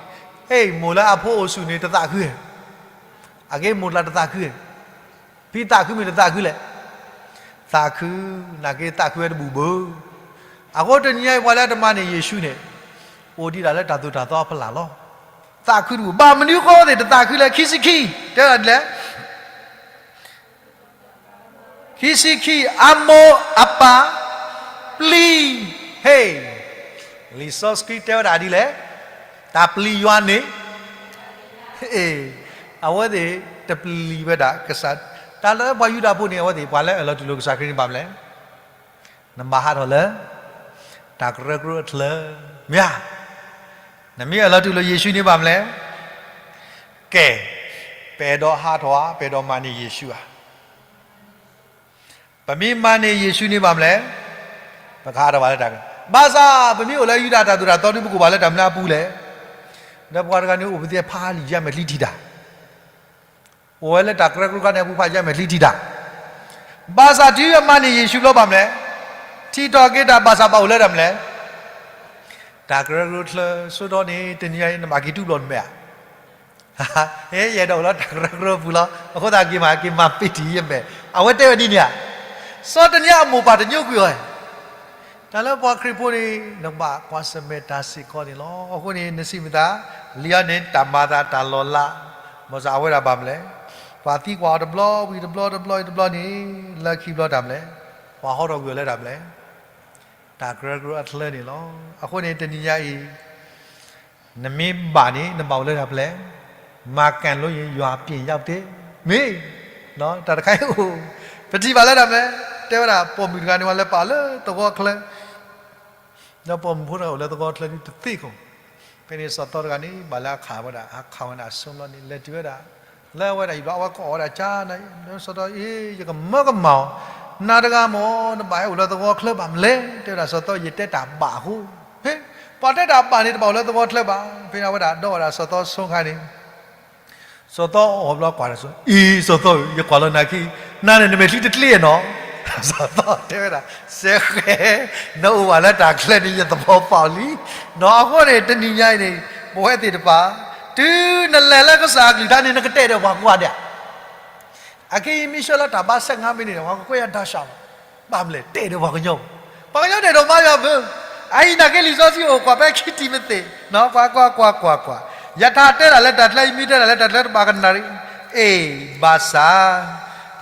အ့ၣ်, မိၢ်လၢအဖိအိၣ်ဆူၣ်န့ၣ် တသးခုဧါ. အက့မိၢ်တလးတသးခုဧါ. ဖံသးခုမ့ၢ်တသးခုလဲၣ်. သးခု, နာ်က့သးခုဝဲတဘူၣ်ဘၣ်. အဃိတနံၤညါအံၤ ပှၤလၢအတမၤန့ၢ်ယ့ၣ်ၡူးန့ၣ် အိၣ်ဒံးဒၣ်လၢတၢ်သိၣ်တၢ်သီအဖီလာ်လီၤ. သးခုတဘူၣ်. ဘၣ်မနုၤဃိသ့ၣ်တသးခုလဲၣ်. ခံဆံခံ, တဲဒ်လဲၣ်. ခံဆံခံ, အမိၢ်အပၢ်ပျံၤ, ဟ့ၣ်, လံာ်စီဆှံတဲဝဲဒၣ်ဒ်လဲၣ်, တၢ်ပျံၤယွၤန့ၣ်, အဝဲသ့ၣ်တပျံၤဝဲဒၣ်ကစၢ်, တၢ်လၢပှၤယူဒၤဖိန့ၣ် အဝဲသ့ၣ် ပှၤလၢအၢၣ်လီၤတူၢ်လိာ်ကစၢ်ခရံာ်န့ၣ်ဘၣ်မနုၤလဲၣ်, နဘၣ်ဟးထီၣ်လၢ တၢ်ကရၢကရိအချၢ, မ့ၢ်ဧါ. နမ့ၢ်အၢၣ်လီၤတူၢ်လိာ်ယ့ၣ်ၡူးန့ၣ်ဘၣ်မနုၤလဲၣ်, ကဲ, ပအဲၣ်ဒိးဟးထီၣ်ဧါ, ပအဲၣ်ဒိးမၤန့ၢ်ယ့ၣ်ၡူးဧါ. ပမ့ၢ်မၤန့ၢ်ယ့ၣ်ၡူးန့ၣ်ဘၣ်မနုၤလဲၣ်, ပကဟးထီၣ်ဘၣ်လၢတၢ်က, ဘၣ်ဆၣ် ပမ့ၢ်အိၣ်လၢယူဒၤတၢ်သိၣ်တၢ်သီဒီး ပကအိၣ်ဘၣ်လၢတၢ်မနုၤအပူၤလဲၣ်. ဒီးပှၤတဂၤန့ၣ်အိၣ်ပသ့ၣ်ဖးလံာ် ယမဲာ်ချံထံၣ်တၢ် အိၣ်ဝဲလၢတၢ်ကရၢကရိခါန့ၣ်အပူၤဖးယမဲာ်ချံထံၣ်တၢ်, ဘၣ်ဆၣ်တုၤအမၤန့ၢ်ယ့ၣ်ၡူးဘျီဘၣ်မနုၤလဲၣ်, ထံၣ်ထီၣ်က့ၤတၢ်ဘၣ်ဆၣ်ဘၣ်အိၣ်လၢတၢ်မနုၤလဲၣ်, တၢ်ကရၢကရိချၢ, ဆိကမိၣ်န့ၣ် တနံၤညါအံၤ နဘၣ်က့ၤတူၢ်လိာ်နမဲာ်ဧါ. ယအဲၣ်ဒိးအိၣ်လၢတၢ်ကရၢကရိပူၤလီၤ, အဃိသတးက့ၤမၤ က့ၤမၤပ့ၤထံၣ်ယမဲာ်, အဝဲတဲဝဲဒ်န့ၣ်ဧါ. စီၤတနံၤညါအမိၢ်ပၢ်တညိကွံာ်အီၤ တၢ်လၢပှၤခရံာ်ဖိန့ၣ် နကဘၣ်ကွၢ်ဆၢၣ်မဲာ်တၢ်စ့ၢ်ကီးန့ၣ်လီၤ. အဃိန့ၣ် နစံးမ့ၢ်သး, လံာ်အီၤန့ၣ် တၢ်မၤသးတၢ်လီၤလး, ဘၣ်ဆၣ်အဝဲဒၣ်ဘၣ်မနုၤလဲၣ်, ပှၤသံကွၢ်အီၤတဘျီ ဝံၤတဘျီ တဘျီ တဘျီန့ၣ်, လၢခံဘျီတၢ်မနုၤလဲၣ်, ပှၤဟီထီၣ်ကွံာ်အီၤလၢတၢ်မနုၤလဲၣ်, တၢ်ကရၢကရိအချၢန့ၣ်လီၤ. အဃိန့ၣ် တနံၤညါအံၤ နမ့ၢ်ဘၣ်န့ၣ် နဘၣ်အိၣ်လၢတၢ်ဖဲလဲၣ်, မၤကၣ်လိယွၤပျ့ၤယါပတ့, မ့ၢ်, တၢ်တခါအံၤအိၣ်, ပထံၣ်ဘၣ်လၢတၢ်မနုၤလဲၣ်, တဲဝဲဒၣ် ပိာ်မုၣ်တဂၤန့ၣ် ပှၤလၢပာ်လၢသဝီချၢ, ဒီးပိာ်မုၣ်ဖိတဂၤအိၣ်လၢသဝီချၢဒ်တသ့ခိၣ်, ဖဲန့ၣ်စီၤသီတဂၤန့ၣ် ဘၣ်လၢအခးဝဲဒၣ် အခးဝဲဒၣ်အစိလီၤန့ၣ် လဲၤတုၤဝဲဒၣ်, လၢအဝဲဒၣ်ယံၤဘျီ အဝဲကအီၣ်ဝဲဒၣ်ကၠၢ်န့ၣ်, စီၤသီအံၤ ယကမၢကမၣ်အီၤ, နၤတဂၤမ့ၢ် နဘၣ်ဟဲအိၣ်လၢသဝီချၢဘၣ်မနုၤလဲၣ်, တဲဝဲဒၣ်စီၤသီ ယတဲတၢ်ဘၣ်အဃိ, ဖဲ, ပှၤတဲတၢ်ဘၣ်န့ၣ် တဘၣ်အိၣ်လၢသဝီချၢဘၣ်, ဖဲန့ၣ်အဝဲဒၣ်ဒီးဝဲဒၣ်စီၤသီဆိခါန့ၣ် စီၤသီအီၣ်ဘျီကွၢ်တၢ်ဆိ, အံၤ စီၤသီဧၢ, ယကွၢ်လီၤနၤခံ, နၤန့ၣ် နမဲာ်ချံတကျ့နီၤ, စီၤသီတဲဝဲဒၣ်, စဲဃဲ, နအိၣ်ဘၣ်လၢတၢ်ချၢန့ၣ် ယသးပီၣ်လံ, နီၤ အဃိန့ၣ် တနံၤညါအံၤန့ၣ် ပဝဲသ့ၣ်တဖၣ်, တုၤနလဲၤလၢကစၢ်အကလုၢ်ကထါန့ၣ် နကတဲာ်ဒီးပှၤကိးဂၤဒဲး, အခဲအံၤမ့ၢ်ဆှၢလၢတၢ်ဘါ ဆယ့်ငါးမိနစ်န့ၣ် ပှၤကကွဲးယၤဒါရှးလီၤ, ဘၣ်မနုၤလဲၣ်, တဲာ်ဒီးပှၤကညီ, ပှၤကညီတဲာ်ဒီးမါယွၤဘၣ်, အအံၤနာ်က့လံာ်စီဆှံအိၣ်ကွၢ်ဖဲခံတံၤမသ့း, နီၤ ကွၢ် ကွၢ် ကွၢ် ကွၢ် ကွၢ်, ယထးတဲတၢ်လၢတၢ်ချၢ ယမ့ၢ်တဲတၢ်လၢတၢ်ချၢတဘၣ်ကနၣ်ရံၣ်, အ့ ဘၣ်ဆၣ်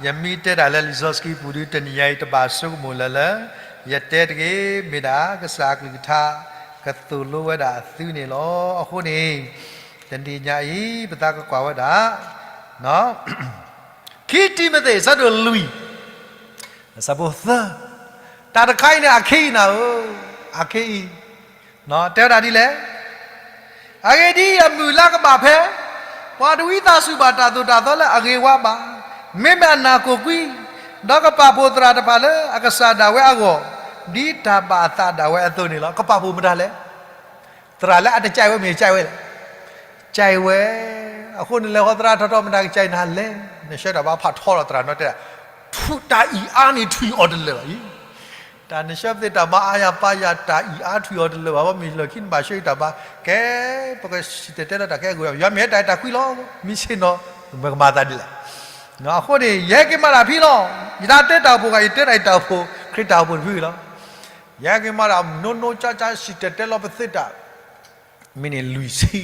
ယမ့ၢ်တဲတၢ်လၢလံာ်စီဆှံပူၤဒီး တနံၤညါအံၤတဘၣ်ဆိကမိၣ်လၢၤလၢ ယတဲတဂ့ၤ, မ့ၢ်ဒၣ်ကစၢ်အကလုၢ်ကထါ ကသိၣ်လိဝဲဒၣ်အသုန့ၣ်လီၤ. အဃိန့ၣ် တနံၤညါအံၤ ပသးကကွၢ်ဝဲဒၣ် ခံတံၤမသ့း အဆၢဒိၣ်လွံၢ် အဆၢဖိသၢ, တၢ်တခါအံၤန့ၣ် အခဲအံၤနၤဧၢ, အခဲအံၤ, တဲဝဲဒၣ်ဒ်လဲၣ်, အဂ့ၢ်ဒ်အံၤ, အမုၢ်လၢ်ကဘၣ်ဖဲ ပှၤတဝံသးစူၤဘၣ်တၢ်သိၣ်တၢ်သီလၢအဂ့ၤဝါဘၣ်, မ့မ့ၢ်အနၢ်ကိၢ်ကွံာ်, ဒီးကပာ်ဖှိၣ်သရၣ်တဖၣ်လၢအကစၢ်ဒၣ်ဝဲအဂီၢ်, ဒ်တၢ်ဘၣ်အသးဒၣ်ဝဲအသိးန့ၣ်လီၤ. ကပာ်ဖှိၣ်မတၤလဲၣ်, သရၣ်လၢအတကၠဲးဝဲ မ့ၢ်ကၠဲးဝဲလဲၣ်, ကၠဲးဝဲ, အဃိန့ၣ် လဲၤဃီၤသရၣ်ထီၣ်ထီၣ် မတၤကကၠဲးနၤလဲၣ်, နဆှၢတၢ်ဘါဖးထီလီၤသရၣ်နီၤတဲဒၣ်, တၢ်အံၤအါန့ၣ်ထွံၣ်အီၤတလၢာ်ဘၣ်အံၤ, တၢ်နဆှၢပသ့ၣ်တၢ်ဘါအါယၤပာ်ယၤ တၢ်အံၤအါထွံၣ်အီၤတလၢာ်ဘၣ်, ဘၣ်မ့ၢ်လၢခံနဘၣ်ဆှၢအံၤတၢ်ဘါ, ကဲ, ပကစံၣ်တဲၤတဲလီၤတၢ်ခဲအဂီၢ်, ယွၤမ့ၢ်ဟဲတၢ်အံၤတၢ်ကွံလီၤ, မ့ၢ်ဆ့ၣ်နီၤ, မ့ၢ်ကမၤသးဒ်လဲၣ်, အဃိန့ၣ် ယဟဲက့ၤမၤတၢ်ဖဲလီၤ, ယတၢ်တဲတၢ်အိၣ်ဖှိၣ်ဂၤ ယတဲတၢ်အံၤတၢ်အိၣ်ဖှိၣ် ခရံာ်တၢ်အိၣ်ဖှိၣ်တဖုလီၤ, ယဟဲက့ၤမၤတၢ် နိနိကၠါကၠါ စံၣ်တဲၤတဲလီၤပသ့ၣ်တၢ် မ့ၢ်န့ၣ်လွံၢ်ဆံ,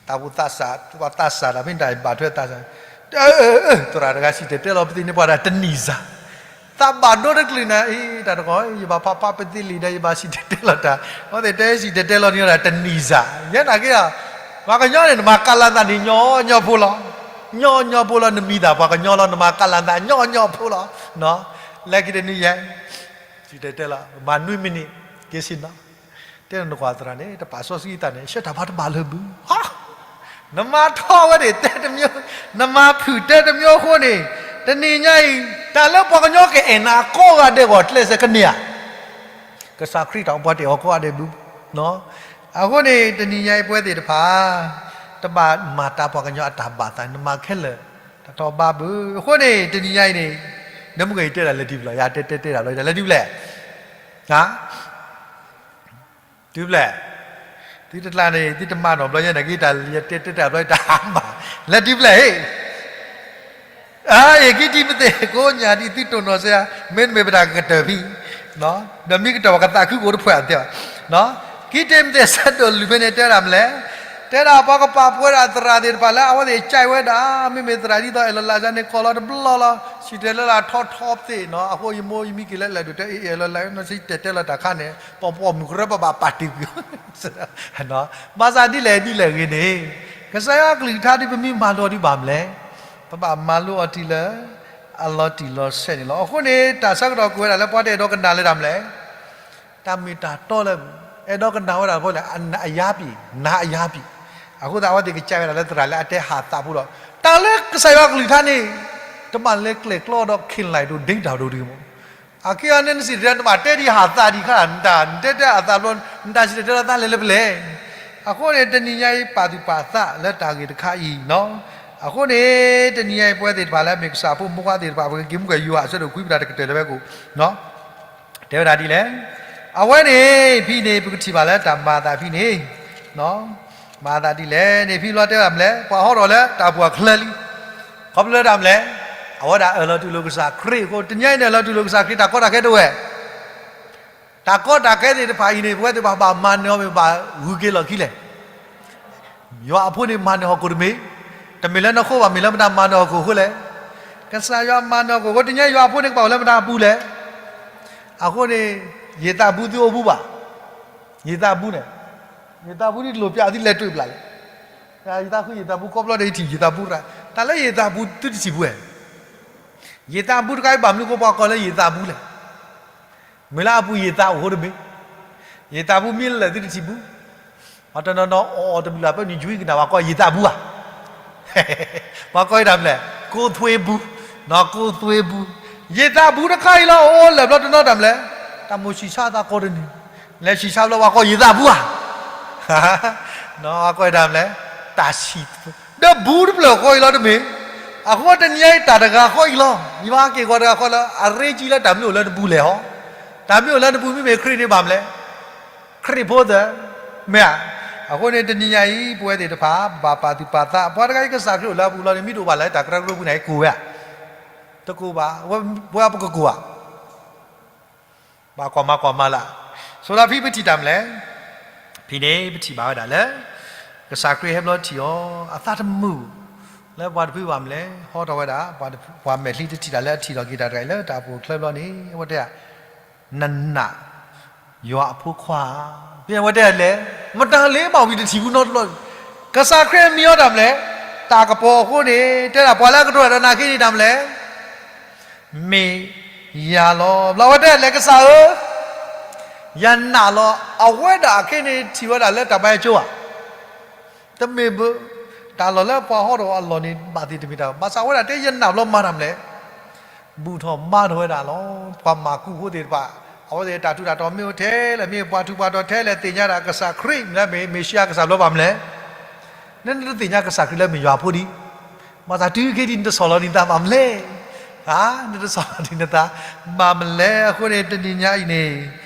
တၢ်အိၣ်သးစၢ်, ပှၤသးစၢ်တၢ်ဖဲန့ၣ်တၢ်ဘၣ်ထွဲသးစၢ်, သရၣ်တဂၤစံၣ်တဲၤတဲလီၤပသ့ၣ်န့ၣ် ပှၤဒၣ်တနံၣ်စၢ်, သးဘၣ်ဒိတကလုာ်နၤ, အ့ တၢ်တခီ ယဘၣ်ဖးဖးပသ့ၣ်လံဒီး ယဘၣ်စံၣ်တဲၤတဲလီၤတၢ်, အဝဲသ့ၣ်တဲစံၣ်တဲၤတဲလီၤန့ၣ်ဒၣ်တနံၣ်စၢ်, ယဲနာ်က့ဒီး, ပှၤကညီန့ၣ် နမၤကလၤသးန့ၣ် ညီညီဖိလီၤ, ညီညီဖိလီၤ, နမံၤသးပှၤကညီလီၤ, နမၤကလၤသးညီညီဖိလီၤ, လၢခံတနံၤယဲ စံၣ်တဲၤတဲလီၤ မၤနွံမံးနံး, က့ၤဆ့ၣ်နီၤ, တဲနကွၢ်သရၣ်န့ၣ် တပာ်စီဆှံသးန့ၣ် ဆှၢတၢ်ဘါတဘၣ်လၢၤဘၣ်, နမၤထီဝဲန့ၣ်တဲတမျိုး, နမၤဖုၣ်တဲတမျိုးအဃိန့ၣ်, တနံၤညါအံၤ တၢ်လၢပှၤကညီကအဲၣ်နၤကိးဂၤဒဲးဂီၢ်ကျဲးစၢးကန့ၢ်ဧါ, ကစၢ်ခရံာ်တၢ်အိၣ်ဖှိၣ်တအဲၣ်အီၤကိးဂၤဒဲးဘၣ်, အဃိန့ၣ် တနံၤညါအံၤပဝဲသ့ၣ်တဖၣ်, တဘၣ်မၤတၢ်ပှၤကညီအတၢ်ဘၣ်သး နမၤခဲလၢာ်, တၢ်ထီၣ်ဘါဘၣ်, အဃိန့ၣ် တနံၤညါအံၤန့ၣ်, ဒီမုၢ်ဂီၤအံၤတဲဒၣ်လဲၤတုၤဖဲလဲၣ်, ယတဲတဲတဲဒၣ်ဘျီ ယတဲလဲၤတုၤဖဲလဲၣ်, တုၤဖဲလဲၣ်, သုတကျါန့ၣ် သုတမၤနီၣ်ဘျီယဲနာ်က့ တၢ်ယတဲတဲတၢ်ဘျီတၢ်ဟါမၢ်, လဲၤတုၤဖဲလဲၣ်ဟ့ၣ် အ့ ခံတံၤမသ့း ကိးညါဒ်သုတိၢ်နီၣ်စ့ၢ်ဧါ, မ့တမ့ၢ်ပတၢ်ကတၢၢ်ဖံ, ဒီးမ့ၢ်ကတၢၢ်ပှၤကသးခုကိးတဖှဲးအသ့ဘၣ်, ခံတံၤမသ့း ဆၢဒိၣ်လွံၢ်ဖဲန့ၣ်တဲဒၣ်မနုၤလဲၣ်, တဲဒၣ်ပှၤကပာ်ပှဲၤဒၣ်သရၣ်သ့ၣ်တဖၣ်လၢအဝဲသ့ၣ်ကၠဲးဝဲဒၣ်, မ့မ့ၢ်သရၣ်ဒ်သိးအဲၣ်လီၤလၢ်န့ၣ် ခီလီၤတဘျီလီၤ, စံၣ်တဲၤတဲလီၤထီထီပသ့ၣ်နီၤ, အဃိယမိၢ်ယမံက့ၤလၢအဲၣ်ဒိးတဲအဲၣ်လီၤလၢ် နစံၣ်တဲၤတဲလီၤတၢ်ခါန့ၣ် ပှၤပိာ်မုၣ်ကရၢပဘၣ်ပာ်တ့ၢ်ကွံာ် ဘၣ်ဆၣ်ဒ်လဲၣ်ဒ်လဲၣ်ဂ့ၤန့ၣ်, ကစၢ်ယွၤအကလုၢ်ကထါဒ်ပမ့ၢ်မၤလိအီၤဒ်ဘၣ်မနုၤလဲၣ်, ပဘၣ်မၤလိအီၤတုၤလၢ အလီၤတံၢ်လီၤဆဲးန့ၣ်လီၤ. အဃိန့ၣ် တၢ်ဆၢကတီၢ်ကွံာ်ဝဲဒၣ်လၢပှၤတအဲၣ်ဒိးကနၣ်လၢတၢ်မနုၤလဲၣ်, တၢ်မ့ၢ်တၢ်တီလၢ အဲၣ်ဒိးကနၣ်ဝဲဒၣ်ဖိလဲၣ်, အယါပံၤ, နၤအယါပံၤ. အဃိသတးအဝဲသ့ၣ်ကစၢ်ဝဲဒၣ်လၢသရၣ်လၢအတဲဟးသးဖိဒီး တၢ်လၢကစၢ်ယွၤကလုၢ်ကထါန့ၣ် တဘၣ်လဲၤကျဲၣ်ကျီဒီး ခ့လၢ်ဒိးဒ့တၢ်ဒိၣ်ဒုမး. အခံဂၤန့ၣ် နစံၣ်တဲၤတဲၤ နဘၣ်တဲဒံးဟးသးဒံးခါ, နတၢ်တဲအသးဘျီ, နတၢ်စံၣ်တဲၤတဲၤလီၤသးလဲၤလၢပလဲၣ်. အဃိန့ၣ် တနံၤညါအံၤ ပာ်သူၣ်ပာ်သးလၢတၢ်ဂ့ၢ်တခါအံၤနီၤ. အဃိန့ၣ် တနံၤညါအံၤ ပဝဲသ့ၣ်တဖၣ်လၢအမ့ၢ်ကစၢ်ဖိမိၢ်ပှၢ်သ့ၣ်တဖၣ် ပကက့ၤမူကွဲၢ်ယွၤအဆၢဒိၣ်ခွံ ပတၢ်တကတၢၢ်လၢၤဝဲကိၣ် တဲဝဲဒၣ်ဒ်လဲၣ်. အဝဲန့ၣ် ဖဲန့ၣ် ပကထံၣ်ဘၣ်လၢတၢ်မၤအသးဖဲန့ၣ်, မၤအသးဒ်လဲၣ်န့ၣ် ဖဲလီၤတဲဝဲဒၣ်မနုၤလဲၣ်, ပှၤဟီထီၣ်လၢတၢ်ပှၢ်ချၢလံ. ခီဖျိလၢတၢ်မနုၤလဲၣ်, အဝဲဒၣ်အၢၣ်လီၤတူၢ်လိာ်ကစၢ်ခရံာ်အဃိ, တနံၤညါအံၤန့ၣ် အၢၣ်လီၤတူၢ်လိာ်ကစၢ်ခရံာ် တၢ်ကီတၢ်ခဲတအိၣ်ဝဲ တၢ်ကီတၢ်ခဲသ့ၣ်တဖၣ်အံၤန့ၣ် ပဝဲသ့ၣ်တဖၣ်ဘၣ်မၤနၢၤအီၤမ့ၢ်ဘၣ်ဂုၤက့ၤလီၢ်ခံလဲၣ်. ယွၤအဖိန့ၣ်မၤနၢၤဟီၣ်ခိၣ်တမ့ၢ်, တမ့ၢ်လၢနဃိဘၣ် မ့ၢ်လၢပတၢ်မၤနၢၤဟီၣ်ခိၣ်အဃိလဲၣ်. ကစၢ်ယွၤမၤနၢၤဟီၣ်ခိၣ်အဃိ တနံၤညါယွၤအဖိန့ၣ်ကဘၣ်အိၣ်လၢပတၢ်ပူၤလဲၣ်. အဃိန့ၣ် ယံာ်သးဘူသုအိၣ်ဘူးဘၣ်. ယံာ်သးဘူန့ၣ်, ယံာ်သးဘူဒ်တလိၣ်ပျးသုလဲၤတွံၢ်ပျးလဲၣ်. ယံာ်သးဃုယံာ်သးဘူ ခီဖျိဒီးယထံၣ်ယံာ်သးဘူတဂၤ, တၢ်လၢယံာ်သးဘူသုတထံၣ်ဘူးဧါ. ယံာ်သးဘူတခါအံၤဘၣ်မနုၤအဃိပှၤကိးလၢယံာ်သးဘူလဲၣ်. မ့ၢ်လၢအပူၤယံာ်သးအိၣ်အဃိတမ့ၢ်, ယံာ်သးဘူမ့ၢ်လၢာ်သုတထံၣ်ဘူး. ပှၤတနီၤနီၤအီၣ်အီၤတဘျုးလၢ် ဖဲန့ၣ်ယွံကနၣ် ပှၤကိးယံာ်သးဘူဧါ. ပှၤကိးယတၢ်မနုၤလဲၣ်, ကိးသွ့ဘူ, ကိးသွ့ဘူ. ယံာ်သးဘူတခါအံၤလီၤ အိၣ်လၢာ်ဘျီတနီၤတၢ်မနုၤလဲၣ်, တၢ်မိၣ်ဆံးဆါသးကိးတနံၤ, လဲၤဆံးဆါဘျီပှၤကိးယံာ်သးဘူဧါ. ပှၤကိးယတၢ်မနုၤလဲၣ်, တၢ်ဆံး, ဒီးဘူတဖျၢၣ်ဃီအံၤလီၤတမ့ၢ်. အဃိတနံၤညါအံၤတၢ်တဂၤဃီအံၤလီၤ, ယွၤက့ၢ်ဂီၤတဂၤဃီလၢအရ့ကံလၢတၢ်မ့ၢ်အိၣ်လၢနပူၤလဲၣ်ဟီ. တၢ်မ့ၢ်အိၣ်လၢနပူၤမ့မ့ၢ်ခရံာ်န့ၣ်ဘၣ်မနုၤလဲၣ်, ခရံာ်ဖိသၢ, မ့ၢ်ဧါ. အဃိန့ၣ်တနံၤညါအံၤ ပဝဲသ့ၣ်တဖၣ် ဘၣ်ပာ်သူၣ်ပာ်သး, ပှၤတဂၤအံၤကစၢ်ခရံာ်အိၣ်လၢအပူၤလီၤန့ၣ် မ့ၢ်တအိၣ်ဘၣ်လၢတၢ်ကရၢကရိပူၤန့ၣ် ကိၢ်ဝဲဧါ. တကိၢ်ဘၣ်, ဝဲပကကိၢ်ဧါ. ဘၣ်ကွၢ်မၤကွၢ်မၤလၢ်, ဆိလၢဖဲပထံၣ်တၢ်မနုၤလဲၣ်, ဖဲန့ၣ်ပထံၣ်ဘၣ်ဝဲဒၣ်လၢ ကစၢ်ခရံာ်ဟဲဘျီထံၣ်အီၤ အသးတမုာ် လၢပှၤတဖုဘၣ်မနုၤလဲၣ်, ဟီထီၣ်ဝဲဒၣ် ပှၤမဲာ်ချံတထံၣ်တၢ်လၢအထံၣ်ထီၣ်က့ၤတၢ်တဂၤအံၤလၢတၢ်အိၣ်ဖှိၣ်ချၢဘျီန့ၣ် အဝဲတဲ နနာ် ယွၤအဖိခွါ, ဖဲအဝဲတဲလဲၣ်, မတၤလဲၣ်ဘၣ်ဝံၤတထံၣ်ဘူးနီတဘျီ, ကစၢ်ခရံာ်မံအီၤတၢ်မနုၤလဲၣ်, တၢ်ကပီၤအဃိန့ၣ် တဲဒၣ်ပှၤလၢအကတိၤတၢ်ဒီးနၤခဲအံၤန့ၣ်တၢ်မနုၤလဲၣ်, မ့ၢ်ယၤလီၤ. ဘျီအဝဲတဲလဲၣ် ကစၢ်ဧၢ, ယနာ်လီၤ. အဝဲဒၣ်အခဲအံၤန့ၣ် ထံၣ်ဝဲဒၣ်လၢတၢ်ဘါယွၤကၠိဧါ တမ့ၢ်ဘၣ်, တၢ်လီၢ်လၢပှၤဟီထီၣ်အလီၢ်န့ၣ် ဘၣ်သ့ၣ်တမ့ၢ်တၢ်, ဘၣ်ဆၣ်အဝဲဒၣ်တဲယနာ်ဘျီမၤတၢ်မနုၤလဲၣ်, ဘူၣ်ထီၣ်ဘါထီၣ်ဝဲဒၣ်လီၤ. ပှၤမၤကူၣ်ဖိသ့ၣ်တဖၣ်, အဝဲသ့ၣ်တၢ်ထူးတၢ်တီၤမ့ၢ်အိၣ်ထဲလဲၣ်, မ့ၢ်ပှၤထူးပှၤတီၤထဲလဲၣ်, သ့ၣ်ညါဒၣ်ကစၢ်ခရံာ်မ့ၢ်လၢမ့ၢ်ၡံအၤကစၢ်ဘျီဘၣ်မနုၤလဲၣ်, နနတသ့ၣ်ညါကစၢ်ခရံာ်လၢမ့ၢ်ယွၤအဖိဒံး, ဘၣ်ဆၣ်တုၤခဲအံၤနတဆီၣ်လီၤနသးဘၣ်မနုၤလဲၣ်, နတဆီၣ်လီၤနသး ဘၣ်မနုၤလဲၣ်. အဃိန့ၣ် တနံၤညါအံၤန့ၣ်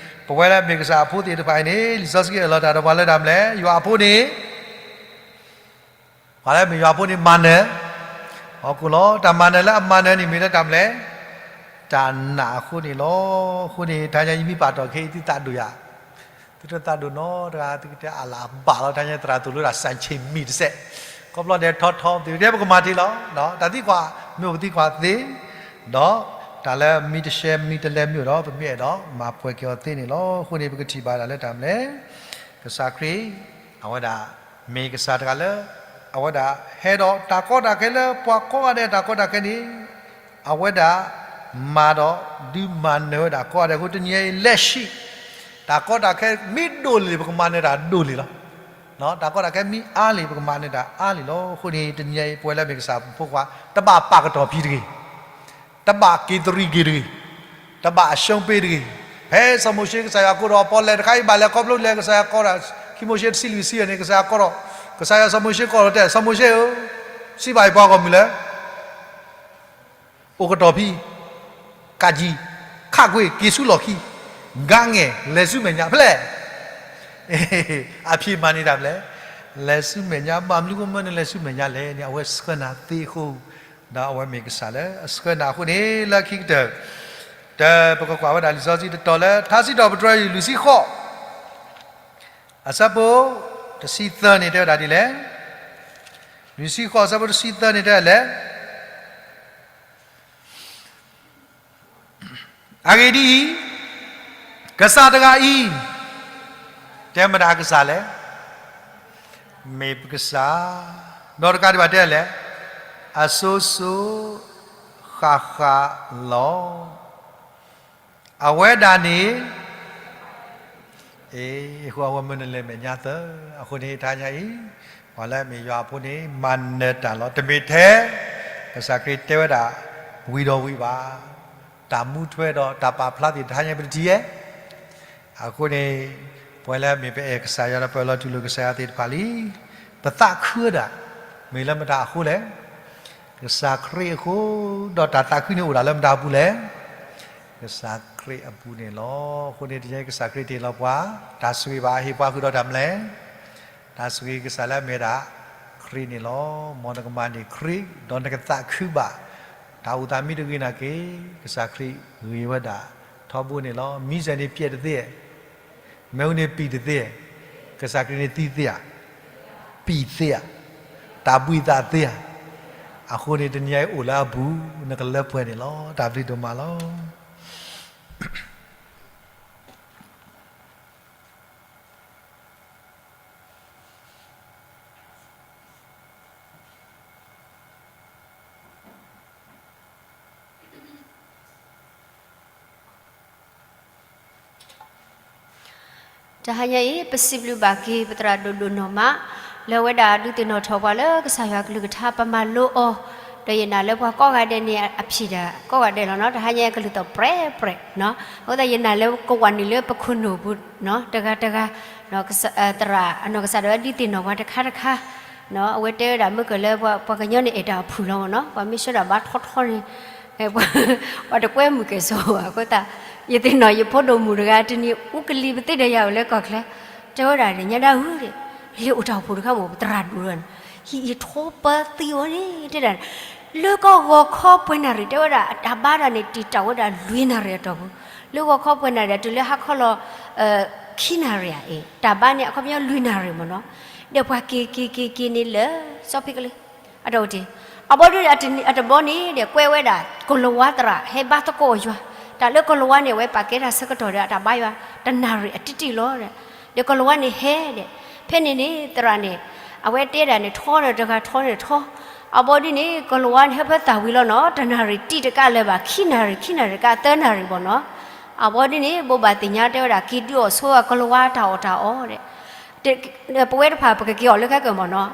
ပဝဲလၢမ့ၢ်ကစၢ်အဖိသ့ၣ်တဖၣ်အံၤန့ၣ် လံာ်စီဆှံအၢၣ်လီၤတၢ်ဒီးပှၤလၢတၢ်မနုၤလဲၣ်, ယွၤအဖိန့ၣ် ပှၤလၢမ့ၢ်ယွၤအဖိန့ၣ်မၤနၢၤ, ဟီၣ်ခိၣ်လီၤ. တၢ်မၤနၢၤလၢအမၤနၢၤန့ၣ်မ့ၢ်လၢတၢ်မနုၤလဲၣ်, တၢ်နာ်အဃိန့ၣ်လီၤ. အဃိန့ၣ် တနံၤညါအံၤမ့ၢ်ပာ်တီၢ်ခဲအံၤ သုသးဒိၣ်ယၤ, သုတသးဒိၣ်နီတဂၤ, သုကတဲအလၢ်ဘၣ်လီၤ. တနံၤညါသရၣ်သိၣ်လိတၢ်စၢ်ဆ့ၣ်မံၤတစဲး, ခီဖျိဒဲးထီထီသ့ၣ် ပကမၤတ့ၢ်လီၤ. တၢ်သံကွၢ်မ့ၢ်အိၣ်ပသံကွၢ်သ့, ဒီးတၢ်လၢမ့ၢ်တရှဲမ့ၢ်တလဲမ့ၢ်အိၣ်ဒီး ပမ့ၢ်အဲၣ်ဒိးမၤပှဲၤက့ၤအီၤသ့န့ၣ်လီၤ. အဃိန့ၣ် ပကထံၣ်ဘၣ်ဒၣ်လၢတၢ်မနုၤလဲၣ်, ကစၢ်ခရံာ် အဝဲဒၣ် မ့ၢ်ကစၢ်တဂၤလၢ အဝဲဒၣ်ဟဲဒီးတၢ်ကီတၢ်ခဲလၢပှၤကိးဂၤဒဲး တၢ်ကီတၢ်ခဲန့ၣ် အဝဲဒၣ်မၤဒီးဒုးမၤနၢၤဝဲဒၣ်ကိးဂၤဒဲးအဃိ တနံၤညါအံၤ လက်ရှိ တၢ်ကီတၢ်ခဲမ့ၢ်ဒိၣ်လံ ပကမၤနၢၤတၢ်ဒိၣ်လံလီၤ. တၢ်ကီတၢ်ခဲမ့ၢ်အါလံ ပကမၤနၢၤတၢ်အါလံလီၤ. အဃိန့ၣ် တနံၤညါအံၤ ပဝဲလၢမ့ၢ်ကစၢ်ဖိခွါ တဘၣ်ပာ်ကတီၤဖံးတဂ့ၤ တဘၣ်က့ၤသရံးက့ၤတဂ့ၤ, တဘၣ်အရှုံးပေးတဂ့ၤ. ဖဲစီၤမိၤၡ့ကစၢ်ယွၤကိးထီၣ် ပီၣ်လဲၣ်တခါအံၤဘၣ်လဲၤခီဖျိလဲၤ ကစၢ်ယွၤကိးထီၣ် ခံမိၤၡ့တဆံလွံၢ်ဆံန့ၣ် ကစၢ်ယွၤကိးထီၣ်, ကစၢ်ယွၤစီၤမိၤၡ့ကိးထီၣ်တဲ စီၤမိၤၡ့ဧၢ, စံးဘၣ်အံၤပှၤဂီၢ်မုၢ်လၢ အိၣ်ကတီၤဖံး, ကးကံ, ခးကွံာ် က့ၤဆူလီၢ်ခံ, ဂါငဲၢ် လဲၤဆူမဲာ်ညါဖဲလဲၣ်. အဖံးမၤန့ၢ်တၢ်ဖဲလဲၣ်, လဲၤဆူမဲာ်ညါ ဘၣ်မနုၤဃိမ့ၢ်နလဲၤဆူမဲာ်ညါလဲၣ်န့ၣ် အဝဲဆှၢနၤသ့အဃိ ဒီးအဝဲမ့ၢ်ကစၢ်လၢအဆှၢနၤအဃိန့ၣ် လၢခံကတၢၢ် တၢ်ပကကွၢ်ဝဲဒၣ်လံာ်စီဆှံတတီၤလၢ ထါစံးထီၣ်ပတြၢၤအံၤ လွံၢ်ဆံဃိး အဆၢဖိ တဆံသၢန့ၣ် တဲဝဲဒၣ်ဒ်လဲၣ်. လွံၢ်ဆံဃိး အဆၢဖိတဆံသၢန့ၣ် တဲလဲၣ်. အဂ့ၢ်ဒ်အံၤ, ကစၢ်တဂၤအံၤ, တဲမတၤကစၢ်လဲၣ်, မ့ၢ်ပကစၢ်, ဒီးတကးဒံးဘၣ်တဲလဲၣ်, အစိၤစိၤ, ဃ တၢ်ဃးလီၤ. အဝဲဒၣ်န့ၣ် အဃိအဝဲမၢနလဲၤမဲာ်ညါသၢ. အဃိန့ၣ်တဟါညါအံၤ ပှၤလၢအမ့ၢ်ယွၤအဖိန့ၣ် မၤနၢၤတၢ်လီၤ. တမ့ၢ်ထဲ ကစၢ်ခရံာ်တဲဝဲဒၣ် ဝံၤဒီးဝံၤဘၣ်. တၢ်မူထွဲဒီးတၢ်ပာ်ဖျါသ့ၣ်တဟါညါပတထံၣ်ဧါ. အဃိန့ၣ် ပဝဲလၢအမ့ၢ်ပအဲၣ်ကစၢ်ယွၤဒီးပလီၤတူၢ်လိာ်ကစၢ်ယွၤသ့ၣ်တဖၣ်လံ ပသးခုဝဲဒၣ် မ့ၢ်လၢမတၤအဃိလဲၣ်. ကစၢ်ခရံာ်အဃိ ဒီးတၢ်သးခုန့ၣ်အိၣ်ဒၣ်လၢမတၤအပူၤလဲၣ်. ကစၢ်ခရံာ်အပူၤန့ၣ်လီၤ. အဃိန့ၣ်တနံၤအံၤ ကစၢ်ခရံာ်တ့ၢ်လီၤပှၤ တၢ်ဆိၣ်ဂ့ၤဘၣ်ဟ့ၣ်ပှၤဃုာ်ဒီးတၢ်မနုၤလဲၣ်. တၢ်ဆိၣ်ဂ့ၤကစၢ်လၢအမ့ၢ်ဒၣ် ခရံာ်န့ၣ်လီၤ. မ်နကမၤန့ၢ်ခရံာ် ဒီးနကသးခုဘၣ် တၢ်အိၣ်သးမ့ၢ်တဂ့ၤနာ်က့ ကစၢ်ခရံာ်ဂ့ၤဝဲဒၣ်ထီဘိန့ၣ်လီၤ. မံစဲန့ၣ် ပျဲတသ့ မ့ၣ်အူန့ၣ်ပံာ်တသ့, ကစၢ်ခရံာ်န့ၣ်သံသ့ဧါ, ပံာ်သ့ဧါ, တၢ်ဘှံးသးသ့ဧါ. အဃိန့ၣ်တနံၤအံၤအိၣ်လၢအပူၤ နကလၢပှဲၤန့ၣ်လီၤ. တၢ်ဘျုးဒိၣ်မးလီၤ. တဟါညါအံၤ ပစံးဘျုးဘၣ်က့ၤ ပသရၣ်ဒိၣ်ဒိၣ်နီၢ်မး လၢအဝဲဒၣ်ဒုးသ့ၣ်နီၣ်ထီၣ်ပှၤလၢကစၢ်ယွၤကလုၢ်ကထါ ပမၤလိအီၤ, ဒီးယနာ်လၢပှၤကိးဂၤဒဲးန့ၣ်အဖံးဒၣ် ကိးဂၤဒဲးလီၤနီၤ. တဟါညါအံၤကလုၢ်သီၣ်ပြဲၢ်ပြဲၢ်နီၤ. အဃိသတးယနာ်လၢကဝၤနုာ်လၢပခိၣ်နူာ်ပူၤနီၤ တဂၤတဂၤ သရၣ်အနီၢ်ကစၢ်ဒၣ်ဝဲဒုးသ့ၣ်နီၣ်ပှၤတခါတခါ အဝဲတဲဝဲဒၣ်မ့ၢ်ကၢၢ်လၢပှၤကညီန့ၣ်အဲၣ်တၢ်အဖုၣ်လီၤမ့ၢ်နီၤ. ပှၤမ့ၢ်ဆှၢတၢ်ဘါထီထီန့ၣ် ပှၤတကွဲမုာ်ကဲၣ်ဆိးဘၣ်အဃိသတး ယသ့ၣ်နီၣ်ယဖိဒိၣ်မုၣ်တဂၤတနံၤ အူကလံၤပသ့ၣ်ဒီးယၤအိၣ်လၢကီၢ်ချၢ တဲဝဲဒၣ်န့ၣ် ညါဒၣ်ဧၢ, လဲၤအိၣ်တၢ်အိၣ်ဖှိၣ်တခါမ့ၢ် ပသရၣ်ဒိၣ်ဒီးန့ၣ် ဟံၣ်အံၤထီပသံအီၤန့ၣ် တဲဒၣ် လၢကီၢ်ဂီၤခီပှဲၤနၣ်ရံၣ် တဲဝဲဒၣ် အတၢ်ဘါဒၣ်န့ၣ် တံာ်တာ်ဝဲဒၣ်လွံၢ်နၣ်ရံၣ်အတီၢ်ပူၤ, လၢဂီၤခီပှဲၤနၣ်ရံၣ် တုၤလၢဟါခီလီၤ ခံနၣ်ရံၣ်ဧါ, တၢ်ဘါန့ၣ် အခီပညီလွံၢ်နၣ်ရံၣ်မ့ၢ်နီၤ. ဒီးပှၤက့ၤက့ၤက့ၤက့ၤန့ၣ်လၢ စီဖ့ကလ့ အတၢ်အိၣ်တ့ၢ် အဘီဒုး အတဘျီန့ၣ်ဒီး ကွဲးဝဲဒၣ် ကီၤလၤဝါသရၣ် ဟဲဘါသကိးယွၤ, တၢ်လၢကီၤလၤဝါန့ၣ် အဝဲပာ်ကဲတၢ်ဆၢကတီၢ်ဒီးအတၢ်ဘါယွၤ တနၣ်ရံၣ်အတံၢ်တံၢ်လီၤ. ဒီးကီၤလၤဝါန့ၣ်ဟဲဒီး ဖဲန့ၣ်န့ၣ် သရၣ်န့ၣ် အဝဲတဲဒၣ်န့ၣ် ထီဒီးတဂၤထီန့ၣ်ထီ, အဘီဒုးန့ၣ် ကီၤလၤဝါန့ၣ် ဟၢဖၢသၣ်ဝံၤလီၤနီၤ တနၣ်ရံၣ်တံၢ်တကးလၢၤဘၣ် ခံနၣ်ရံၣ် ခံနၣ်ရံၣ်တကး သၢနၣ်ရံၣ်ဘၣ်နီၤ. အဘီဒုးန့ၣ် ဘိးဘၣ်သ့ၣ်ညါတဲဝဲဒၣ် က့ၤဒုးအီၣ်ဆိအကီၤလၤဝါတၢ်အီၣ်တၢ်အီဒီး ပဝဲတဖၣ်ပကက့ၤအီၣ်လၢခဲကၢၢ်မ့ၢ်နီၤ.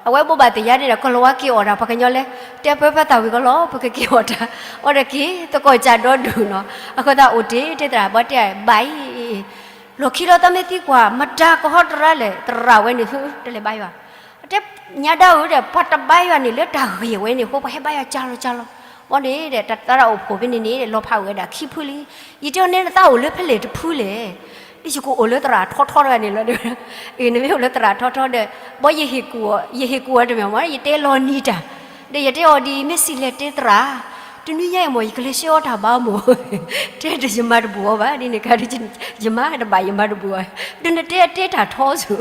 အဝဲဘိးဘၣ်သ့ၣ်ညါန့ၣ်ဒီး ကီၤလၤဝါက့ၤအီၣ်တၢ် ပှၤကညီလဲၣ်, တဲပၢပၢသၣ်ဝံၤကီၤလၤ ပကက့ၤအီၣ်တၢ်, အီဒီးက့ၤ သကိးကၢ်ဒီဒူၣ်နီၤ. အဃိသတးအိၣ်တ့ၢ် တဲသရၣ်ဘီတဲဘၣ်အံၤ လီၢ်ခံလီၤတၢ်မ့ၢ်သံကွၢ် မတၤကဟီတရါလဲၣ် သရၣ်ဝဲန့ၣ် တလဲၤဘါယွၤ. တဲညါဒၣ်ဧၢဒီး ပှၤတဘါယွၤန့ၣ် လၢတၢ်ဂ့ၢ်ဝဲန့ၣ် အဃိပှၤဟဲဘါယွၤကၢ်လီၤကၢ်လီၤ. ဘီန့ၣ်ဒီး တၢ်သရၣ်အိၣ်ဖှိၣ်ဖဲန့ၣ်န့ၣ် လီၤဖးဝဲဒၣ်ခံဖုလံ. ယတဲအီၤန့ၣ် နသးအိၣ်လၢဖဲလဲၣ်တဖုလဲၣ်. ဒီးယကအိၣ်လၢသရၣ်ထီထီတဂၤန့ၣ်လီၤ. အ့ နမ့ၢ်အိၣ်လၢသရၣ်ထီထီဒီး ဘီယဟ့ၣ်ကူၣ်အီၤ ယဟ့ၣ်ကူၣ်အီၤတမ့ၢ်မ့ၢ် ယတဲလီၤနံၤတၢ် ဒီးယတဲအီၤဒ်အံၤ မ့ၢ်စံးလဲၤတဲသရၣ် တနွံညါအံၤမ့ၢ် ယကလဲၤဆှၢအီၤတၢ်ဘါမ့ၢ် တဲဒီးယမၤတဘူးအီၤဘၣ် ဒ်န့ၣ်ခါဒီး ယမၤတဘၣ်ယမၤတဘူးအီၤ ဒီးနတဲတဲတၢ်ထီဆူ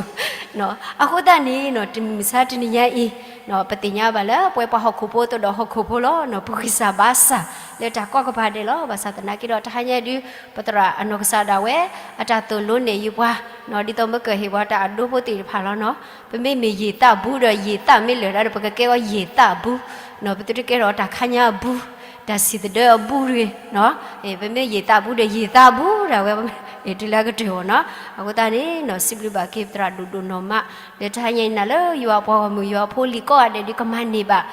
အဃိသတးန့ၣ် တမုၢ်မဆါတနံၤညါအံၤ ပသ့ၣ်ညါဘၣ်လၢ ပဝဲပှၤဟီၣ်ခိၣ်ဖိသိးဒီးဟီၣ်ခိၣ်ဖိလီၤ. ပဂံၢ်စၢ်ဘါစၢ်လၢတၢ်ကီကပၤဒဲးလီၤ. ဘၣ်ဆၣ်သနာ်က့ဒီး တဟါညါဒုး ပသရၣ်အနီၢ်ကစၢ်ဒၣ်ဝဲ အတၢ်သိၣ်လိန့ၣ် ယပှၤ ဒ်သိးမ့ၢ်ကဟ့ၣ်ပှၤတၢ်အဒိဖိသ့ၣ်တဖၣ်လီၤနီၤ. ပမ့မ့ၢ်ယံာ်သးဘူးဒီးယံာ်သးမ့ၢ်လၢာ်ဒၣ်ဒီး ပကကဲအီၤယံာ်သးဘူး, ပသုတကဲထီၣ်တၢ်ခါညါအဘူး, တၢ်စံၣ်သဒၢအဘူးတဂ့ၤ, ပမ့ၢ်ယံာ်သးဘူးဒီးယံာ်သးဘူးဒၣ်ဝဲ တုၤလၢအကတၢၢ်အီၤနီၤ. အဃိသတးန့ၣ် စံးဘျုးဘၣ်က့ၤပသရၣ်ဒိၣ်ဒိၣ်နီၢ်မး လၢတဟါညါအံၤ နာ်လၢယွၤအပှၤဂီၢ်မုၢ် ယွၤအဖိလံၤကိးဂၤဒဲးဒုးကမၤန့ၢ်ဘၣ်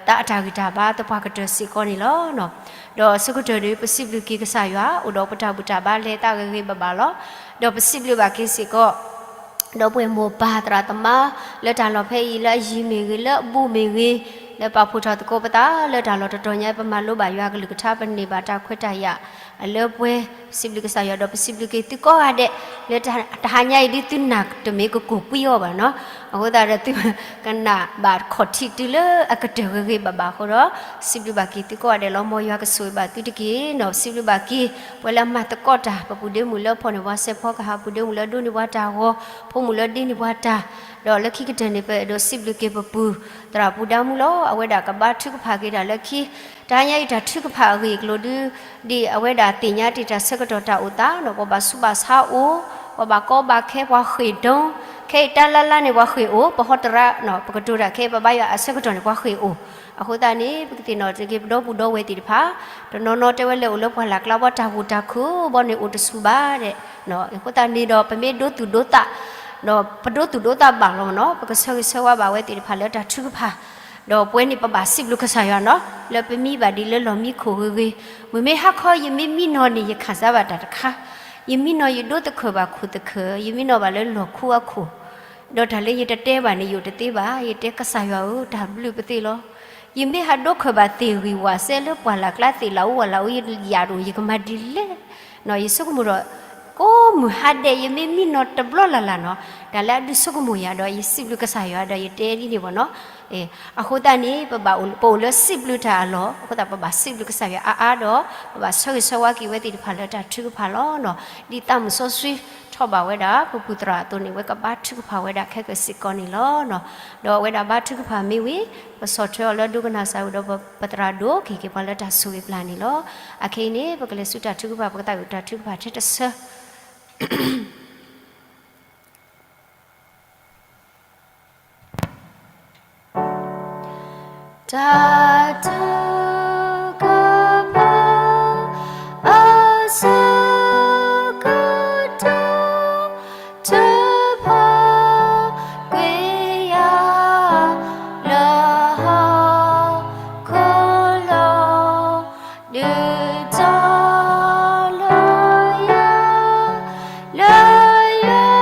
တၢ်အတၢ်ဂံၢ်တၢ်ဘါသပှၢ်ကတၢၢ်စ့ၢ်ကီးန့ၣ်လီၤ. ဒီးအဆိကတၢၢ်ဒုး ပစံးဘျုးက့ၤကစၢ်ယွၤ အိၣ်ဒီးပတၢ်ဘူၣ်တၢ်ဘါလဲၤသးဂ့ၤဂ့ၤဘၣ်ဘၣ်လီၤ. ဒီးပစံးဘျုးဘၣ်က့ၤစ့ၢ်ကီး ဒီပုၢ်ဝဲၢ်မိၢ်ပၢ်သရၣ်သမါ လၢတၢ်လီၢ်ဖဲအံၤ လၢအယံၤမ့ၢ်ဂ့ၤ လၢအဘူးမ့ၢ်ဂ့ၤ လၢပာ်ဖှိၣ်ထီၣ်သကိးပသး လၢတၢ်လီၢ်တတီၤညါ ပမၤလိဘၣ်ယွၤကလုၢ်ကထါ ပန့ၢ်ဘၣ်တၢ်ခွဲးတၢ်ယာ်အလၢပှဲၤ စံးဘျုးကစၢ်ယွၤဒီးပစံးဘျုးက့ၤသုကိးဂၤဒဲး လၢတဟါညါအံၤဒုးသုနၢ်တမ့ၢ်ကကိၢ်ကွံအီၤဘၣ်နီၤ. အဃိသတးဒီးသုကနၣ်ဘၣ်ခီၣ်ထံးတုၤလၢအကတၢၢ်ဂ့ၤဂ့ၤဘၣ်ဘၣ်အဃိဒီး စံးဘျုးဘၣ်က့ၤသုကိးဂၤဒဲးလီၤ. မ်ယွၤကဆိၣ်ဂ့ၤဘၣ်သုတက့ၢ်နီၤ. စံးဘျုးဘၣ်က့ၤ ပဝဲလၢအမၤသကိးတၢ် ပပုၢ်ဒ့မုၣ်လၢဖီၣ်န့ၢ်ပှၤစဲးဖီကဟၣ် ပုၢ်ဒ့မုၣ်လၢဒိးန့ၢ်ပှၤတၢ်ဂီၤ ဖိမုၣ်လၢဒ့န့ၢ်ပှၤတၢ် ဒီးလၢခံကတၢၢ်န့ၣ် ပအဲၣ်ဒိးစံးဘျုးက့ၤပပုၢ်သရၣ်ပူၤဒါမူလီၤ. အဝဲဒၣ်ကဘါထုကဖၣ်က့ၤတၢ်လၢခံ တဟါညါအံၤတၢ်ထုကဖၣ်အဂ့ၢ်အကျိၤဒုး ဒ်အဝဲဒၣ်သ့ၣ်ညါတ့ၢ်တၢ်ဆၢကတီၢ်တၢ်အိၣ်သးနီၤ ပှၤဘၣ်ဆူးဘၣ်ဆါအိၣ် ပှၤဘၣ်ကီဘၣ်ခဲ ပှၤဃ့ၢ်ဒိၣ် ခဲအံၤတၢ်လၢ်လၢ်န့ၣ် ပှၤဃ့ၢ်အိၣ်, ပဟီတရၣ် ပကတိၤတၢ်ခဲအံၤ ပဘါယွၤအဆၢကတီၢ်န့ၣ် ပှၤဃ့ၢ်အိၣ်. အဃိသတးန့ၣ် ပကသ့ၣ်နီၣ်တက့ၢ် ပဒီပုၢ်ဒီဝဲၢ်သ့ၣ်တဖၣ်, တနီၤနီၤတဲဝဲလဲၤအိၣ်လၢပှၢ်လၢ်ကျါ ဘၣ်တၢ်ဟူးတၢ်ခုၣ်ဘီန့ၣ် အိၣ်တဆူၣ်ဘၣ်ဒဲး. အဃိသတးန့ၣ်ဒီး ပမ့ၢ်ဒိသူၣ်ဒိသး, ဒီးပဒိသူၣ်ဒိသးဘၣ်လီၤမ့ၢ်နီၤ, ပကဆၢဂ့ၤဆၢဝါဘၣ်ဝဲသ့ၣ်တဖၣ်လၢတၢ်ထုကဖၣ်, ဒီးပဝဲန့ၣ် ပဘၣ်စံးဘျုးကစၢ်ယွၤနီၤ, လၢပမံဘၣ်ဒံးလၢလီၢ်မံခိၣ်ဂ့ၤဂ့ၤ, မ့မ့ၢ်ဟါခီယမ့ၢ်မံနီၤန့ၣ် ယခၣ်စၢ်ဘၣ်တၢ်တခါ, ယမံနီၤယဒိသခၢၣ်ဘၣ်ခိၣ်သခၢၣ်, ယမံနီၤဘၣ်လၢလီၢ်ခူအခိၣ်, ဒီးတၢ်လၢယတတဲဘၣ်န့ၣ် ယအိၣ်တသ့ဘၣ်, ယတဲကစၢ်ယွၤဧၢ, တၢ်ဘျုးပသ့ၣ်လီၤ. ယမ့ၢ်ဟးဒိခၢၣ်ဘၣ်သ့ၣ်ဂံၢ်ဝၣ်စဲလၢပှၢ်လၢ်ကျါသ့ၣ်လၢအူဝဲလၢအူ ယယၣ်ဒိၣ် ယကမၤဒ်လဲၣ်. ယဆိကမိၣ်ဒီး ကိးမုၢ်ဟါဒဲး ယမ့ၢ်မံနီၤတဘျီလၢ်လၢ်နီၤ, တၢ်လၢအဒုးဆိကမိၣ်ယၤဒီး ယစံးဘျုးကစၢ်ယွၤဒီး ယတဲဒ်န့ၣ်ဘၣ်နီၤ. အဃိသတးန့ၣ် ပဘၣ်အိၣ်လၢစံးဘျုးတၢ်အလီၢ်, အဃိသတးပဘၣ်စံးဘျုးကစၢ်ယွၤအါအါဒီး ပဘၣ်ဆၢဂ့ၤဆၢဝါက့ၤဝဲသ့ၣ်တဖၣ်လၢတၢ်ထုကဖၣ်လီၤ. ဒ်သးမုၣ်စီဆှံထီၣ်ဘၣ်ဝဲဒၣ် ပပူၤသရၣ်အသိးန့ၣ် ဝဲကဘါထုကဖၣ်ဝဲဒၣ်ခဲကစ့ၢ်ကီးန့ၣ်လီၤ. ဒီးအဝဲဒၣ်ဘါထုကဖၣ်မ့ၢ်ဝံၤ ပဆီၣ်ထွဲအီၤလၢဒိကနၣ်စၢ်ဝံၤဒီး ပသရၣ်ဒိၣ်ကဟ့ၣ်က့ၤပှၤလၢတၢ်ဆိၣ်ဂ့ၤပျၢ်န့ၣ်လီၤ. အခဲအံၤန့ၣ် ပကလဲၤဆူတၢ်ထုကဖၣ် ပကသးဝံၣ်တၢ်ထုကဖၣ်ထဲတဆၢ တၢ်ထုကဖၣ် အဆၢကတီၢ် ထုကဖၣ်ကွံာ်ယၤ လၢဟီၣ်ခိၣ်လီၤ ဒုးတီၤလၢယၤ လၢယွၤ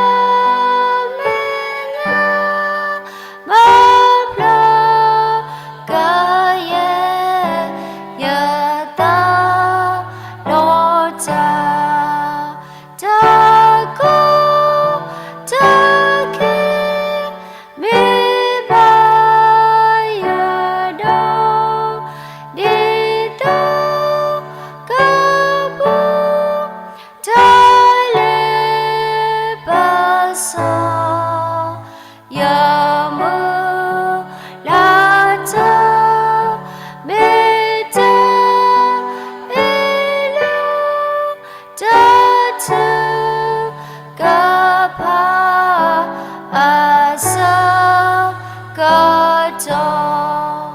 မဲာ်ညါ မၤဖျါကယဲၢ် ယသးဒီးတၢ် တၢ်ကိၢ် တၢ်ခံ မ့ၢ်ဘၣ်ယွၤဒီး ဒ်သိးကပူၤ တၢ်လၢပစီ ယမုၢ်လၢ်တၢ် မ့ၢ်တၢ်အ့ၣ်လိာ် တၢ်ထုကဖၣ် အဆၢကတီၢ်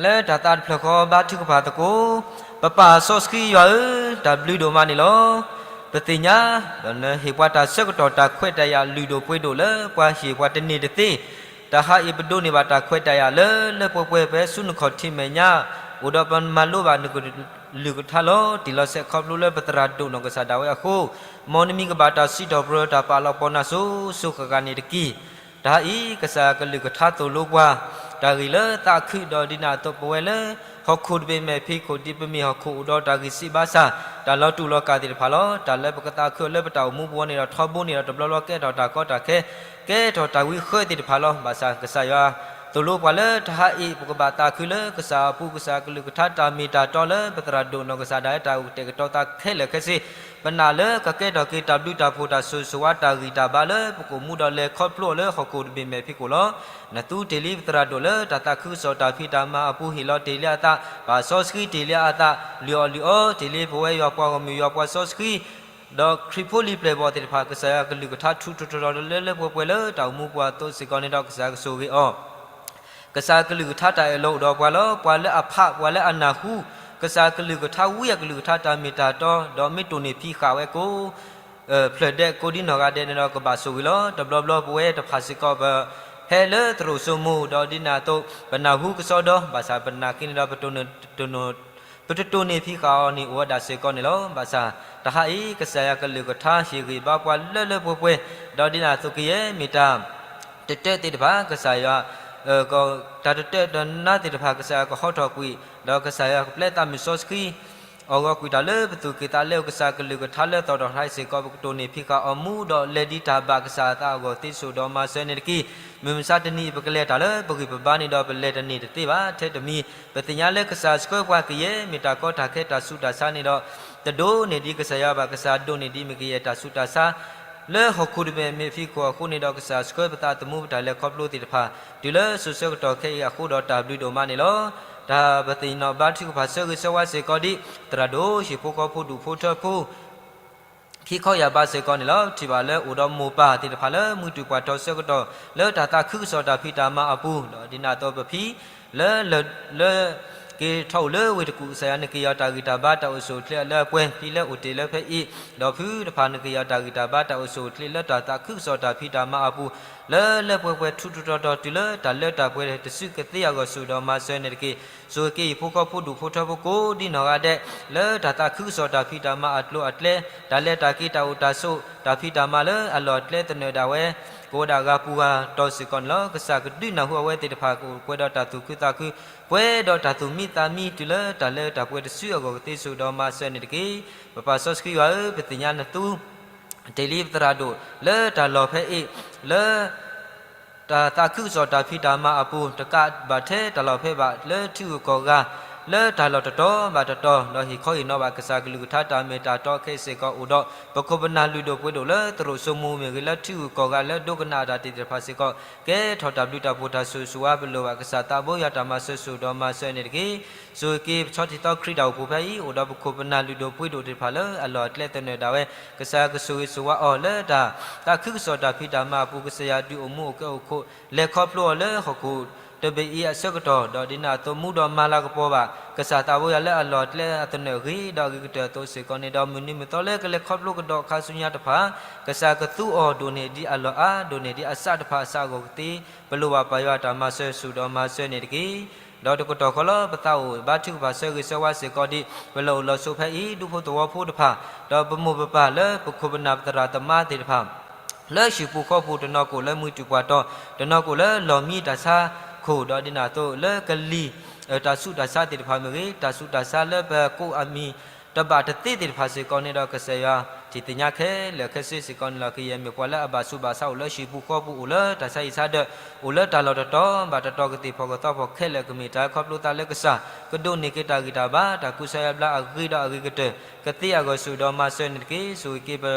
လၢတၢ်သးတဖျၢၣ်ဃီဘါထုကဖၣ်သကိး, ပပၢ်စီဆှံယွၤဧၢ, တၢ်ဘျုးဒိၣ်မးန့ၣ်လီၤ. ပသ့ၣ်ညါ ဒီးနဟ့ၣ်ပှၤတၢ်ဆၢကတီၢ် တၢ်ခွဲးတၢ်ယာ်လုၢ်ဒိၣ်ပှ့ၤဒိၣ်လၢပှၤဟ့ၣ်ပှၤတန့ၢ်တသ့, တဟါအံၤပဒိးန့ၢ်ဘၣ်တၢ်ခွဲးတၢ်ယာ်လၢလၢပှဲၤပှဲၤ ပဟဲဆူနခီၣ်ထံးမဲာ်ညါ, အိၣ်ဒီးပမၤလိဘၣ်နကလုၢ်ကထါလီၤ. တ့ၢ်လီၤဆဲးခီဖျိလၢပသရၣ်ဒိၣ်နီၢ်ကစၢ်ဒၣ်ဝဲအဃိ, မ်နမံၤကဘၣ်တၢ်စံးထီၣ်ပတြၢၤ တၢ်ပာ်လီၤပီၢ်နၤစိၤစိၤဃၣ်ဃၣ်န့ၣ်တက့ၢ်. တဟါအံၤ ကစၢ်ကလုၢ်ကထါသိၣ်လိပှၤ, တၢ်ဂ့ၢ်လၢသးခု ဒီးဒ်န့ၣ်အသိးပဝဲလၢ ဟီၣ်ခိၣ်တဘ့ၣ်မဲာ်ဖံးခိၣ် ဒ်ပမ့ၢ်ဟီၣ်ခိၣ်အိၣ်ဒီးတၢ်ဂံၢ်စၢ်ဘါစၢ်, တၢ်လီၤတူာ်လီၤကာ်သ့ၣ်တဖၣ်လီၤ. တၢ်လၢပကသးခုအီၤလၢပတၢ်အိၣ်မူပူၤန့ၣ်ဒီး ထီဘိန့ၣ်ဒီး တဘျီဘျီကဲထီၣ်တၢ်ကီတၢ်ခဲ, ကဲထီၣ်တၢ်ဝံဃၢသ့ၣ်တဖၣ်လီၤ. ဘၣ်ဆၣ်ကစၢ်ယွၤ သိၣ်လိပှၤလၢတဟါအံၤ ပကဘၣ်သးခုလၢကစၢ်အပူၤ, ကစၢ်ကလုၢ်ကထါတၢ်မ့ၢ်တၢ်တီလၢပသရၣ်ဒိၣ်နီၢ်ကစၢ်ဒၣ်ဝဲ တၢ်အိၣ်ကတဲာ်ကတီၤသးခဲလၢာ်ခဲဆ့, ပနာ်လၢကကဲထီၣ်က့ၤတၢ်ဘျုးတၢ်ဖှိၣ် တၢ်ဆိၣ်ဂ့ၤဆိၣ်ဝါ တၢ်ဂံၢ်တၢ်ဘါလၢပကအိၣ်မူဒီး လဲၤခီဖျိအီၤလၢဟီၣ်ခိၣ်တဘ့ၣ်မဲာ်ဖံးခိၣ်လီၤ. နသူတ့ၢ်လံပသရၣ်ဒိၣ်လၢ တၢ်သးခုကစီၣ်တၢ်ဖံးတၢ်မၤအပူၤ ဟ့ၣ်လီၤတ့ၢ်လံအသး, ပၢ်စီဆှံတ့ၢ်လံအသး, လုၢ်အီၣ်လုၢ်အီတ့ၢ်လံပဝဲယွၤပှၤဂီၢ်မုၢ် ယွၤပှၤစီဆှံ ဒီးခရံာ်ဖိလံၤပျဲၢ်ဘီၣ်သ့ၣ်တဖၣ် ကစၢ်ယွၤကလုၢ်ကထါထူးထူးတီၤတီၤလၢလၢပှဲၤပှဲၤလၢတၢ်အိၣ်မူပူၤအသိးစ့ၢ်ကီးန့ၣ်ဒီး ကစၢ်ယွၤကဆိၣ်ဂ့ၤအီၤ. ကစၢ်ကလုၢ်ကထါတၢ်အၢၣ်လီၤအိၣ်ဒီးပှၤလီၤ. ပှၤလၢအဖး ပှၤလၢအနၢ်ဟူ ကစၢ်ကလုၢ်ကထါဝံအကလုၢ်ကထါတၢ်မ့ၢ်တၢ်တီ, ဒီးမ့ၢ်တိၢ်န့ၢ်ဖံးဃာ်ဝဲကိး ဖျၢၣ်ဒဲးကိးဒ်နီၢ်ဂၤဒဲးန့ၣ်ဒီး ကဘၣ်ဆိၣ်ဂ့ၤလီၤ. တဘျီဘျီပဝဲတဖၣ်စ့ၢ်ကီး ပဟဲလၢသရိာ်စိမိၤ ဒီးဒ်န့ၣ်အသိး ပနၢ်ဟူကစီဒီ ဘၣ်ဆၣ်ပနာ်က့န့ၣ်ဒီး ပတတိၢ်န့ၢ်ဖံးဃာ်အီၤန့ၣ် အိၣ်ဝဲဒၣ်စ့ၢ်ကီးန့ၣ်လီၤ. ဘၣ်ဆၣ် တဟါအံၤ ကစၢ်ယွၤကလုၢ်ကထါဟ့ၣ်ဂံၢ်ဘါပှၤလၢလၢပှဲၤပှဲၤ, ဒီးဒ်န့ၣ်အသိးကယဲၢ်မ့ၢ်တၢ် တတၢၢ်သ့ၣ်တဖၣ် ကစၢ်ယွၤ တၢ်တတၢၢ်တနါသ့ၣ်တဖၣ် ကစၢ်ယွၤကဟီထီၣ်ကွံာ်, ဒီးကစၢ်ယွၤကပျဲသးမုၢ်စီဆှံ အဂီၢ်ကွံာ်တၢ်လၢပသူၣ်ကံၢ်သးလဲ ကစၢ်ကလုၢ်ကထါလၢသီၣ်ဒီးထါစ့ၢ်ကီး ပကတိၢ်န့ၢ်ဖံးဃာ်အီၤမူဒီး လဲၤဒံးတၢ်ဘၣ်ကစၢ်အသးအဂီၢ်သ့စိာ်ဒီးမၤစၢၤန့ၣ်တက့ၢ်. မုၢ်မဆါတနံၤအံၤ ပကလဲၤတၢ်လၢပဂံၢ်ပဘါန့ၣ်ဒီး ပလဲၤတန့ၢ်တသ့ဘၣ်. ထဲတမံၤ ပသ့ၣ်ညါလၢကစၢ်ဆှၢပှၤကယဲၢ် မ့ၢ်တၢ်ကီတၢ်ခဲတၢ်ဆူးတၢ်ဆါန့ၣ်ဒီး တဒိးန့ၢ်ဒံးကစၢ်ယွၤဘၣ်. ကစၢ်ဒိးန့ၢ်ဒံးမ့ၢ်ကယဲၢ်တၢ်ဆူးတၢ်ဆါ လၢဟီၣ်ခိၣ်တဘ့ၣ်မဲာ်ဖံးခိၣ်အဃိန့ၣ်ဒီး ကစၢ်ဆှၢပသးသမူပတၢ်လဲၤခီဖျိသ့ၣ်တဖၣ် တုၤလၢစိၤဆၢကတီၢ်ခဲအံၤအဃိဒီး တၢ်ဘျုးဒိၣ်မးန့ၣ်လီၤ. တၢ်ပသ့ၣ်နီၣ်ဘါထုကဖၣ်ဆၢဂ့ၤဆၢဝါစ့ၢ်ကီးဒ် သရၣ်ဒိၣ် ဟံၣ်ဖိဃီဖိ ဒူၣ်ဖိထၢဖိ ခံခီယၢ်ဘးစ့ၢ်ကီးန့ၣ်လီၤ. ထံၣ်ဘၣ်လၢအိၣ်ဒီးမိၢ်ပၢ်သ့ၣ်တဖၣ်လၢ မုၢ်တူာ်ပှၢ်ထီၣ်ဆၢကတီၢ် လၢတၢ်သးခုကစီၣ်တၢ်ဖံးတၢ်မၤအပူၤ, ဒီးဒ်န့ၣ်အသိးပဖံ လၢ လၢ လၢ က့ၤထီၣ်အိၣ်လၢဝ့ၢ်တကူၣ် ကစၢ်ယွၤန့ၣ်က့ၤယီၤတၢ်ဂံၢ်တၢ်ဘါတၢ်အိၣ်ဆူၣ်အိၣ်ချ့လၢအပှဲၤ ဖံလၢအိၣ်တ့ၢ်လၢဖဲအံၤ, ဒီးဖုတဖၣ်န့ၣ်က့ၤယီၤတၢ်ဂံၢ်တၢ်ဘါတၢ်အိၣ်ဆူၣ်အိၣ်ချ့လၢတၢ်သးခုကစီၣ်တၢ်ဖံးတၢ်မၤအပူၤ လၢလၢပှဲၤပှဲၤထူးထူးတီၤတီၤ တုၤလၢတၢ်လၢတၢ်ပှဲၤတစုကသ့အဂီၢ်ဆူၣ်ဒီးမၤစၢၤန့ၣ်တက့ၢ်. ဆိၣ်ဂ့ၤက့ၤဟံၣ်ဖိဃီဖိဒူၣ်ဖိထၢဖိကိးဒ်နီၢ်ဂၤဒဲး လၢတၢ်သးခုကစီၣ်တၢ်ဖံးတၢ်မၤအကျိၤအကျဲ တၢ်လဲၤတၢ်က့ၤတၢ်အိၣ်တၢ်ဆိး တၢ်ဖံးတၢ်မၤလၢအလီၢ်အကျဲသနၢၣ်ဒၣ်ဝဲ ကအိၣ်ဒၣ်ဂၤပူၤဂၤတီၤစ့ၢ်ကီးန့ၣ်လီၤ. ကစၢ်ကဒုးနၢ်ဟူအဝဲသ့ၣ်တဖၣ် ကအိၣ်ပှဲၤဒီးတၢ်သူၣ်ခုသးခု ပှဲၤဒီးတၢ်သူၣ်မံသးမံ တုၤလၢတၢ်လၢတၢ်ပှဲၤတစုအဂီၢ်ကသ့ဆူၣ်ဒီးမၤစၢၤန့ၣ်တက့ၢ်. ပပၢ်စီဆှံယွၤဧၢ, ပသ့ၣ်ညါနသူ တ့ၢ်လံပသရၣ်ဒိၣ် လၢတၢ်လီၢ်ဖဲအံၤ လၢ တၢ်သးခုကစီၣ်တၢ်ဖံးတၢ်မၤအပူၤ တကးဘၣ်ထဲတၢ်လီၢ်ဖဲဘၣ် လၢထံဂုၤကီၢ်ဂၤ လၢတၢ်လီၢ်တတီၤဘၣ်တတီၤ ဒီးဟ့ၣ်ခီဟ့ၣ်နီၤဘၣ်ကစၢ်ကလုၢ်ကထါတၢ်မ့ၢ်တၢ်တီခဲအံၤစ့ၢ်ကီး အိၣ်ဒီးပခိၣ်ပနၢ်လုၢ်ဒိၣ်ပှ့ၤဒိၣ်လၢသရိာ်စိမိၤမ့ၢ်ဂ့ၤ လၢထံဂုၤကီၢ်ဂၤလၢဒိကနၣ်တၢ်သ့ၣ်တဖၣ်စ့ၢ်ကီး ကဲထီၣ်တၢ်ဘျုးတၢ်ဖှိၣ်တၢ်ဆိၣ်ဂ့ၤဆိၣ်ဝါ ပလိၣ်ဘၣ်ကစၢ်သးဘိယွၤတၢ်မၤစၢၤဆူၣ်ဒီးမၤစၢၤန့ၣ်တက့ၢ်. ဆိၣ်ဂ့ၤက့ၤပဆီထံသီခရံာ်တၢ်အိၣ်ဖှိၣ်ဖဲအံၤ အိၣ်ဒီးပခိၣ်ပနၢ်လုၢ်ဒိၣ်ပှ့ၤဒိၣ်သ့ၣ်တဖၣ်လၢအလီၢ်အကျဲသနၢၣ်ဒၣ်ဝဲ ကစၢ်ယွၤကဆိၣ်ဂ့ၤဆိၣ်ဝါအီၤလၢတၢ် သးခုကစီၣ်တၢ်ဖံးတၢ်မၤအပူၤ ကစၢ်ယွၤဒုးအိၣ်မူအိၣ်ကဲအိၣ်ခိး လဲၤခီဖျိအီၤလၢဟီၣ်ခိၣ်တဘ့ၣ်အံၤအဆၢကတီၢ် ဒီးဒ်န့ၣ်အသိးမူဒီးမၤလၤကပီၤဘၣ် ကစၢ်သးဘိယွၤလၢအလီၢ်အကျဲအသနၢၣ်ဂ့ၤဒီးအဂ့ၤကတၢၢ်အသိးစ့ၢ်ကီးန့ၣ်ဒီး မုၢ်နံၤမုၢ်သီလၢကလဲၤခီဖျိကဒီးခါဆူညါတဖၣ် ကစၢ်ကသူအီၤဒိၣ်န့ၢ်ဒ်အလီၢ်အါ ဒိၣ်န့ၢ်ဒ်အစးတဖၣ်အစးအဂီၢ်ကသ့ ပလိၣ်ဘၣ်ပၢ်ယွၤတၢ်မၤစၢၤဆူၣ်ဒီးမၤစၢၤန့ၣ်တက့ၢ်. ဒီးတကတီၢ်ဃီလၢပသးအိၣ်ဘါထုကဖၣ်ဆၢဂ့ၤဆၢဝါစ့ၢ်ကီးဒ် ပလီၢ်အိၣ်လီၢ်ဆိးဖဲအံၤ ဒူဖိသဝီဖိတဖၣ် ဒီးပမိၢ်ပပၢ်လၢပခိၣ်ပနၢ်ပသရၣ်သမါသ့ၣ်တဖၣ် လၢဟံၣ်ပူၤဃီပူၤ တနီၤကအိၣ်လၢမုၢ်တူာ်ပှၢ်တီၤ တနီၤကအိၣ်လၢလီၢ်မံတၢ်ဆါခိၣ် ဒီးဒ်န့ၣ်အသိးလၢကလံၤ တၢ်ဆူးတၢ်ဆါသ့ၣ်တဖၣ်မ့ၢ်ဂ့ၤ တၢ်ဆူးတၢ်ဆါလၢပကိးအမံၤ တဘၣ်တသ့သ့ၣ်တဖၣ်စ့ၢ်ကီးန့ၣ်ဒီး ကစၢ်ယွၤထံၣ်သ့ၣ်ညါခဲလၢာ်ခဲဆ့စ့ၢ်ကီးန့ၣ်လီၤ. ကယဲၢ်မ့ၢ်ပှၤလၢအဘၣ်ဆူးဘၣ်ဆါအိၣ်လၢဟံၣ်ပူၤဃီပူၤ အိၣ်လၢတၢ်ဆါဟံၣ်ဆါဒၢး အိၣ်လၢတၢ်လီၢ်တတီၤဘၣ်တတီၤကသ့ၣ်ဖီၣ်ကသီဖီၣ်ခဲလၢာ် ကမ့ၢ်တၢ်ခီဖျိသးလၢကစၢ် ကဒိးန့ၢ်က့ၤတၢ်ဂံၢ်တၢ်ဘါ တၢ်ကူစါယါဘျါအဂ့ၤဒီးအဂ့ၤကတၢၢ် ကသ့အဂီၢ်ဆူၣ်ဒီးမၤစၢၤန့ၣ်တက့ၢ်. ဆိၣ်ဂ့ၤက့ၤပ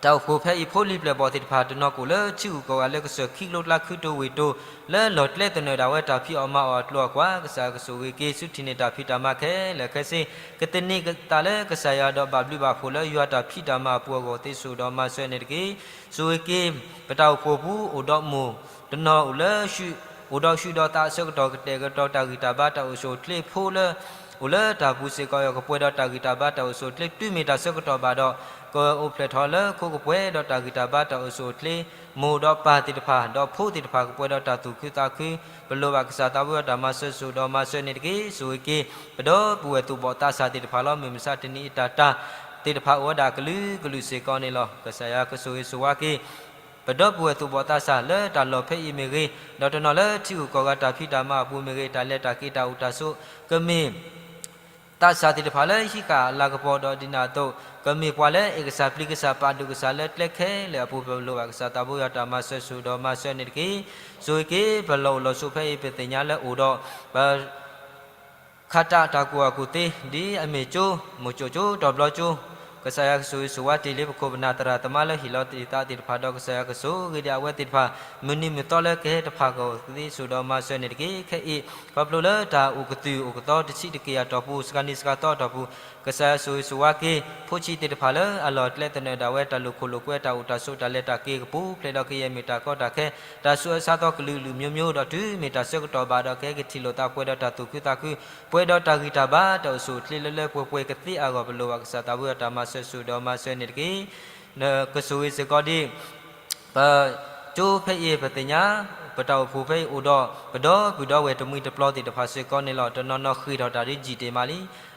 တၢ်အိၣ်ဖှိၣ်ဖဲအံၤဖိလံၤပျဲၢ်ဘီၣ်သ့ၣ်တဖၣ် တနီၤကအိၣ်လၢထံဂုၤကီၢ်ဂၤလၢကစၢၢ်ခံကျိကျါ ခုတိၤဝ့ၢ်တိၤ လၢလီၢ်ကျဲသနၢၣ်ဒၣ်ဝဲတၢ်ဖံးအီၣ်မၤအီၣ်အကျိၤအကွာ် ကစၢ်ကဆိၣ်ဂ့ၤက့ၤ ဆူထံၣ်န့ၢ်တၢ်ဖံးတၢ်မၤခဲလၢာ်ခဲဆ့ ကသန့ၤသးလၢကစၢ်ယွၤဒီးဘၣ်ဘျုးဘၣ်ဖှိၣ်လၢယွၤတၢ်ဖံးတၢ်မၤအပူၤအဂီၢ်သ့ဆူၣ်ဒီးမၤစၢၤန့ၣ်တက့ၢ်. ဆိၣ်ဂ့ၤက့ၤ ပတၢ်အိၣ်ဖှိၣ်ပူၤ အိၣ်ဒီးမိၢ်တနီၤအိၣ်လၢ အိၣ်ဒီးဟံးဒီးသးအဆၢကတီၢ် ကတဲာ်ကတီၤတၢ်ဂံၢ်တၢ်ဘါတၢ်အိၣ်ဆူၣ်အိၣ်ချ့ ဖိလၢ အိၣ်လၢတၢ်ပူၤစ့ၢ်ကီး ကပှဲၤဒီးတၢ်ဂံၢ်တၢ်ဘါတၢ်အိၣ်ဆူၣ်အိၣ်ချ့ တုၤမ့ၢ်တၢ်ဆၢကတီၢ်ဘၣ်ဒီး ကအိၣ်ဖျဲၣ်ထီၣ်လၢခိကပှဲၤဒီးတၢ်ဂံၢ်တၢ်ဘါတၢ်အိၣ်ဆူၣ်အိၣ်ချ့ မိၢ်ဒီးပၢ်သ့ၣ်တဖၣ် ဒီးဖိသ့ၣ်တဖၣ် ကပှဲၤဒီးတၢ်သူၣ်ခုသးခု ပလိၣ်ဘၣ်ကစၢ်သးဘိယွၤတၢ်မၤစၢၤဆူၣ်ဒီးမၤစၢၤန့ၣ်တက့ၢ်. ဆိၣ်ဂ့ၤက့ၤ ပဒီပုၢ်ဝဲၢ်သူၣ်ဘီၣ်သးစၢ်သ့ၣ်တဖၣ်လီၤ. မုၢ်မဆါတနံၤအံၤတၢ်တၢ်သ့ၣ်တဖၣ်အိၣ်ဝဲဒၣ်ကလုာ်ကလုာ်စ့ၢ်ကီးန့ၣ်လီၤ. ကစၢ်ယွၤကဆိၣ်ဂ့ၤဆိၣ်ဝါက့ၤ ပဒီပုၢ်ဝဲၢ်သူၣ်ဘီၣ်သးစၢ်လၢတၢ်လီၢ်ဖဲအံၤမ့ၢ်ဂ့ၤ, ဒီးတနီၤလၢထံဂုၤကီၢ်ဂၤတၢ်ဖံးတၢ်မၤအပူၤမ့ၢ်ဂ့ၤ, တၢ်လဲၤတၢ်က့ၤတၢ်အိၣ်တၢ်ဆိး ကမ့ၢ် သးစၢ်သ့ၣ်တဖၣ်လၢဟံးဃာ်အလၤကပီၤဒီးဒ်န့ၣ်အသိး ကမ့ၢ်ပှၤလၢအအဲၣ်ကစၢ်ပျံၤကစၢ်ပာ်ဒိၣ်ကစၢ်လၢကျဲခဲလၢာ်အပူၤ ပလိၣ်ဘၣ်ကစၢ်သးဘိယွၤတၢ်မၤစၢၤဆူၣ်ဒီးမၤစၢၤန့ၣ်တက့ၢ်. ဆိၣ်ဂ့ၤက့ၤ ပလီၢ်အိၣ်လီၢ်ဆိးဖဲအံၤ ပသ့ၣ်ညါလၢအိၣ်ဒီး ပ ခးတၢ်တၢ်ကူၣ်ဘၣ်ကူၣ်သ့ ဒ်အမ့ၢ်ကၠိ မိၢ်ကၠိကၠိ တီၤဘျီကၠိ, ကစၢ်ယွၤကဆိၣ်ဂ့ၤဆိၣ်ဝါတ့ၢ်လံပခိၣ်ပနၢ်သရၣ်သမါလၢဟ့ၣ်လီၤတ့ၢ်သးသ့ၣ်တဖၣ်ဒီး ကစၢ်ယွၤကဆိၣ်ဂ့ၤဒံးအဝဲသ့ၣ်တဖၣ် မုၢ်နံၤမုၢ်သီလၢကဟဲတဖၣ်ကသ့ဆူၣ်ဒီးမၤစၢၤန့ၣ်တက့ၢ်. ခဲအံၤ ခီဖျိလၢတၢ်အိၣ်ကသုၣ်အိၣ်ကသီတဆံးတက့ၢ်အတီၢ်ပူၤ စှၤနံၤစှၤသီအတီၢ်ပူၤ ကစၢ်ယွၤဆိၣ်ဂ့ၤဆိၣ်ဝါက့ၤ ဖိဆံးသ့ၣ်တဖၣ်လၢအလီၢ်အကျဲသနၢၣ်ဒၣ်ဝဲ တၢ်လိာ်ခိၣ်လိာ်ကွဲ တၢ်အိၣ်တၢ်ဆိး တၢ်လဲၤတၢ်က့ၤကပူၤဖျဲးဒီး ကယဲၢ်မ့ၢ်တၢ်ကီတၢ်ခဲ တၢ်ဆူးအဆါသီကလုာ်ကလုာ်မျိုးမျိုး ဒီးတုၤမ့ၢ်တၢ်ဆၢကတီၢ်ဘၣ်ဒီး ကဟဲက့ၤထံၣ်လိာ်သးပှဲၤဒီးတၢ်သူၣ်ခုသးခု ပှဲၤဒီးတၢ်ဂံၢ်တၢ်ဘါ တၢ်အိၣ်ဆူၣ်အိၣ်ချ့လၢလၢပှဲၤပှဲၤကသ့အဂီၢ် ပလိၣ်ဘၣ်ကစၢ်သးဘိယွၤတၢ်မၤစၢၤဆူၣ်ဒီးမၤစၢၤန့ၣ်တက့ၢ်. ကဆိၣ်ဂ့ၤစ့ၢ်ကီးဒံး ပကၠိဖဲအံၤပသ့ၣ်ညါ ပတၢ်အိၣ်ဖှိၣ်ဖဲအံၤအိၣ်ဒီး ပဒီပုၢ်ဒီဝဲၢ်တမှံၤတပျီၤသ့ၣ်တဖၣ်စ့ၢ်ကီးန့ၣ်လီၤ. တနီၤနီၤဃ့ၢ်ထီၣ်တၢ်ဒ်ယံာ်တ့ၢ်မး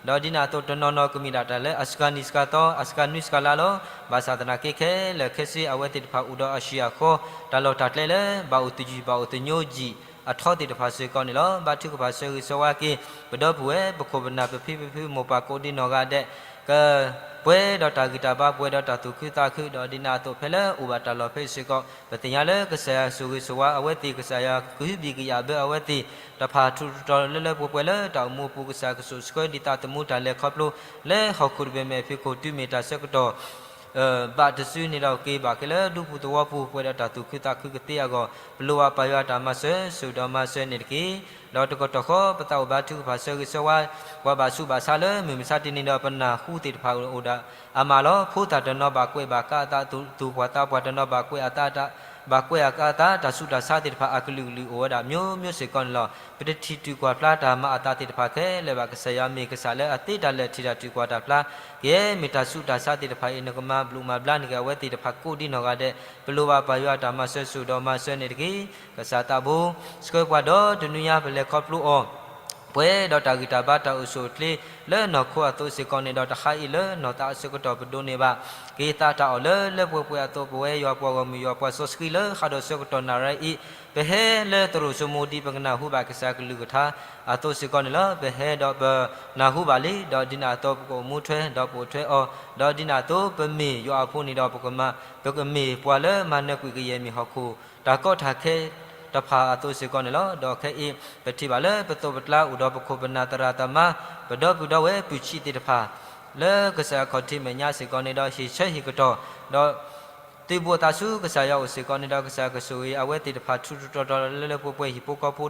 လံ. ဒီးဒ်န့ၣ်အသိးတနီၤနီၤကမ့ၢ်ဒၣ်တၢ်လၢအစှၤနံၤစှၤသီ အစှၤနွံစှၤလါလီၤ. ဘၣ်ဆၣ်သနာ်က့ခဲလၢာ်ခဲဆ့ အဝဲသ့ၣ်တဖၣ်အိၣ်ဒီးအဆံးအဃီ တၢ်လီၢ်တၢ်ကျဲလၢ ဘၣ်အိၣ်သယုၢ်ဘၣ်အိၣ်သညိယံာ်အထီသ့ၣ်တဖၣ်စ့ၢ်ကီးန့ၣ်လီၤ. ဘါထုကဖၣ်ဆၢဂ့ၤဆၢဝါက့ၤ ပဒီပုၢ်ဝဲၢ် ပခိၣ်ပနၢ် ပဖံပဖု မိၢ်ပၢ်ကိးဒံနီၢ်ဂၤဒဲး ကပှဲၤဒီးတၢ်ဂံၢ်တၢ်ဘါ ပှဲၤဒီးတၢ်သူၣ်ခုသးခု ဒီးဒ်န့ၣ်အသိးဖဲလၢအိၣ်ဘၣ်တၢ်လီၢ်ဖဲစ့ၢ်ကီး ပသ့ၣ်ညါလၢကစၢ်ယွၤကဆိၣ်ဂ့ၤဆိၣ်ဝါအဝဲသ့ၣ် ကစၢ်ယွၤကဟုဘံၣ်ကယာ်ဘၢအဝဲသ့ၣ် တဖၣ်ထူးထူးတီၤတီၤလၢလၢပှဲၤပှဲၤလၢတၢ်အိၣ်မူအပူၤ ကစၢ်ကဆိၣ်ဆှၢဒံးသးသမူတၢ်လဲၤခီဖျိ လၢဟီၣ်ခိၣ်တဘ့ၣ်မဲာ်ဖံးခိၣ်တုၤမ့ၢ်တၢ်ဆၢကတီၢ် ဘၣ်တစုန့ၣ်ဒီးက့ၤဘၣ်ခဲလၢဒူပူၤသဝီပူၤ ပှဲၤဒီးတၢ်သူၣ်ခုသးခုကသ့အဂီၢ် ပလိၣ်ဘၣ်ပၢ်ယွၤအတၢ်မၤစၢၤစိၤဒီးမၤစၢၤန့ၣ်တက့ၢ်. ဒီးတကတီၢ်ဃီ ပသးအိၣ်ဘါထုကဖၣ်ဆၢဂ့ၤဆၢဝါ ပှၤဘၣ်ဆူးဘၣ်ဆါလၢမုၢ်မဆါတနံၤဒီး ပနၢ်ဟူသ့ၣ်တဖၣ်အိၣ်ဒၣ်အါမးလီၤ. ဖိသၣ်တနီၤဘၣ်ကွဲးဘၣ်ကးအသး သူၣ်ပှၢ်သးပှၢ်တနီၤဘၣ်ကွဲးအသး ဘၣ်ကွဲးအသး တၢ်ဆူးတၢ်ဆါသ့ၣ်တဖၣ်အကလုာ်ကလုာ်အိၣ်ဝဲဒၣ် မျိုးမျိုးစ့ၢ်ကီးန့ၣ်လီၤ. ပတထံၣ်တုၤကွၢ်ဖျါတၢ်မၤအသးသ့ၣ်တဖၣ်ခဲလၢာ်ဘၣ်. ကစၢ်ယွၤမ့ၢ်ကစၢ်လၢအသ့တၢ်လၢာ်ထံၣ်တၢ်တုၤကွၢ်တၢ်ဖျါ ကယဲၢ်မ့ၢ်တၢ်ဆူးတၢ်ဆါသ့ၣ်တဖၣ်အံၤ နကမၤဘျုးမၤဘျါန့ၢ်က့ၤအဝဲသ့ၣ်တဖၣ်ကိးဒ်နီၢ်ဂၤဒဲး ပလိၣ်ဘၣ်ပၢ်ယွၤအတၢ်မၤစၢၤစိၤဒီးမၤစၢၤန့ၣ်တက့ၢ်. ကစၢ်သးဘိ ဆှၢပှၤဒီတနွံညါ ပလဲၤခီဖျိအီၤ ပှဲၤဒီးတၢ်ဂံၢ်တၢ်ဘါတၢ်အိၣ်ဆူၣ်အိၣ်ချ့လၢနီၢ်ခိအသိးစ့ၢ်ကီးန့ၣ်ဒီး တဟါအံၤလၢနီၢ်သးအဆၢကတီၢ်ပဒိးန့ၢ်ဘၣ်က့ၤသးတၢ်အီၣ်လၢလၢပှဲၤပှဲၤအသိး ပဝဲယွၤပှၤဂီၢ်မုၢ်ယွၤပှၤစီဆှံလၢ ဃၣ်ဒီးဆၢကတီၢ်နၣ်ရံၣ်အံၤ ပဟဲလၢသရိာ်စိမိၤဒ်ပကနၢ်ဟူဘၣ်ကစၢ်ကလုၢ်ကထါအသိးစ့ၢ်ကီးန့ၣ်လီၤ. ပဟဲဒီးပနၢ်ဟူဘၣ်လံ ဒီးဒ်န့ၣ်အသိးပကအိၣ်မူထွဲ ဒီးပအိၣ်ထွဲအီၤ ဒီးဒ်န့ၣ်အသိးပမ့ၢ်ယွၤအဖိန့ၣ်ဒီး ပကမၤ ပကမ့ၢ်ပှၤလၢမၤနၢၤကွံာ်ကယဲၢ်မ့ၢ်ဟီၣ်ခိၣ် တၢ်ကီတၢ်ခဲတဖၣ်အသိးစ့ၢ်ကီးန့ၣ်လီၤ. ဒီးခဲအံၤ ပထံၣ်ဘၣ်လၢပသိးပကျါအိၣ်ဒီးပခိၣ်ပနၢ်သရၣ်သမါ ပဒီပုၢ်ဒီဝဲၢ်ပုၢ်ဆံးသ့ၣ်တဖၣ် လၢကစၢ်အခီၣ်ထံးမဲာ်ညါစ့ၢ်ကီးန့ၣ်ဒီး ဟ့ၣ်ဆၢဟ့ၣ်ကတီၢ် ဒီး သုးဘူးအသးဆူကစၢ်ယွၤအိၣ်စ့ၢ်ကီးန့ၣ်ဒီး ကစၢ်ကဆိၣ်ဂ့ၤအဝဲသ့ၣ်တဖၣ်ထူထူတီတီလၢလၢပှဲၤပှဲၤ ဟံၣ်ဖိဃီဖိ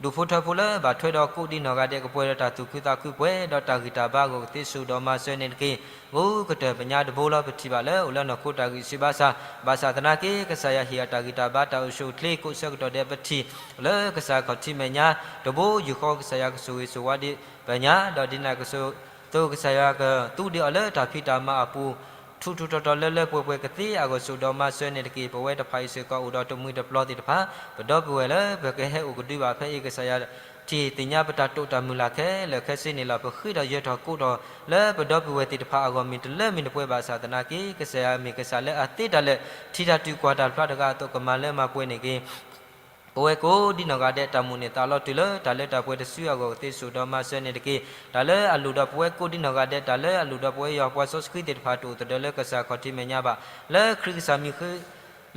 ဒူၣ်ဖိထၢဖိလၢဘၣ်ထွဲဒီးကိးဒ်နီၢ်ဂၤဒဲး ကပှဲၤဒီးတၢ်သူၣ်ခုသးခု ပှဲၤဒီးတၢ်ဂံၢ်တၢ်ဘါအဂီၢ်ကသ့စိၤဒီးမၤစၢၤန့ၣ်တက့ၢ်. ဂုာ်ကတၢၢ်ပညါတဘိလီၤ. ပထံၣ်ဘၣ်လၢအိၣ်လၢနီၢ်ခိတၢ်ဂံၢ်စၢ်ဘါစၢ် ဘၣ်ဆၣ်သနာ်က့ ကစၢ်ယွၤဟ့ၣ်အတၢ်ဂံၢ်တၢ်ဘါတၢ်အိၣ်ဆူၣ်အိၣ်ချ့ ကိးဆၢကတီၢ်ဒဲး ပထံၣ်လၢကစၢ်အခီၣ်ထံးမဲာ်ညါတဘိယူၢ်ဃီ ကစၢ်ယွၤကဆိၣ်ဂ့ၤဆိၣ်ဝါဒံးပညါ ဒီးဒ်န့ၣ်အသိး ကစၢ်ယွၤကသူဒံးအီၤလၢတၢ်ဖံးတၢ်မၤအပူၤ ထူထူတီတီလၢလၢပှဲၤပှဲၤကသ့အဂီၢ် စိၤဒီးမၤစၢၤန့ၣ်တက့ၢ်. ပဝဲတဖၣ်အံၤစ့ၢ်ကီးအိၣ်ဒီးတမှံၤတပျီၤသ့ၣ်တဖၣ် ပဒီပုၢ်ဝဲၢ်လၢပကဟဲအိၣ်ကဒုဘၣ်ဖဲအံၤ ကစၢ်ယွၤထံၣ်သ့ၣ်ညါပတၢ်တိာ်တၢ်မုၢ်လၢ်ခဲလၢာ်ခဲဆ့န့ၣ်လီၤ. ပဃ့ဒီးယၢၤထီၣ်ကိးထီၣ်လၢပဒီပုၢ်ဝဲၢ်သ့ၣ်တဖၣ်အဂီၢ် မ့ၢ်တလၢမ့ၢ်တပှဲၤ ဘၣ်ဆၣ်သနာ်က့ ကစၢ်ယွၤမ့ၢ်ကစၢ်လၢအသ့တၢ်လၢာ် ထံၣ်တၢ်တုၤကွၢ်တၢ်ဖျါတဂၤအသိး ကမၤလၢမၤပှဲၤန့ၣ်တက့ၢ်. ပဝဲကိးဒ်နီၢ်ဂၤဒဲး တၢ်မိၣ်န့ၢ်သးလီၤတုၤလၢ တၢ်လၢတၢ်ပှဲၤတစုအဂီၢ်ကသ့ စိၤဒီးမၤစၢၤန့ၣ်တက့ၢ်. တၢ်လၢအလိၣ်ဒီးပဝဲကိးဒ်နီၢ်ဂၤဒဲး တၢ်လၢအလိၣ်ဒီးပဝဲယွၤပှၤစီဆှံသ့ၣ်တဖၣ် တအိၣ်သဒၢလၢကစၢ်ခီၣ်ထံးမဲာ်ညါဘၣ်. လၢခရံာ်ကစၢ်မံၤဃ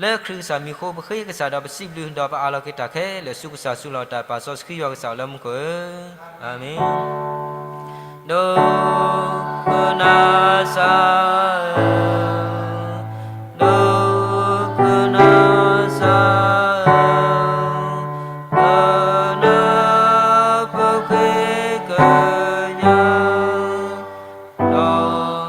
လၢခရံာ်ကစၢ်မံၤဃိ ပဃ့ကစၢ်ဒီးပစံးဘျုး ဒီးပအးလီၤက့ၤတၢ်ခဲလၢာ်ဆူကစၢ်ဆူလီၤ. တၢ်ပာ်စီဆှံယွၤကစၢ်လၢမူခိၣ်ဧၢ, အၤမ့ၣ်. ဒိကနၣ်စၢ်ဧၢ, ဒိကနၣ်စၢ်ဧၢ, ကနၢ်ပဃ့ကညး ဒီးမၤမုာ်ပသး, အၤမ့ၣ်. ကစၢ်ယ့ၣ်ၡ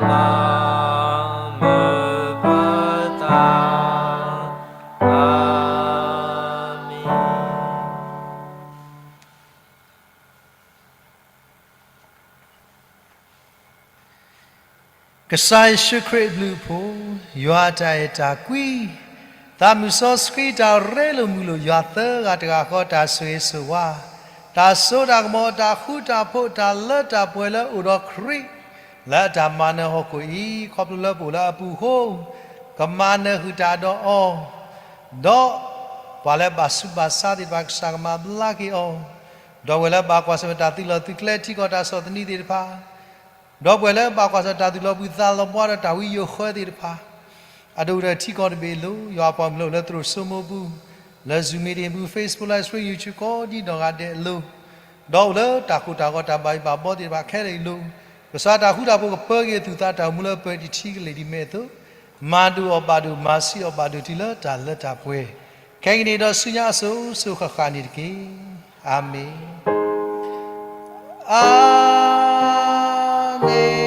ူးခရံာ်အဘျုးအဖှိၣ်, ယွၤအတၢ်အဲၣ်တၢ်ကွံ, သးမုၢ်စီဆှံတၢ်ရ့လိာ်မုာ်လိာ်ယွၤသၢဂၤတဂၤဃီ တၢ်ဆိၣ်ဂ့ၤဆိၣ်ဝါ, တၢ်စိတၢ်ကမီၤ တၢ်ဃူတၢ်ဖိး တၢ်လၢတၢ်ပှဲၤလၢအိၣ်ဒီးခရံာ် လၢအတၢ်မၤနၢၤဟီၣ်ခိၣ်အံၤ ခီဖျိလၢပအိၣ်လၢအပူၤအဃိ ကမၤနၢၤဃုာ်တၢ်ဒီးအီၤ, ဒီးပှၤလၢဘၣ်ဆူးဘၣ်ဆါသ့ၣ်တဖၣ် ကစၢ်ကမၤဘျါက့ၤအီၤ, ဒီးပှၤလၢဘၣ်ကွၢ်ဆၢၣ်မဲာ်တၢ်သုးလီၢ်သုးကျဲ ထံကီၢ်တၢ်ဆီၣ်သနံးသ့ၣ်တဖၣ် ဒီးပှၤလၢဘၣ်ကွၢ်ဆၢၣ်တၢ်သူၣ်လီၤဘှံးသးလီၤဘှါဒီးတၢ်ဝံယိၤဃၢသ့ၣ်တဖၣ်, အဒိၣ်ကတၢၢ်ထံကီၢ်တဘ့ၣ်အလိၤ, ယွၤအပှၤကလုာ်လၢအိၣ်လၢသရိာ်စိမိၤပူၤ, လၢ Zoom meeting ပူၤ, Facebook Live Stream, YouTube ကိးဒ်နီၢ်ဂၤဒဲးအလိၤ, ဒီးအိၣ်လၢတၢ်ကိၢ်တၢ်ဂီၤတၢ်ဘၣ်ယိၣ်ဘၣ်ဘီသ့ၣ်တဖၣ်ခဲလၢာ်အလိၤ, ကစၢ်တၢ်ဃူတၢ်ဖိးကပၢက့ၤအသူၣ်သးတၢ်အိၣ်မူလၢပှဲၤတထံကလ့ၢ်ဒ်မ့ၢ်အသိး, မၤဒိၣ်အီၤဘၣ်ဒိၣ် မၤဆံးအီၤဘၣ်ဒိၣ်တုၤလၢတၢ်လၢတၢ်ပှဲၤ, ခဲကနံၣ်ဒီးဆူညါအစိၤစိၤဃၣ်ဃၣ်န့ၣ်တက့ၢ်. အၤမ့ၣ်. အၤမ့ၣ်, အၤ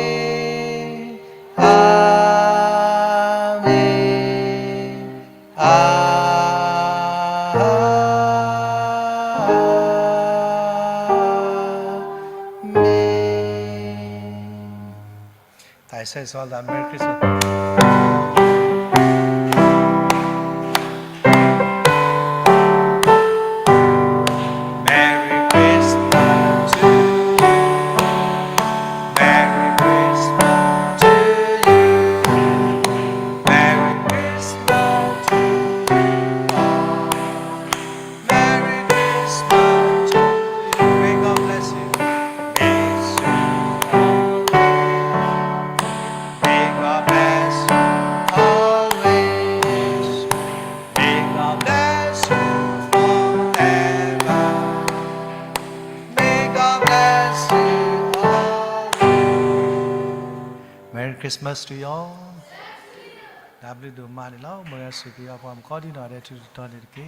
မ့ၣ်, အၤမ့ၣ်. တၢ်ဆၢဂ့ၤဆၢဝါသး Merry Christmas. Merry Christmas to you. Merry Christmas to you. Merry Christmas to you all. Merry Christmas to you. May God bless you. May God bless you always. May God bless you forever. May God bless you always. Merry Christmas to you all. တၢ်ဘျုးဒိၣ်မးန့ၣ်လီၤ. မ်ယွၤဆိၣ်ဂ့ၤအပှၤမုၣ်ကိးဒံနီၢ်ဂၤဒဲး ထူးထူးတီၤတီၤန့ၣ်တက့ၢ်.